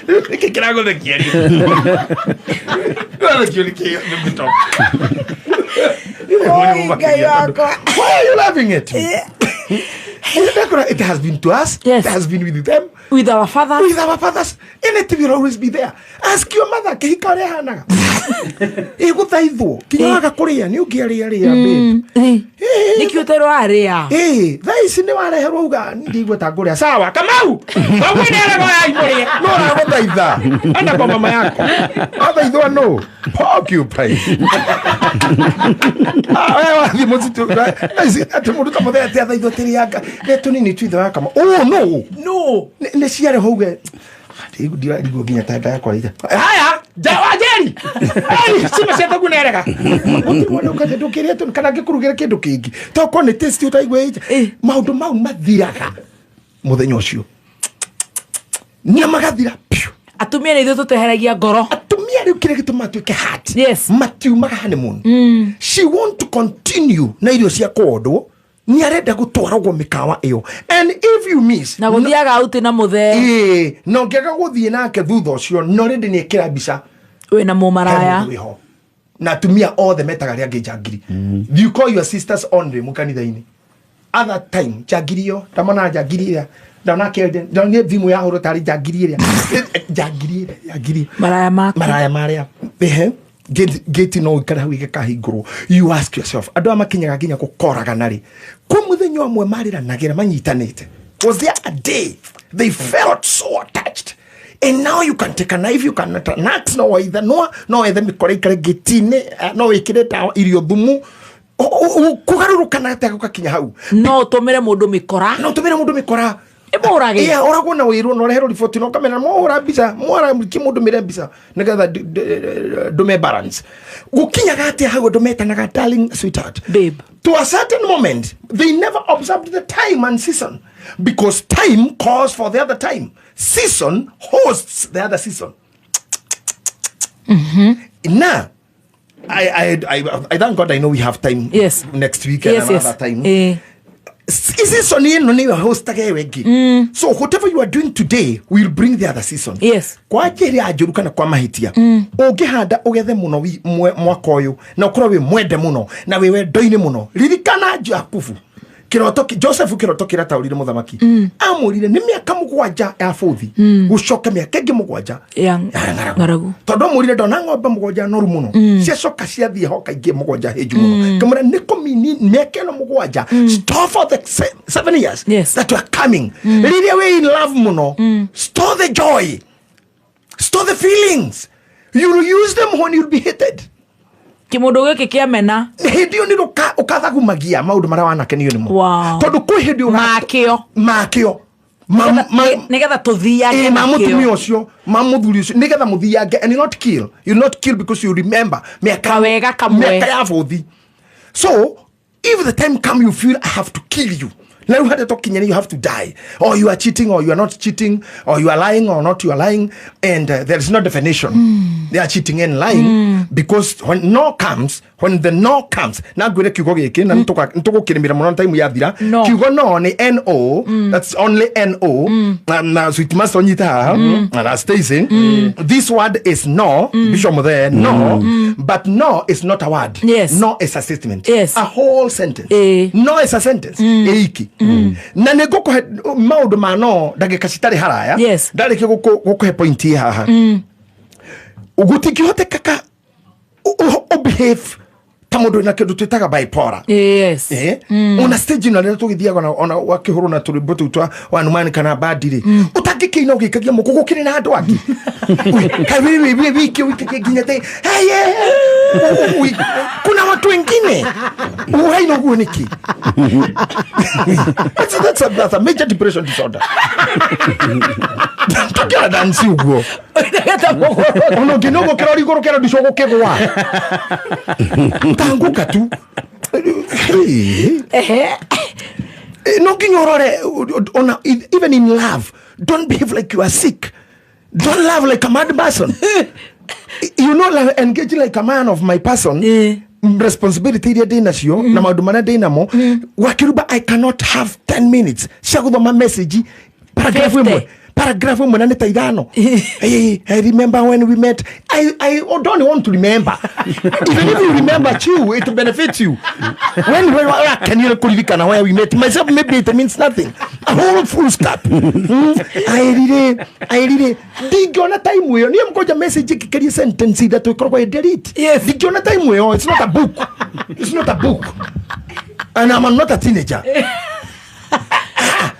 Nĩkĩ kĩragũthekia rĩu? Kĩrathekio nĩ kĩ- nĩ mĩtoko. Oi, Ngai wakwa. Why are you laughing at me? It has been to us. Yes. It has been with them. With our fathers. With our fathers. And it will always be there. Ask your mother, kĩhika ũrĩa ĩhanaga. Ĩgũthaithwo. Kinya waga kũrĩa, nĩ ũngĩarĩa rĩa, babe. Nĩkĩo ũterwo arĩa. Thaa ici nĩ wareherwo uga, ndĩigua ta ngũrĩa. Sawa, Kamau! Kamau nĩ arega oya imũrĩe. No ũragũthaitha. Enda kwa mama yako. Wathaithwo nũ? Porcupine. We wathiĩ mũtitũ, thaa ici, atĩ mũndũ ta mũthee atĩ athaithwo atĩ rĩanga. Nĩ tũnini tu ithe wa Kamau. Oh, no. No. Nĩ ciarĩ ho uge, ndirigwo nginya ta nda yakwa rĩira. Haya, wa Njeri. Hey, cima cia thagu nĩ arega. Gũtirĩ mwana ũkathi ndũkĩrĩe tũ, kana ngĩkũrugĩre kĩndũ kĩngĩ. Tokorwo nĩ taste ũtaigua ĩnja. Maũndũ mau mathiraga mũthenya ũcio. Na magathira piũ. Atumia nĩ ithuĩ tũteheragia ngoro. Atumia rĩu kĩrĩa gĩtũmaga tuĩke hard. Yes. Matiumaga honeymoon. She want to continue na irio cia kũondwo. Nĩ arenda gũtwaragwo mĩkawa ĩyo. And if you miss, Na gũthiaga out na mũthee. Na ũngĩaga gũthiĩ nake thutha ũcio, no rĩndĩ nĩ ekĩra mbica. Wĩna mũmaraya. He mũndũ wĩho. Na atumia othe metaga arĩa angĩ njangiri. You call your sisters only mũkanitha-inĩ. Other time, njangiri ĩyo, ndamona njangiri ĩrĩa. Ndona kĩende, ndonire thimũ yahũrwo tarĩ njangiri ĩrĩa. Njangiri ĩrĩa, njangiri. Maraya maku. Maraya marĩa. Ehe. Gate no ikare hau igĩkahingũrwo. You ask yourself, andũ aya makinyaga nginya gũkoragana rĩ. Kwĩ mũthenya ũmwe marĩranagĩra manyitanĩte. Was there a day they felt so attached? And now you can take a knife, you can an axe, no either, no, no either mĩkora ikare gate-inĩ, no wĩkĩre ndawa irio thumu. Kũgarũrũkana atĩa gũgakinya hau? No ũtũmĩre mũndũ mĩkora. No ũtũmĩre mũndũ mĩkora. Ĩmũrage. Yeah, ũragwo na wĩrwo na ũreherwo riboti na ũkamenya mwahũra mbica, mwara mũndũ mĩre mbica nĩgetha ndũme balance. Gũkinyaga atĩa hau andũ metanaga darling sweetheart. Babe. To a certain moment, they never observed the time and season because time calls for the other time. Season hosts the other season. Now, I thank God I know we have time Yes. next week and Yes, another yes. time. Season ĩno nĩyo hostaga ĩyo ĩngĩ. So whatever you are doing today will bring the other season. Yes. Kwa njĩra njũru kana kwa mahĩtia. Ũngĩhanda ũgethe mũno mwaka ũyũ na ũkorwo wĩ mwende mũno na wĩ wendo-inĩ mũno. Ririkana Jakubu. Kĩroto Joseph kĩroto kĩrĩa ataũrire mũthamaki. Amwĩrire nĩ mĩaka mũgwanja ya bũthi. Gũcoka mĩaka ĩngĩ mũgwanja Ya ya ng'aragu. ng'aragu. Tondũ amwĩrire ndona ng'ombe mũgwanja noru mũno. Ciacoka ciathiĩ hoka ingĩ mũgwanja hĩnju mũno. Kĩmwĩra nĩ kũmini mĩaka ĩno mũgwanja. Store for the 7 years Yes. that are coming. Rĩrĩa wĩ in love mũno, store the joy. Store the feelings. You will use them when you'll be hated. Kĩmũndũ gĩkĩ kĩamena. Hĩndĩ ĩyo nĩ ũkathagumagia maũndũ marĩa wanakenio nĩmo. Wow. Tondũ kwĩ hĩndĩ Makĩo. Makĩo. Nĩgetha tũthiange Ma nakĩo. mũtumia ũcio, ma mũthuri ũcio, nĩgetha mũthiange and you not kill. You not kill because you remember Kawega kamwe. mĩaka ya bũthi. So if the time come you feel I have to kill you. Na rĩu harĩa tũkinyĩre, you have to die or you are cheating or you are not cheating or you are lying or not you are lying, and there is no definition. They are cheating and lying because when no comes, when the no comes, na ngwĩre kiugo gĩkĩ na nĩtũgũkĩrĩmĩra mũno na time yathira. No. Kiugo no nĩ no, that's only no. Na sweet master nyita haha na Stacy, this word is no. Bishop Muthee, no, but no is not a word. No is a statement. A whole sentence. No is a sentence ĩiki, na nĩ ngũkũhe maũndũ ma no ndagĩka citarĩ haraya. Ndarĩkia gũkũhe point ĩ haha, gũtingĩhotekeka ũbehave ta mũndũ wĩna kĩndũ twĩtaga bipolar. Ona stage ĩno rĩrĩa tũgĩthiaga ona wakĩhũrwo na tũrwĩmbo tũu twa wanumani kana bandi rĩ, ũtangĩkĩina ũgĩikagia moko gũkĩrĩ na andũ angĩ. Kaĩ wiki wiki nginya te hey, hey, hey. Kuna watu wengine ũraina ũguo nĩkĩ? That's a major depression disorder. Tũkĩra dance ũguo ona ũngĩ no gũkĩra ũrĩ igũrũ kĩra ndico gũkĩgwa tanguka tu. Ehe. No nginya ũrore ona even in love, don't behave like you are sick. Don't love like a mad person. Like, engage like a man of my person. Responsibility iria ndĩ nacio na maũndũ marĩa ndĩ namo wakiruba, I cannot have 10 minutes cia gũthoma message paragraph 50. ĩmwe, paragraph ĩmwe na nĩ ta ithano. Hey, I remember when we met. I don't want to remember. Even if you remember too, it benefits you when wakenire kũririkana where we met myself, maybe it means nothing, a whole full stop. I really ndingĩona time ĩyo niĩ mkoja message ĩkĩkeria sentence ithatũ ĩkoragwo ĩ delete. Ndingĩona time ĩyo. It's not a book, it's not a book, and I'm not a teenager.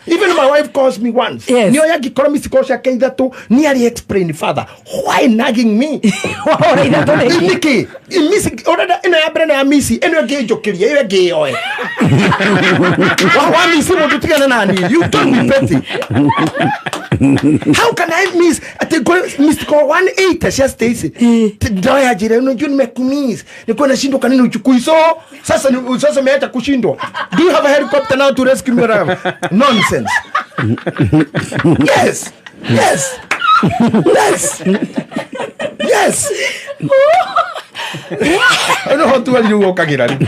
Even my wife calls me once. Nĩoya angĩkorwo missed call ciake ithatũ nĩ arĩ explain further why nagging me. Wahũra ithatũ nĩkĩ? Nĩkĩ ũrenda ĩno ya mbere na ya misi ĩno ĩngĩ njũkĩrie ĩyo ĩngĩ yoe wa misi mũndũ tigana nani. You don't be petty. How can I miss ati missed call 180 cia Stacy? Ndoya njĩra unajua nimekumiss, nilikuwa nashindwa kanini uchukui, so sasa sasa umeacha kushindwa. Do you have a helicopter now to rescue me or whatever? Nonsense. Yes. No hotu ũkagĩra rĩu.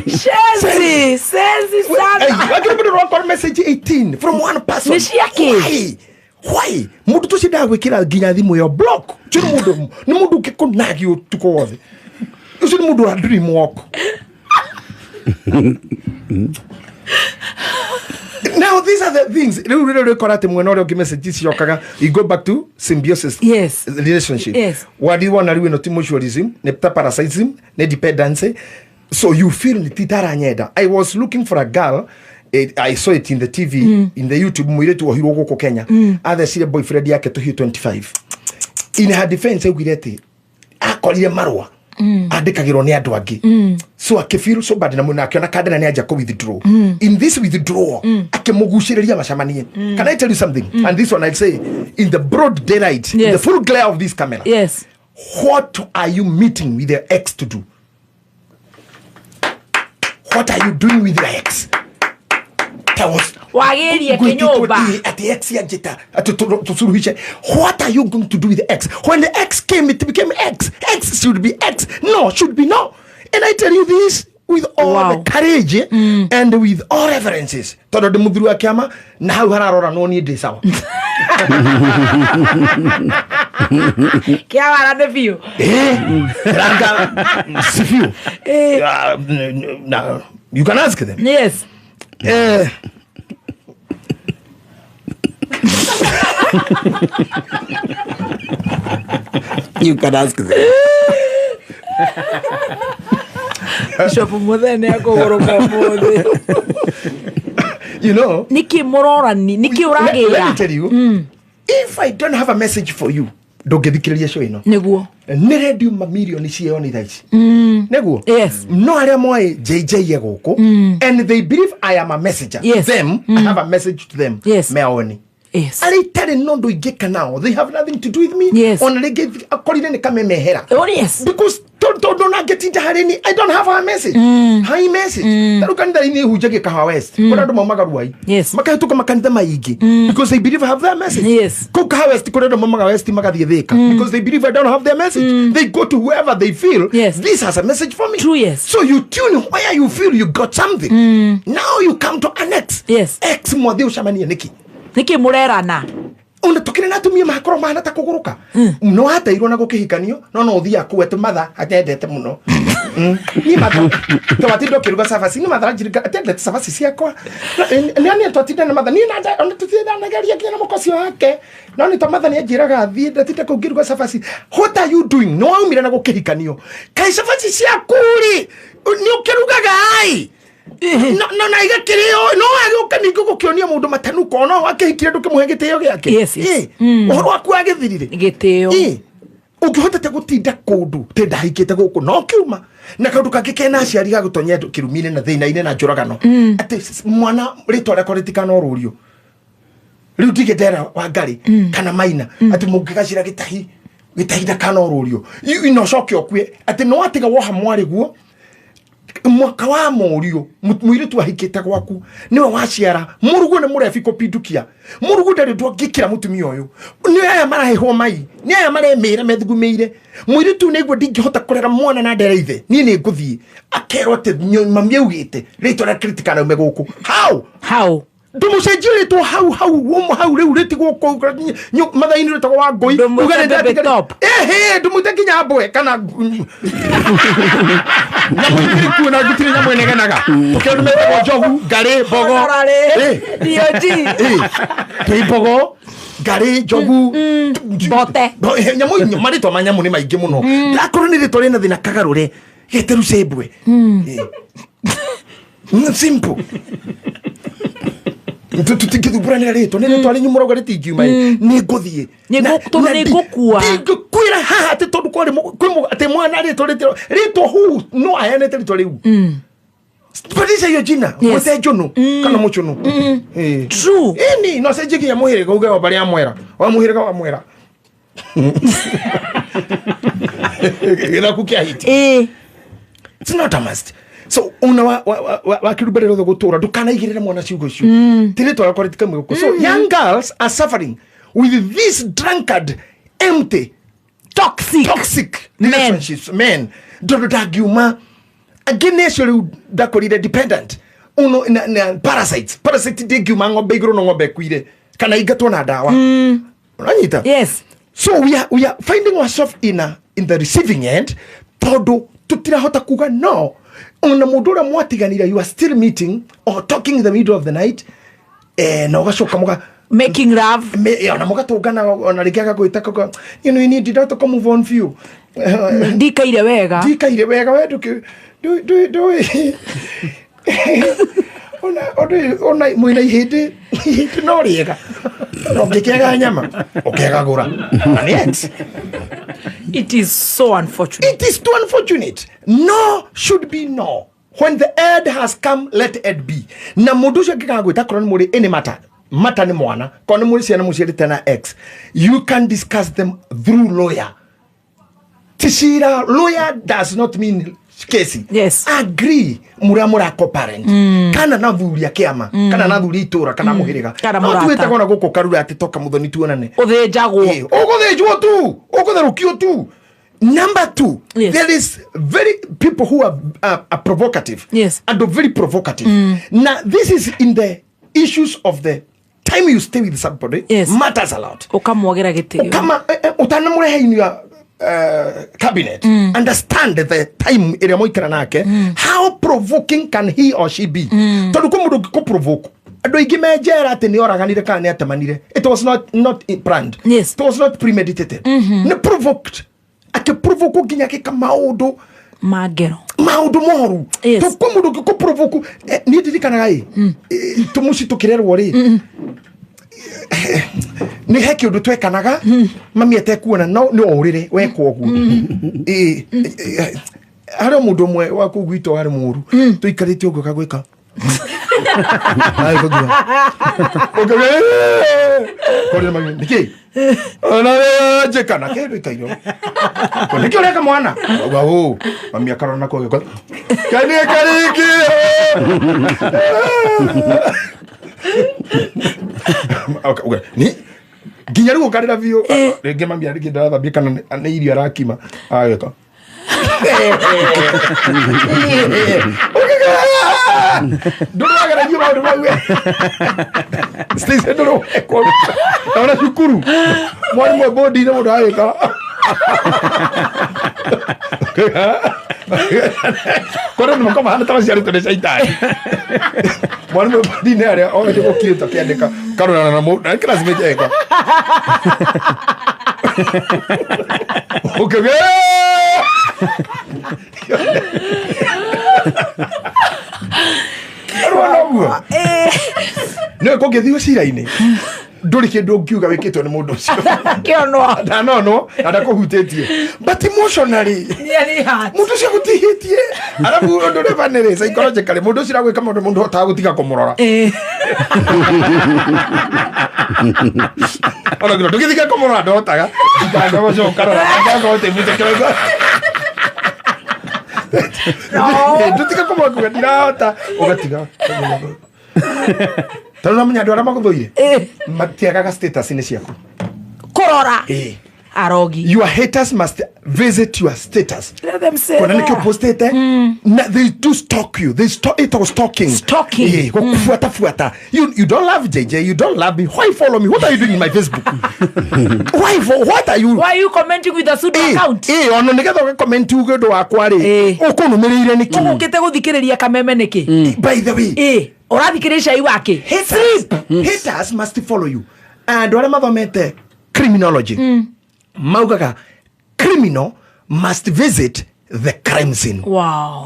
Shenzi, senzi sana. Lakini bado rwakwa message 18 from one person. Nĩ ciakĩ? Why? Why? Mũndũ tũcio ndagwĩkĩra nginya thimũ ĩyo block. Ũcio nĩ mũndũ, nĩ mũndũ ũngĩkũnagi ũtukũ wothe. Ũcio nĩ mũndũ wa dream walk. Now these are the things. Rĩu rĩrĩa ũrĩkora atĩ mwena ũrĩa ũngĩ message ciokaga, you go back to symbiosis relationship. Wadi wona rĩu ĩno ti mutualism, nĩ ta parasitism, nĩ dependency. So you feel nĩ ti taranyenda. I was looking for a girl, I saw it in the TV, in the YouTube, mũirĩtu wohirwo gũkũ Kenya. Athecire boyfriend yake tũhiũ 25. In her defense augire atĩ akorire marũa andĩkagĩrwo nĩ andũ angĩ, so akĩfeel so bad na mũno akĩona kandena nĩ anja kũ withdraw. In this withdrawal akĩmũgucĩrĩria macemanie. Can I tell you something? And this one I'd say in the broad daylight, in the full glare of this camera. What are you meeting with your ex to do? What are you doing with your ex? That was Wagĩrie kĩnyũmba. Ati ex yanjĩta ati tũsuluhishe. What are you going to do with the ex? When the ex came, it became ex. Ex should be ex. No should be no. And I tell you this with all the courage and with all references, tondũ ndĩ mũthuri wa kĩama na hau hararora no niĩ ndĩ sawa. Kĩawara nĩ biũ. Ranga sifiu. Na you can ask them. You can ask them. Bishop Muthee nĩ akũgũrũka ũmũthĩ. Nĩkĩ mũrorani? Nĩkĩ Let me ũragĩra? tell you, if I don't have a message for you, ndũngĩthikĩrĩria show ĩno. Nĩguo. Nĩ redio mamirioni cieo nĩ thaa ici nĩguo. No arĩa moĩ JJ e gũkũ and they believe I am a messenger, them, I have a message to them. Meoni arĩa itarĩ na ũndũ ingĩka nao, they have nothing to do with me. Ona rĩngĩ akorire nĩ kamemehera. Oh, yes. Because tondũ nangĩ Ndũngĩtinda harĩ ni, I don't have a message. High message. Tarĩu kanitha-inĩ hunjagia Kahawa West. Kũrĩa andũ maumaga Ruai. Makahĩtũka makanitha maingĩ. Because they believe I have their message. Kũu Kahawa West kũrĩa andũ maumaga West magathiĩ Thĩka. Because they believe I don't have their message. They go to whoever they feel this has a message for me. True, yes. So you tune where you feel you got something. Now you come to an ex. Ex mwathiĩ ũcemanie nĩkĩ? Nĩkĩ mũrerana? Ona tukire na atumia makorwo mahana ta kuguruka. No ateirwo na gukihikanio, no no uthia kuwe tu matha atendete muno. Ni matha twatinda ukiruga cabaci, ni matha njirika atendete cabaci ciakwa. Ni ani twatinda na matha, ni na ona tutinda na geria kinya na mukocio wake. No ni to matha ni anjiraga thie ndatinda kuu ngiruga cabaci. What are you doing? No waumire na gukihikanio. Kai cabaci ciaku ri ni ukirugaga ai? No, no, na igakĩrĩo, no agĩũka ningĩ gũkĩonia mũndũ matanuko, no akĩhikire ndũkĩmũhe gĩtĩo gĩake. Yes. Ũhoro waku wagĩthirire. Gĩtĩo. Ũngĩhotete gũtinda kũndũ tĩ ndahikĩte gũkũ no kiuma na kaũndũ kangĩ kena aciari ga gũtonya andũ kĩrumi-inĩ na thĩna-inĩ na njũragano. Atĩ mwana rĩtwa rĩakwa rĩtikanorũrio. Rĩu ndigĩ ndera Wangari kana Maina atĩ mũngĩgacĩra gĩtahi, gĩtahi ndakanorũrio. Ino ũcoke ũkue atĩ no atiga woha mwarĩ guo mwaka wa mũriũ, mũirĩtu ahikĩte gwaku nĩwe waciara mũrugu nĩ mũrebi kũpindukia mũrugu ndarĩ ũndũ angĩkĩra mũtumia ũyũ nĩ aya marahĩhwo mai nĩ aya maremĩra methugumĩire mũirĩtu nĩguo ndingĩhota kũrera mwana na ndere ithe niĩ nĩ ngũthiĩ akerwo atĩ mami augĩte rĩtwa rĩa kritikana aume gũkũ how how ndũmũcenjie rĩtwa hau hau ũmwe hau rĩu rĩtigwo kũu, mathainĩ rĩtagwo wa ngũi. Ndũmwĩte Uge nĩ baby ndatigari- top. Ehe, ndũmwĩte nginya mbwe kana nyamũ igĩrĩ kuo na gũtirĩ nyamũ ĩnegenaga. Tũkĩona nĩ metagwo njogu, ngarĩ, mbogo. Honorary. Eh. DOG. Eh. Twĩ mbogo, ngarĩ, njogu, Mbote. Bo, eh, nyamũ marĩtwa ma nyamũ nĩ maingĩ mũno. Ndakorwo nĩ rĩtwa rĩna thĩna kagarũre, gete rucembwe. Eh. Simple. Tũtingĩthumbũranĩra rĩtwa, nĩ rĩtwa rĩnyu mũrauga rĩtingiuma ĩ. Nĩ ngũthiĩ. Nĩ tondũ nĩ ngũkua. Ndingĩkwĩra haha atĩ tondũ kwarĩ kwĩ atĩ mwana rĩtwa rĩtwa, rĩtwa hu, no aheanĩte rĩtwa rĩu. Badilisha hiyo jina, mwĩte Njũnũ, kana Mũchũnũ. Eh. True. Ĩni, no cenjie nginya mũhĩrĩga, uge wa mbarĩ ya Mwera. Wa mũhĩrĩga wa Mwera. Gĩthaku kĩa hiti. It's not a must. So una wa kirumbere rothe gutura ndukanaigirire mwana ciugo icio. Ti rĩtwa rĩakwa rĩtikamwe gũkũ. So young girls are suffering with this drunkard, empty, Toxic. toxic Men. relationships. Men. Tondũ ndangiuma. Angĩ nĩ acio rĩu ndakorire dependent. Uno, na parasites. Parasite ndĩngiuma ng'ombe igũrũ no ng'ombe ĩkuire. Kana ingatwo na ndawa. Ũranyita? Yes. So we are finding ourselves in the receiving end tondũ tũtirahota kuga no. Ona mũndũ ũrĩa mwatiganire, you are still meeting or talking in the middle of the night, na ũgacoka mũga making love. Me, ona mũgatũngana, ona rĩngĩ agagwĩta kaka, you know, you need to come move on few. Ndikaire wega. Ndikaire wega, we ndũkĩ, ndũ, ndũ, ndũ. Ona, ona, ona mwĩna ihĩndĩ, ihĩndĩ no rĩega. No ũngĩkĩaga nyama, ũkĩagagũra. Na nĩ ex. It is so unfortunate. It is too unfortunate. No should be no. When the end has come, let it be. Na mũndũ ũcio angĩkaga gwĩta korwo nĩ mũrĩ any matter, matter nĩ mwana, korwo nĩ mũrĩ ciana mũciarĩte na ex, you can discuss them through lawyer. Tishira, lawyer does not mean kesi. Yes. Agree muria mura co-parent. Kana na thuri a kiama, kana na thuri itura, kana muhiriga. Kana No murata. tuwĩtagwo na gũkũ karura atĩ toka muthoni tuonane. Ũthĩnjagwo. Ũgũthĩnjwo tu, ũgũtherũkio tu. Number 2, Yes. there is very people who are provocative. Yes. And are very provocative. Now, this is in the issues of the time you stay with somebody. Yes. Matters a lot. Ũkamwagĩra gĩtĩo. Kama ũtanamũrehe in your cabinet. Understand the time ĩrĩa mwaikara nake. How provoking can he or she be? Tondũ kwĩ mũndũ ũngĩkũ-provoke. Andũ aingĩ me njera atĩ nĩ oraganire kana nĩ atemanire. It was not planned. Yes. It was not premeditated. Nĩ provoked. Akĩprovoke nginya agĩka maũndũ Ma ngero. Maũndũ moru. Yes. Tondũ kwĩ mũndũ ũngĩkũ-provoke. Niĩ ndirikanaga ĩ, tũmũciĩ tũkĩrerwo rĩ, nĩ he kĩũndũ twekanaga, mami atekuona, no nĩ ũrĩre wekwo ũguo. Harĩ o mũndũ ũmwe wa kũu gwitũ warĩ mũũru. Tũikarĩte ũguo agagwĩka. Agĩkũgia. Ũkauga, "Eh!" Kũrĩ mami, nĩkĩ ona njĩka na kĩndũ ikairo nĩkĩ ũreka mwana auga ũ mami akarora na kũgĩko kanie kariki. Okay, ni nginya rĩu ũkarĩra biũ. Rĩngĩ mami arĩ kĩndũ arathambia kana nĩ irio arakima, agĩka ndũrĩ wageragia maũndũ mau. Stacey, ndũrĩ wekwo ona cukuru mwarimũ e bodi-inĩ, mũndũ agĩka kũrĩ andũ makoragwo mahana ta maciarĩtwo nĩ caitani. Mwarimũ e bodi-inĩ arĩa oete gũkirĩte akĩandĩka karorana na mũndũ na classmate eka ũkĩgĩa rũa noguo nĩ kũngĩthiĩ cira-inĩ, ndũrĩ kĩndũ ũngiuga wĩkĩtwo nĩ mũndũ ũcio. Kĩonwo. Ndanonwo na ndakũhutĩtie, but emotionally mũndũ ũcio agũtihĩtie. Arabu ũndũ ũrĩa banĩrĩ psychologically, mũndũ ũcio aragwĩka maũndũ, mũndũ hotaga gũtiga kũmũrora. Ona nginya ndũgĩtiga kũmũrora, ndũhotaga ikanga gũcoka rora kĩroko ndũtiga kũmũrora kuga ndirahota, ũgatiga tondũ namenya andũ arĩa magũthũire matiagaga status-inĩ ciaku. Kũrora. Arogi. Your haters must visit your status. Let them say Kuona nĩkĩo there. postete na they do stalk you. They stalk, ĩtagwo stalking. Stalking. Gũkubuata fuata. You don't love JJ, you don't love me, why follow me? What are you doing in my Facebook? Why for what are you Why are you commenting with a pseudo account? Ona nĩgetha ũgĩcomment uge ũndũ wakwa rĩ, ũkũnũmĩrĩire nĩkĩ? Ũgũkĩte gũthikĩrĩria kameme nĩkĩ? By the way, Ũrathikĩrĩria cai wake. Haters must follow you. Andũ arĩa mathomete criminology maugaga criminal must visit the crime scene.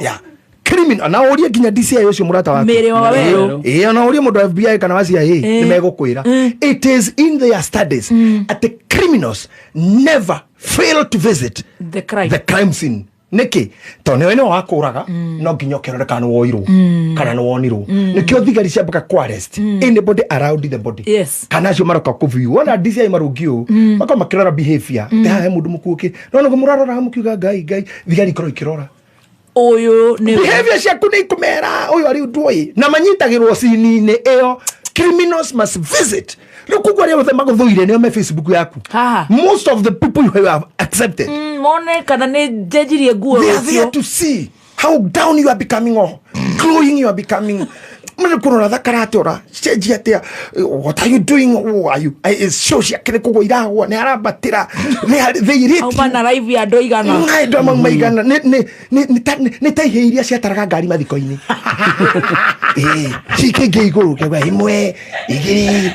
Yeah. Criminal na ũrie nginya DCI ũcio mũrata waku. Mĩrĩ wa werũ. Ona ũrie mũndũ wa FBI kana wa CIA, nĩ megũkwĩra it is in their studies atĩ criminals never fail to visit the crime. The crime scene. Nĩkĩ? Tondũ nĩwe nĩwe wakũraga, no nginya ũkĩrore kana nĩ woirwo kana nĩ wonirwo. Nĩkĩo thigari ciambaga kũ arrest anybody around the body kana acio maroka kũview. Wona DCI marũngi ũũ, makorwo makĩrora behavior te haha he mũndũ mũkuũ kĩ no nĩguo mũrarora mũkiuga ngai ngai, thigari ikorwo ikĩrora Ũyũ nĩ behavior ciaku nĩ ikũmera ũyũ arĩ ũndũ na manyitagĩrwo cini-inĩ ĩyo. Criminals must visit. Rĩu koguo arĩa othe magũthũire nĩo me Facebook yaku. Haha. Most of the people you have accepted, Mone kana nĩ njenjirie nguo they are there rũciũ. To see how down you are becoming or glowing you are becoming. Mene kũrora thakara atĩa, ũra cenjia atĩa, what are you doing? Oh, are you show ciake nĩ kũgwa iragwa, nĩ arambatĩra. They rate Auma na live ya andũ aigana. Ngai, andũ amwe maigana nĩ ta ihĩ iria ciataraga ngari mathiko-inĩ. Cikĩingĩ igũrũ kĩauga ĩmwe igĩrĩ.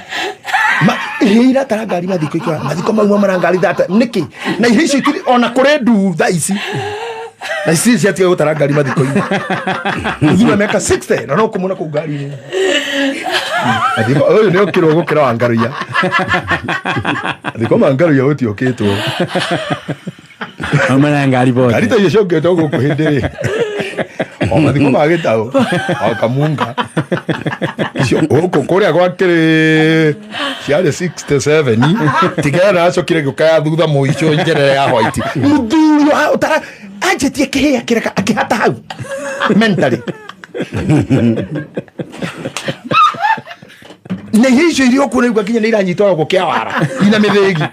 Ihĩ iratara ngari mathiko ikora mathiko mauma mara ngari thata nĩkĩ, na ihĩ icio itirĩ ona kũrĩ nduu thaa ici, na ici ciatiga gũtara ngari mathiko-inĩ. Mũthuri wa mĩaka 60 na no kũmona kũu ngari-inĩ. Mathiko ũyũ nĩ ũkĩrwo gũkĩra wa ngaruiya. Mathiko ma ngaruiya gũtiũkĩtwo. Auma na ngari bote. Ngari ta icio ciokĩte gũkũ hĩndĩ rĩ o mathiko ma gĩtaũ o kamunga icio gũkũ kũrĩa gwakĩrĩ ciarĩ 67 tigera nacokire gĩũka ya thutha mũico njerere ya white. Mũthuri ũtara anjĩtie kĩhĩa kĩreka akĩhata hau mentally na ihe icio iria ũkuona igua nginya nĩ iranyitwo gũkũ kĩa wara ina mĩthĩgi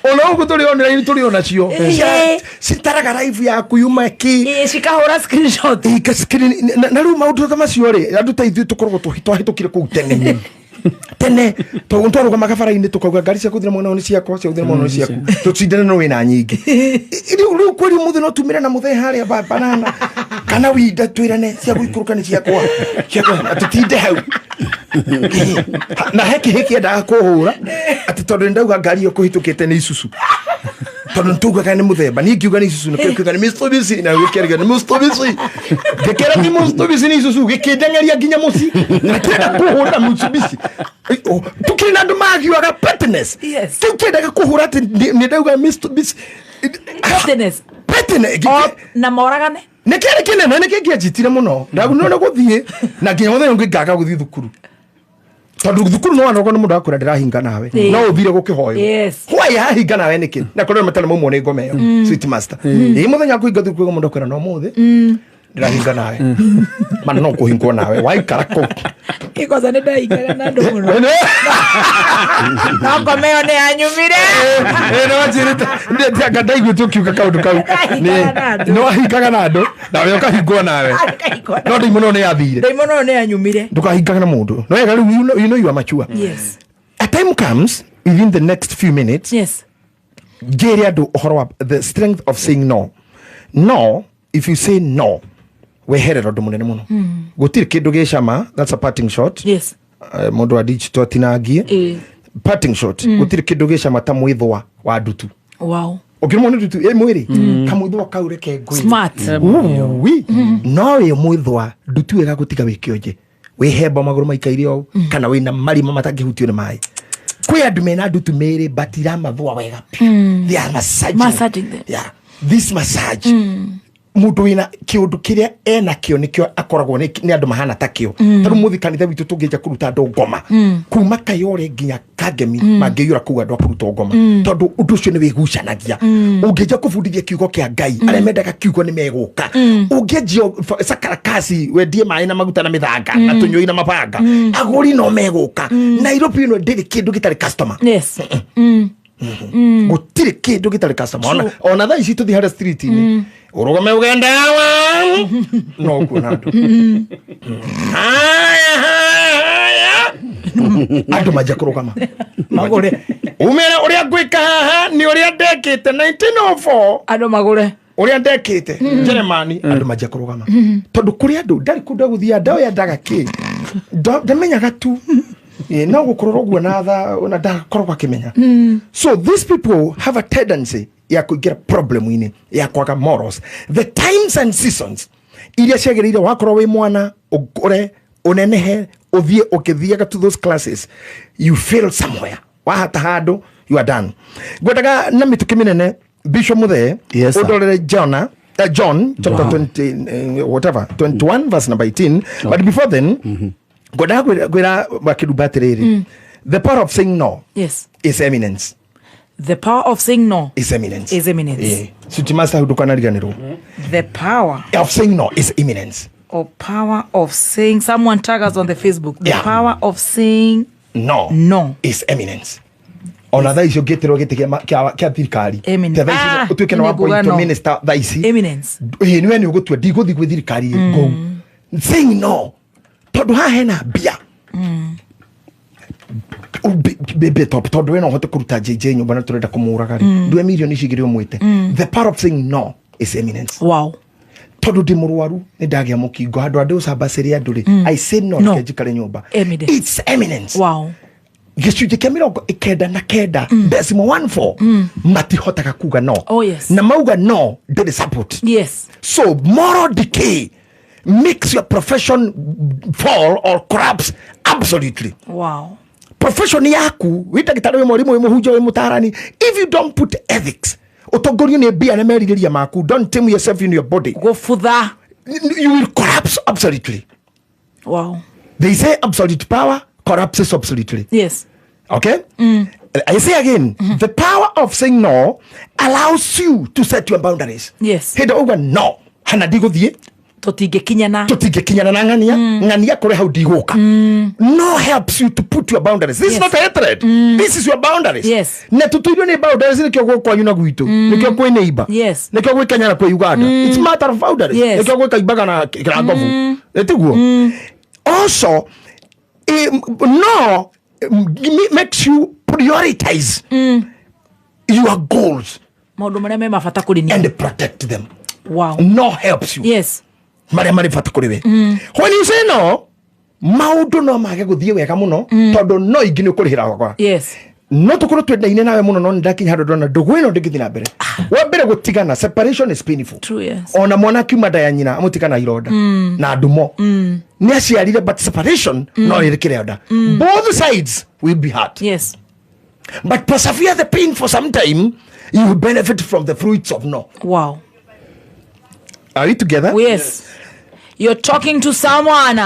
ona ũguo tũrĩ online tũrĩ onacio. Citaraga live yaku yuma kĩ. Cikahũra screenshot. Ika screen na rĩu maũndũ ta macio rĩ, andũ ta ithuĩ tũkoragwo twahĩtũkire kũu tene tene, tondũ twarũgamaga bara-inĩ tũkauga ngari cia gũthira mwena ũyũ nĩ ciakwa, cia gũthira mwena ũyũ nĩ ciaku, tũcindane no wĩna nyingĩ. Rĩu kweri mũthĩ no tumĩre na mũthee harĩa banana kana winda twĩrane cia gũikũrũka nĩ ciakwa ciakwa na tũtinde hau. Na he kĩhĩ kĩendaga kũhũra atĩ tondũ nĩndauga ngari ĩyo kũhĩtũkĩte nĩ Isuzu, tondũ nĩtaugaga nĩ mũthemba, niĩ ngiuga nĩ Isuzu nakĩo kiuga nĩ Mitsubishi, na gĩkĩarĩga nĩ Mitsubishi, ngĩkĩra ti Mitsubishi nĩ Isuzu, gĩkĩndengeria nginya mũciĩ na kĩenda kũhũrĩra Mitsubishi. Tukĩrĩ na andũ magiuaga pettiness. Kĩu kĩendaga kũhũra atĩ nĩ ndauga Mitsubishi. Pettiness. Pettiness. O, na moragane. Nĩ kĩarĩ kĩnene, nĩ kĩngĩanjitire mũno. Ndagunirwo nĩ gũthiĩ na nginya mũthenya ũngĩ ngaga gũthiĩ thukuru, tondũ thukuru no wanogwo nĩ mũndũ akwĩra ndĩrahinga nawe. No ũthire gũkĩhoywo. Why hahinga nawe nĩkĩ? Na kũrĩ matarĩ maumwo nĩ ngoma ĩyo, sweet master. Ĩ mũthenya kũhinga thukuru, mũndũ akwĩra no mũthĩ ndĩrahinga nawe, mana no kũhingwo nawe waikara kũu. Ikosa nĩ ndahingaga na andũ mũno, no ngoma ĩyo nĩ yanyumire. Nĩwanjĩrĩte ndaiguĩte ũkiuga kaũndũ kau. Ndahingaga na andũ. Nĩ wahingaga na andũ nawe ũkahingwo nawe. Ngahingwo. No ndaimono nĩ yathire. Ndaimono ĩyo nĩ yanyumire. Ndũkahingaga na mũndũ no wega rĩu, you know you are mature. A time comes within the next few minutes, njĩre andũ ũhoro wa the strength of saying no. No, if you say no, weherera ũndũ mũnene mũno. Gũtirĩ kĩndũ gĩ cama. That's a parting shot. Mũndũ wa digital atinangie. Parting shot, gũtirĩ kĩndũ gĩ cama ta mwĩthũa wa ndutu. Ũkĩrũmwo nĩ ndutu ĩ mwĩrĩ, kamwĩthũa kau reke ngwĩre. Smart. Ui, no wĩ mwĩthũa ndutu ĩgagũtiga wĩ kĩonje, wĩ hemba magũrũ maikaire ũũ, kana wĩna marima matangĩhutio nĩ maĩ. Kwĩ andũ mena ndutu mĩrĩ but iramathũa wega biũ. They are massaging. Massaging them. Yeah. This massage, mũndũ wĩna kĩũndũ kĩrĩa ena kĩo nĩkĩo akoragwo nĩ andũ mahana ta kĩo. Tarĩu mũthi kanitha witũ tũngĩnja kũruta andũ ngoma kuma Kayore nginya Kangemi, mangĩiyũra kũu andũ a kũrutwo ngoma, tondũ ũndũ ũcio nĩ wĩgucanagia. Ũngĩnja kũbundithia kiugo kĩa Ngai, arĩa mendaga kiugo nĩ megũka. Ũngĩanjia sakarakasi, wendie maĩ na maguta na mĩthanga na tũnyũi na mabanga, agũri no megũka. Nairobi ĩno ndĩrĩ kĩndũ gĩtarĩ customer. Gũtirĩ kĩndũ gĩtarĩ customer. Ona thaa ici tũthiĩ harĩa street-inĩ, ũrũgame ũgendawa, no ũkuona andũ. Haya, haya, haya, andũ manjia kũrũgama magũre. Umere ũrĩa ngwĩka haha nĩ ũrĩa ndekĩte 1904. Andũ magũre. Ũrĩa ndekĩte Jeremani, andũ manjia kũrũgama tondũ kũrĩ andũ ndarĩ kũndũ agũthiaga ndaoya ndaga kĩ ndamenyaga tu. No gũkorwo ũguo na tha na ndakoragwo akĩmenya. So these people have a tendency ya kũingĩra problem-inĩ ya kwaga morals. The times and seasons iria ciagĩrĩire, wakorwo wĩ mwana, ũkũre, ũnenehe, ũthiĩ ũkĩthiaga to those classes, you fail somewhere, wahata handũ, you are done. Ngwendaga na mĩtũkĩ mĩnene, Bishop Muthee, Yes, sir. ũndorere Jona, John chapter 20, whatever, 21 verse number 18. But before then, ngwendaga kwĩra Wakĩrumba atĩrĩrĩ, the power of saying no is eminence. The power of saying no is eminence. Is eminence. Suti master, ndũkanariganĩrwo. The power of saying no is eminence. Or power of saying, someone tag us on the Facebook, the power of saying no no is eminence. Ona thaa icio ngĩtĩrwo gĩtĩ kĩa thirikari. Eminence. Ta thaa ici Ah, ũtuĩke nĩ nĩ nguga wapointwo no. minister thaa ici. Eminence. Ĩĩ, nĩwe nĩ ũgũtua ndigũthiĩ gwĩ thirikari ngũu saying no, tondũ haha hena mbia. Bebe top, tondũ we no ũhote kũruta JJ nyũmba na tũrenda kũmũraga rĩ, ndue mirioni ici igĩrĩ ũmwĩte. The power of saying no is eminence. Tondũ ndĩ mũrwaru, nĩ ndagĩa mũkingo, handũ andũ ũcambacĩre andũ rĩ, I say no. No. Reke njikare nyũmba. Eminence. It's eminence. Gĩcunjĩ kĩa 99.14 matihotaga kuga no. Na mauga no, ndĩrĩ support. So moral decay makes your profession fall or collapse absolutely. Profession yaku, wĩ ndagĩtarĩ, wĩ mwarimũ, wĩ mũhunjia, wĩ mũtarani, if you don't put ethics, ũtongorio nĩ mbia na merirĩria maku, don't tame yourself in your body, Gũbutha. You will collapse absolutely. They say absolute power collapses absolutely. Okay. I say again, the power of saying no allows you to set your boundaries. Hĩndĩ uga no, hana ndigũthiĩ. Tũtingĩkinyana. Tũtingĩkinyana na ng'ania ng'ania kũrĩ hau ndigũka. No helps you to put your boundaries. This is not hatred, this is your boundaries. Na tũtũirio nĩ boundaries, nĩkĩo gwĩ kwanyu na gwitũ, nĩkĩo kwĩ neighbor, nĩkĩo gwĩ Kenya na kwĩ Uganda. It's matter of boundaries. Nĩkĩo gwĩ Kaimbaga na Kĩrangobu, ĩtiguo? Also, no makes you prioritize your goals maũndũ marĩa me mabata kũrĩ niĩ and protect them. No helps you marĩa marĩ bata kũrĩ we. When you say no, maũndũ no mage gũthiĩ wega mũno, tondũ no ingĩ nĩ ũkũrĩhĩra wakwa. No tũkorwo twendaine nawe mũno, no nĩ ndakinya handũ ndona ndũgũ ĩno ndĩngĩthiĩ na mbere. Wa mbere, gũtigana, separation is painful. True, yes. Ona mwana akiuma nda ya nyina amũtigana ironda na ndumo nĩ aciarire, but separation no ĩrĩ kĩronda. Both sides will be hurt. But persevere the pain for some time, you will benefit from the fruits of no. Are we together? Yes. You're talking to someone.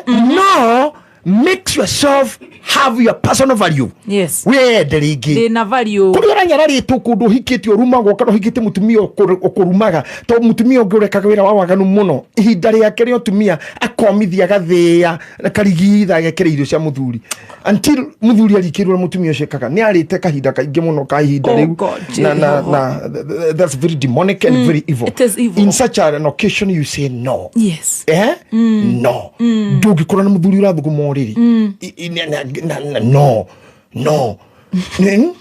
No makes yourself have your personal value. Yes. Wiyende rĩngĩ. Ndĩna value. Kũrĩa ũranyararĩtwo kũndũ ũhikĩtie ũrumagwo kana ũhikĩtie mũtumia ũkũrumaga, to mũtumia ũngĩ ũrekaga wĩra wa waganu mũno, ihinda rĩake rĩa ũtumia akomithia, agathĩĩa karigitha, agekĩra irio cia mũthuri until mũthuri arikĩrwo ũrĩa mũtumia ũcio ekaga. Nĩ arĩte kahinda kaingĩ mũno ka ihinda Oh rĩu. God, Na Jehovah. na that's very demonic and very evil. It is evil. In such an occasion you say no. Yes. No, ndũngĩkorwo na mũthuri ũrathuguma ũrĩrĩ. No, no. No.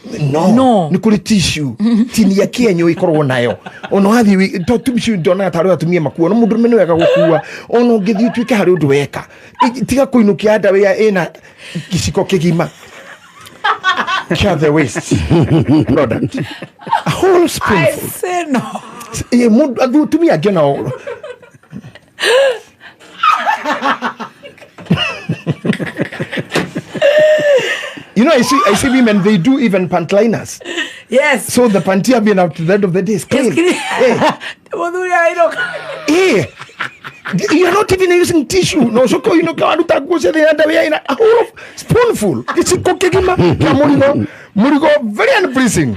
No. Nĩ kũrĩ tissue, tinia kĩenyũ ĩkorwo nayo ona wathiĩ to tissue. Ndonaga tarĩ atumia makua no mũndũrũme nĩ wega gũkua, ona ũngĩthiĩ ũtuĩke harĩ ũndũ weka. Tiga kũinũkia underwear ĩna gĩciko kĩgima kĩa the waste product, a whole I spoonful. say no. Mũndũ atumia angĩ onao. You know, I see women, they do even pantliners. Yes. So the panty have been up to the end of the day is clean. It's clean. Mũthuri arainũka. You're not even using tissue. No, so you know, kawaruta nguo ciothe underwear in a whole of spoonful. Gĩciko kĩgima kĩa mũrigo. Mũrigo very unpleasing.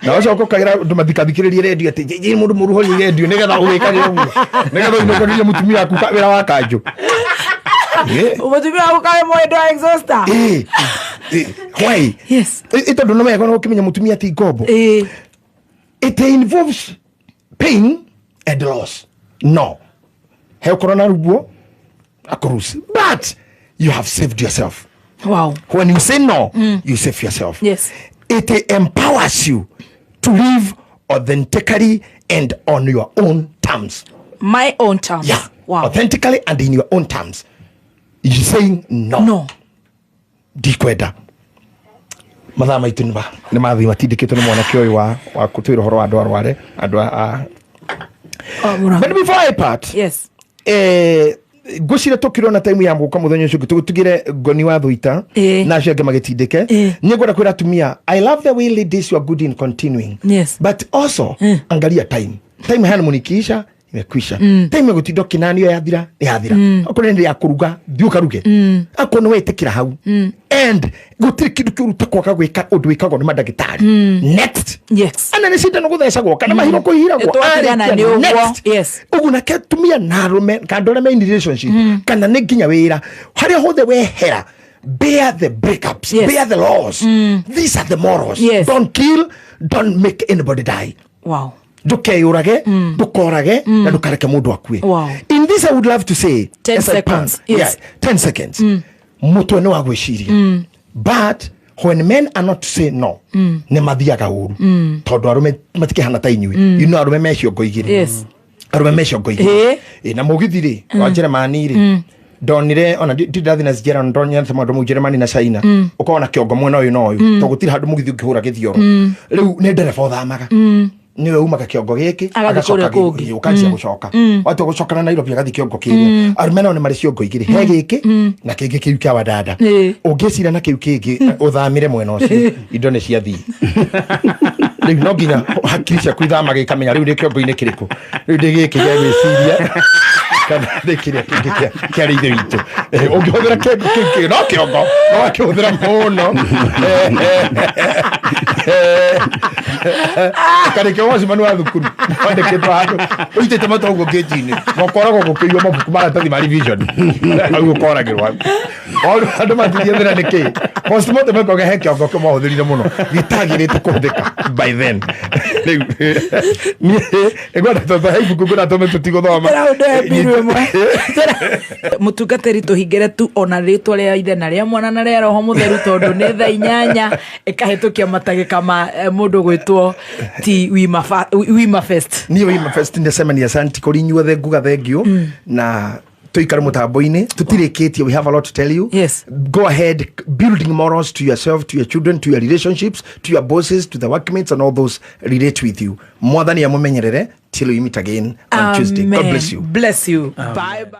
Na ũcoka ũkagira andũ mathikathikĩrĩrie redio atĩ jĩ mũndũ mũru horie redio nĩgetha ũgĩkage ũguo. Nĩgetha ũinũkagĩrie mũtumia waku wĩra wa kanjũ. Mũtumia waku kaĩ mwendo wa exhauster. Why? Yes. Tondũ nĩ wega ũkĩmenya mũtumia ti ngombo. It involves pain and loss. No, he ũkorwo na ruguo akũruci, but you have saved yourself. When you say no, you save yourself. It empowers you to live authentically and on your own terms. My own terms. Yeah. Authentically and in your own terms, you saying no. No. Ndikwenda. Mathaa maitũ nĩ mathiĩ matindĩkĩtwo nĩ mwanake ũyũ wa kũtwĩra ũhoro wa andũ arware andũ a Oh, mũrango. But before I part, ngwĩciria tũkĩrwo time ya gũka mũthenya ũcio ũngĩ tũgĩtugĩre ngoni wa thũita na acio angĩ magĩtindĩke. Nĩ ngwenda kwĩra atumia, I love the way ladies, you are good in continuing. But also angalia time. Time honeymoon ikiisha, imekwisha. Time ya gũtinda ũkĩnanio yathira, nĩ yathira. Okorwo nĩ ya kũruga, thiĩ ũkaruge. Akorwo nĩ wetĩkĩra hau and gũtirĩ kĩndũ kĩũru ta kwaga gwĩka ũndũ wĩkagwo nĩ mandagĩtarĩ. Next. Ana nĩ cindano gũthecagwo kana mahiro kũhiragwo. Twatigana Arĩkia, nĩ ũguo. next. Ũguo nake atumia na arũme kana andũ arĩa me in relationship kana nĩ nginya wĩra harĩa hothe wehera, bear the breakups. Bear the laws. These are the morals. Don't kill, don't make anybody die. Ndũkeyũrage, ndũkorage na ndũkareke mũndũ akue. In this I would love to say 10 as I seconds. pan- yeah, 10 seconds. Mũtwe nĩ wa gwĩciria, but when men are not to say no, nĩ mathiaga ũru tondũ arũme matikĩhana ta inyuĩ. You know, arũme me ciongo igĩrĩ. Arũme me ciongo igĩrĩ. Na mũgithi rĩ wa Jeremani rĩ, ndonire ona ndi ndathi na German, ndonire maũndũ mau Jeremani na China, ũkorwo na kĩongo mwena ũyũ na ũyũ tondũ gũtirĩ handũ mũgithi ũngĩhũra gĩthioro. Rĩu nĩ ndereba ũthamaga, niwe umaga kĩongo gĩkĩ Agathiĩ agacoka kũrĩa kũngĩ. ũkanjia gũcoka watua gũcoka na Nairobi agathiĩ kĩongo kĩrĩa. Arũme nao nĩ marĩ ciongo igĩrĩ, he gĩkĩ na kĩngĩ kĩu kĩa wadada. Ũngĩcira na kĩu kĩngĩ ũthamĩre mwena ũcio, indo nĩ ciathiĩ. Rĩu no nginya hakiri ciaku ithamaga ikamenya rĩu nĩ kĩongo-inĩ kĩrĩkũ, rĩu ndĩ gĩkĩ gĩa gwĩciria kana nĩ kĩrĩa kĩngĩ kĩa ithe witũ. Ũngĩhũthĩra kĩongo kĩu kĩngĩ no kĩongo no wakĩhũthĩra mũno karĩkĩo wacimani wa thukuru wandĩkĩtwo handũ ũitĩte mata ũguo ngĩti-inĩ na ũkoragwo gũkĩiywo mabuku maratathi ma revision hau ũkoragĩrwo hau. Andũ matithiĩ nĩ kĩ postmortem ĩkoga he kĩongo kĩmahũthĩrire mũno gĩtagĩrĩte kũhũthĩka by then. Rĩu niĩ ngwenda tondũ he ibuku ngwenda tũme tũtigũthoma. Mũtungatĩri, tũhingĩre tu ona rĩtwa rĩa ithe na rĩa mwana na rĩa roho mũtheru tondũ nĩ thaa 8 ĩkahĩtũkia matagĩka ma mũndũ gwĩtwo ti Wima Fest. Niĩ Wima Fest ndecemania asanti kũrĩ inyuothe, nguga thank you na tuikare mutambo-inĩ tutirĩkĩtie. We have a lot to tell you. Go ahead building morals to yourself, to your children, to your relationships, to your bosses, to the workmates and all those relate with you. Mwathani amumenyerere till we meet again on Tuesday. God Amen. bless you. Bless you. Bye bye.